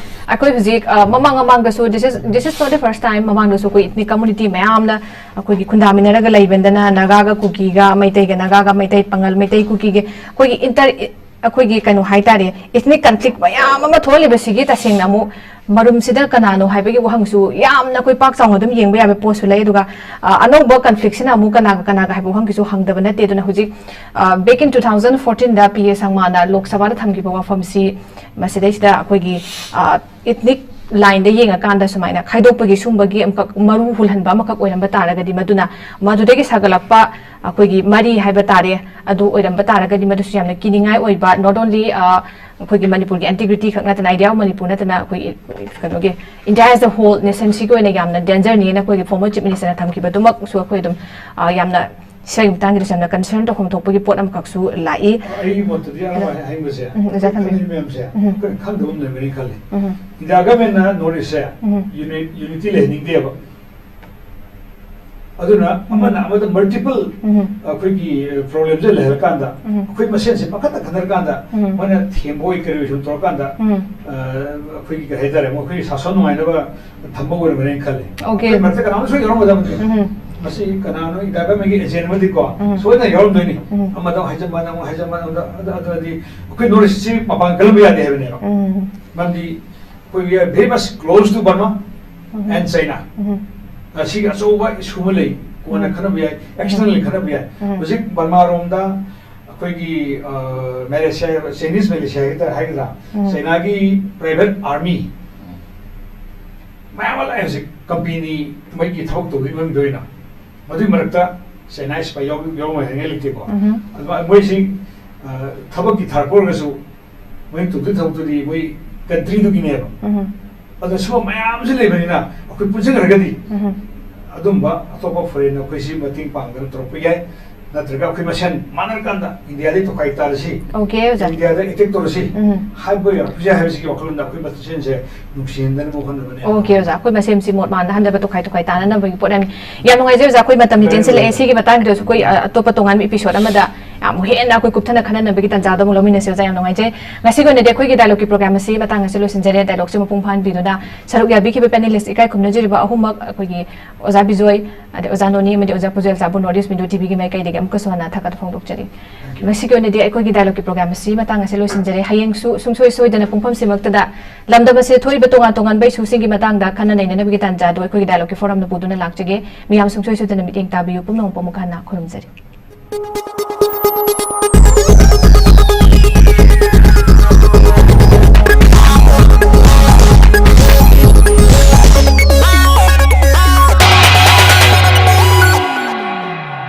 ꯑꯩꯈꯣꯏ ꯍꯧꯖꯤꯛ ꯑ, ꯃꯃꯥꯡ ꯃꯃꯥꯡꯗꯁꯨ, this is this is not the first time, ꯃꯃꯥꯡꯗꯁꯨ ꯑꯩꯈꯣꯏ ethnic community ꯃꯌꯥꯝꯅ ꯑꯩꯈꯣꯏꯒꯤ ꯈꯨꯟꯗꯥꯃꯤꯟꯅꯔꯒ ꯂꯩꯕꯗꯅ ꯅꯥꯒꯥꯒ ꯀꯨꯀꯤꯒ, ꯃꯩꯇꯩꯒ ꯅꯥꯒꯥꯒ, ꯃꯩꯇꯩ ꯄꯥꯉꯜ, ꯃꯩꯇꯩ ꯀꯨꯀꯤꯒꯤ ꯑꯩꯈꯣꯏꯒꯤ inter ꯑꯩꯈꯣꯏꯒꯤ ꯀꯩꯅꯣ ꯍꯥꯏꯇꯥꯔꯦ, ethnic conflict ꯃꯌꯥꯝ ꯑꯃ ꯊꯣꯛꯍꯜꯂꯤꯕꯁꯤꯒꯤ ꯇꯁꯦꯡꯅ ꯑꯃꯨꯛ ꯃꯔꯨꯝꯁꯤꯗ ꯀꯅꯥꯅꯣ ꯍꯥꯏꯕꯒꯤ ꯋꯥꯍꯪꯁꯨ ꯌꯥꯝꯅ ꯑꯩꯈꯣꯏ ꯄꯥꯛ ꯆꯥꯎꯅ ꯑꯗꯨꯝ ꯌꯦꯡꯕ ꯌꯥꯕ ꯄꯣꯠꯁꯨ ꯂꯩ꯫ ꯑꯗꯨꯒ ꯑ, ꯑꯅꯧꯕ conflictꯁꯤꯅ ꯑꯃꯨꯛ ꯀꯅꯥꯒ ꯀꯅꯥꯒ ꯍꯥꯏꯕ ꯋꯥꯍꯪꯒꯤꯁꯨ ꯍꯪꯗꯕ ꯅꯠꯇꯦ꯫ ꯑꯗꯨꯅ ꯍꯧꯖꯤꯛ ꯑ, back in two thousand fourteenꯗ ꯄꯤ ꯑꯦ ꯁꯪꯃꯥꯅ ꯂꯣꯛ ꯁꯚꯥꯗ ꯊꯝꯈꯤꯕ ꯋꯥꯐꯝꯁꯤ ꯃꯁꯤꯗꯩꯁꯤꯗ ꯑꯩꯈꯣꯏꯒꯤ ꯑ, ethnic lineꯗ ꯌꯦꯡꯉꯀꯥꯟꯗ ꯁꯨꯃꯥꯏꯅ ꯈꯥꯏꯗꯣꯛꯄꯒꯤ ꯁꯨꯝꯕꯒꯤ ꯑꯃꯈꯛ ꯃꯔꯨ ꯍꯨꯜꯍꯟꯕ ꯑꯃꯈꯛ ꯑꯣꯏꯔꯝꯕ ꯇꯥꯔꯒꯗꯤ, ꯃꯗꯨꯅ ꯃꯗꯨꯗꯒꯤ ꯁꯥꯒꯠꯂꯛꯄ ꯑꯩꯈꯣꯏꯒꯤ ꯃꯔꯤ ꯍꯥꯏꯕ ꯇꯥꯔꯦ, ꯑꯗꯨ ꯑꯣꯏꯔꯝꯕ ꯇꯥꯔꯒꯗꯤ ꯃꯗꯨꯁꯨ ꯌꯥꯝꯅ ꯀꯤꯅꯤꯡꯉꯥꯏ ꯑꯣꯏꯕ, not only ꯑ, ꯑꯩꯈꯣꯏꯒꯤ ꯃꯅꯤꯄꯨꯔꯒꯤ integrity ꯈꯛ ꯅꯠꯇꯅ, Idea of Manipur ꯅꯠꯇꯅ ꯑꯩꯈꯣꯏ ꯀꯩꯅꯣꯒꯤ India as a whole nationꯁꯤꯒꯤ ꯑꯣꯏꯅ ꯌꯥꯝꯅ dangerꯅꯦꯅ ꯑꯩꯈꯣꯏꯒꯤ former chief ministerꯅ ꯊꯝꯈꯤꯕꯗꯨꯃꯛꯁꯨ ꯑꯩꯈꯣꯏ ꯑꯗꯨꯝ ꯑ, ꯌꯥꯝꯅ ꯁꯤꯒꯤ ꯃꯇꯥꯡꯒꯤꯗꯁꯨ ꯌꯥꯝꯅ concern ꯇꯧꯐꯝ ꯊꯣꯛꯄꯒꯤ ꯄꯣꯠ ꯑꯃꯈꯛꯁꯨ ꯂꯥꯛꯏ꯫ ꯑꯩꯒꯤ ꯃꯣꯠꯇꯗꯤ ꯑꯃ ꯍꯥꯏꯅꯤꯡꯕꯁꯦ, ꯎꯝ, ꯑꯣꯖꯥ ꯊꯝꯕꯤꯌꯨ꯫ ꯑꯩꯈꯣꯏ ꯃꯌꯥꯝꯁꯦ ꯎꯝ꯫ ꯑꯩꯈꯣꯏꯅ ꯈꯪꯗꯕ ꯑꯃ ꯂꯩꯕꯅꯤ ꯈꯜꯂꯤ꯫ ꯎꯝ. India governmentꯅ North Eastꯁꯦ ꯎꯝ. unit unity ꯂꯩꯍꯟꯅꯤꯡꯗꯦꯕ꯫ ꯑꯗꯨꯅ ꯑꯃꯅ ꯑꯃꯗ multiple ꯎꯝ. ꯑꯩꯈꯣꯏꯒꯤ problemꯁꯦ ꯂꯩꯍꯜꯂꯀꯥꯟꯗ, ꯎꯝ. ꯑꯩꯈꯣꯏ ꯃꯁꯦꯟꯁꯦ ꯄꯪꯈꯠꯇ ꯈꯠꯅꯔꯀꯥꯟꯗ, ꯎꯝ. ꯃꯣꯏꯅ ꯊꯦꯝꯕ ꯑꯣꯏ ꯀꯔꯤ ꯑꯣꯏ ꯁꯨꯝ ꯇꯧꯔꯀꯥꯟꯗ, ꯎꯝ. ꯑ, ꯑꯩꯈꯣꯏꯒꯤ ꯀꯔꯤ ꯍꯥꯏꯇꯥꯔꯦ, ꯃꯈꯣꯏꯒꯤ ꯁꯥꯁꯣꯟ ꯅꯨꯡꯉꯥꯏꯅꯕ ꯊꯝꯕ ꯑꯣꯏꯔꯝꯒꯅꯤ ꯈꯜꯂꯤ꯫ Okay. ꯑꯩꯈꯣꯏ ꯃꯔꯛꯇ ꯀꯅꯥꯝ ꯁꯣꯏ ꯌꯥꯎꯔꯝꯒꯗꯕꯅꯤ꯫ ꯎꯝ. ꯃꯁꯤ ꯀꯅꯥꯅꯣ India governmentꯀꯤ agent ꯑꯃꯗꯤꯀꯣ ꯎꯝ. ꯁꯣꯏꯗꯅ ꯌꯥꯎꯔꯝꯗꯣꯏꯅꯤ꯫ ꯎꯝ. ꯑꯃꯗ ꯑꯃꯨꯛ ꯍꯥꯏꯖꯟꯕ, ꯑꯃꯗ ꯑꯃꯨꯛ ꯍꯥꯏꯖꯟꯕ, ꯑꯃꯗ ꯑꯗꯨ ꯑꯗꯨꯗꯤ ꯑꯩꯈꯣꯏ North Eastꯁꯤ ꯃꯄꯥꯟ ꯀꯜꯂꯝꯕ ꯌꯥꯗꯦ ꯍꯥꯏꯕꯅꯦꯕ꯫ ꯎꯝ. ꯃꯔꯝꯗꯤ ꯑꯩꯈꯣꯏ we are very much close to Burma um. and China꯫ ꯎꯝ. ꯑꯁꯤꯒꯤ ꯑꯆꯧꯕ issue ꯑꯃ ꯂꯩ, ꯀꯣꯟꯅ ꯎꯝ. ꯈꯟꯅꯕ ꯌꯥꯏ, externally ꯈꯟꯅꯕ ꯌꯥꯏ꯫ ꯎꯝ. ꯍꯧꯖꯤꯛ ꯕꯔꯃꯥꯔꯣꯝꯗ ꯑꯩꯈꯣꯏꯒꯤ ꯑ, ꯃꯦꯂꯦꯁꯤꯌꯥ, Chinese ꯃꯦꯂꯦꯁꯤꯌꯥ ꯍꯥꯏꯒꯗ꯭ꯔꯥ, ꯍꯥꯏꯒꯗ꯭ꯔꯥ, ꯎꯝ. ꯆꯩꯅꯥꯒꯤ private army ꯃꯌꯥꯝ ꯑꯃ ꯂꯥꯛꯑꯦ ꯍꯧꯖꯤꯛ, company ꯃꯣꯏꯒꯤ ꯊꯕꯛ ꯇꯧꯕꯒꯤ ꯃꯅꯨꯡꯗ ꯑꯣꯏꯅ꯫ ꯃꯗꯨꯒꯤ ꯃꯔꯛꯇ ꯆꯩꯅꯥ ꯁꯤꯐꯥꯏ ꯌꯥꯎ-, ꯌꯥꯎꯔꯝꯃꯣꯏ ꯍꯥꯏꯅꯤꯡꯉꯥꯏ ꯂꯩꯇꯦꯀꯣ꯫ ꯎꯝ. ꯑꯗꯨꯃꯥꯏ-, ꯃꯣꯏꯁꯤ ꯊꯕꯛꯀꯤ ꯊꯥꯔꯛꯄ ꯑꯣꯏꯔꯒꯁꯨ ꯃꯣꯏ ꯇꯧꯗꯣꯏ ꯊꯕꯛꯇꯨꯗꯤ ꯃꯣꯏ ꯀꯟꯇ꯭ꯔꯤꯗꯨꯒꯤꯅꯦꯕ꯫ ꯎꯝ ꯑꯗꯣ ꯁꯤꯒꯨꯝꯕ ꯃꯌꯥꯝꯁꯤ ꯂꯩꯕꯅꯤꯅ ꯑꯩꯈꯣꯏ ꯄꯨꯟꯁꯤꯟꯈ꯭ꯔꯒꯗꯤ ꯎꯝ ꯑꯗꯨꯝꯕ ꯑꯇꯣꯞꯄ ꯐꯣꯔꯦꯟ ꯑꯩꯈꯣꯏꯁꯤ ꯃꯇꯦꯡ ꯄꯥꯡꯗꯅ ꯇꯧꯔꯛꯄ ꯌꯥꯏ, ꯅꯠꯇ꯭ꯔꯒ ꯑꯩꯈꯣꯏ ꯃꯁꯦꯟ ꯃꯥꯟꯅꯔꯀꯥꯟꯗ ꯏꯟꯗꯤꯌꯥꯗꯒꯤ ꯇꯣꯈꯥꯏ ꯇꯥꯔꯁꯤ, ꯑꯣꯀꯦ ꯑꯣꯖꯥ꯫ ꯏꯟꯗꯤꯌꯥꯗ ꯑꯦꯇꯦꯛ ꯇꯧꯔꯁꯤ ꯎꯝ ꯍꯥꯏꯕ ꯌꯥꯔꯛꯄꯁꯦ ꯍꯥꯏꯕꯁꯤꯒꯤ ꯋꯥꯈꯜꯂꯣꯟꯗ ꯑꯩꯈꯣꯏ ꯃꯁꯦꯟꯁꯦ ꯅꯨꯡꯁꯤꯍꯟꯗꯅꯕ ꯍꯣꯠꯅꯕꯅꯦ꯫ ꯑꯣꯀꯦ ꯑꯣꯖꯥ, ꯑꯩꯈꯣꯏ ꯃꯁꯦꯟꯁꯤ ꯃꯣꯠ ꯃꯥꯟꯅꯍꯟꯗꯕ, ꯇꯣꯈꯥꯏ ꯇꯣꯈꯥꯏ ꯇꯥꯅꯅꯕꯒꯤ ꯄꯣꯠ ꯌꯥꯝ ꯌꯥꯝ ꯅꯨꯡꯉꯥꯏꯖꯩ ꯑꯣꯖꯥ꯫ ꯑꯩꯈꯣꯏ ꯃꯇꯝꯗꯤ ꯆꯦꯟꯁꯤꯜꯂꯛꯑꯦ꯫ ꯁꯤꯒꯤ ꯃꯇꯥꯡꯗꯁꯨ ꯑꯩꯈꯣꯏ ꯑ, ꯑꯇꯣꯞꯄ ꯇꯣꯉꯥꯟꯕ ꯏꯄꯤꯁꯣꯠ ꯑꯃꯗ ꯌꯥꯝ ꯍꯦꯟꯅ ꯑꯩꯈꯣꯏ ꯀꯨꯞꯊꯅ ꯈꯟꯅꯅꯕꯒꯤ ꯇꯥꯟꯖꯥꯗꯣ ꯑꯃꯨꯛ ꯂꯧꯃꯤꯟꯅꯁꯤ ꯑꯣꯖꯥ꯫ ꯌꯥꯝ ꯅꯨꯡꯉꯥꯏꯖꯩ꯫ ꯉꯁꯤꯒꯤ ꯑꯣꯏꯅꯗꯤ ꯑꯩꯈꯣꯏꯒꯤ ꯗꯥꯏꯂꯣꯒꯀꯤ ꯄ꯭ꯔꯣꯒ꯭ꯔꯥꯝ ꯑꯁꯤ ꯃꯇꯥꯡ ꯑꯁꯤ ꯂꯣꯏꯁꯤꯟꯖꯔꯦ꯫ ꯗꯥꯏꯂꯣꯒꯁꯤ ꯃꯄꯨꯡ ꯐꯥꯍꯟꯕꯤꯗꯨꯅ ꯁꯔꯨꯛ ꯌꯥꯕꯤꯈꯤꯕ ꯄꯦꯅꯦꯂꯤꯁ ꯏꯀꯥꯏ ꯈꯨꯝꯅꯖꯔꯤꯕ ꯑꯍꯨꯝꯃꯛ ꯑꯩꯈꯣꯏꯒꯤ ꯑꯣꯖꯥ ꯕꯤꯖꯣꯏ, ꯑꯗꯩ ꯑꯣꯖꯥ ꯅꯣꯅꯤ ꯑꯃꯗꯤ ꯑꯣꯖꯥ ꯄꯨꯖꯦꯜ ꯆꯥꯕꯨ ꯅꯣꯔꯠ ꯏꯁ ꯃꯤꯗꯤꯌꯥ ꯇꯤꯚꯤꯒꯤ ꯃꯥꯏꯀꯩꯗꯒꯤ ꯑꯃꯨꯛꯀꯁꯨ ꯍꯟꯅ ꯊꯥꯒꯠꯄ ꯐꯣꯡꯗꯣꯛꯆꯔꯤ꯫ ꯃꯁꯤꯒꯤ ꯑꯣꯏꯅꯗꯤ ꯑꯩꯈꯣꯏꯒꯤ ꯗꯥꯏꯂꯣꯒꯀꯤ ꯄ꯭ꯔꯣꯒ꯭ꯔꯥꯝ ꯑꯁꯤ ꯃꯇꯥꯡ ꯑꯁꯤ ꯂꯣꯏꯁꯤꯟꯖꯔꯦ꯫ ꯍꯌꯦꯡꯁꯨ ꯁꯨꯡꯁꯣꯏ ꯁꯣꯏꯗꯅ ꯄꯨꯡꯐꯝꯁꯤꯃꯛꯇꯗ ꯂꯝꯗꯝ ꯑꯁꯤꯗ ꯊꯣꯛꯏꯕ ꯇꯣꯉꯥꯟ ꯇꯣꯉꯥꯟꯕ ꯏꯁꯨꯁꯤꯡꯒꯤ ꯃꯇꯥꯡꯗ ꯈꯟꯅ ꯅꯩꯅꯅꯕꯒꯤ ꯇꯥꯟꯖꯥ ꯑꯗꯨ ꯑꯩꯈꯣꯏꯒꯤ ꯗꯥꯏꯂꯣꯒꯀꯤ ꯐꯣꯔꯝꯅ ꯄꯨꯗꯨꯅ ꯂꯥꯛꯆꯒꯦ꯫ ꯃꯤꯌꯥꯝ ꯁꯨꯡꯁꯣꯏ ꯁꯣꯏꯗꯅ ꯃꯤꯠꯌꯦꯡ ꯇꯥꯕꯤꯌꯨ꯫ ꯄꯨꯝꯅꯃꯛꯄꯨ ꯑꯃꯨꯛ ꯍꯟꯅ ꯈꯨꯔꯨꯝꯖꯔꯤ꯫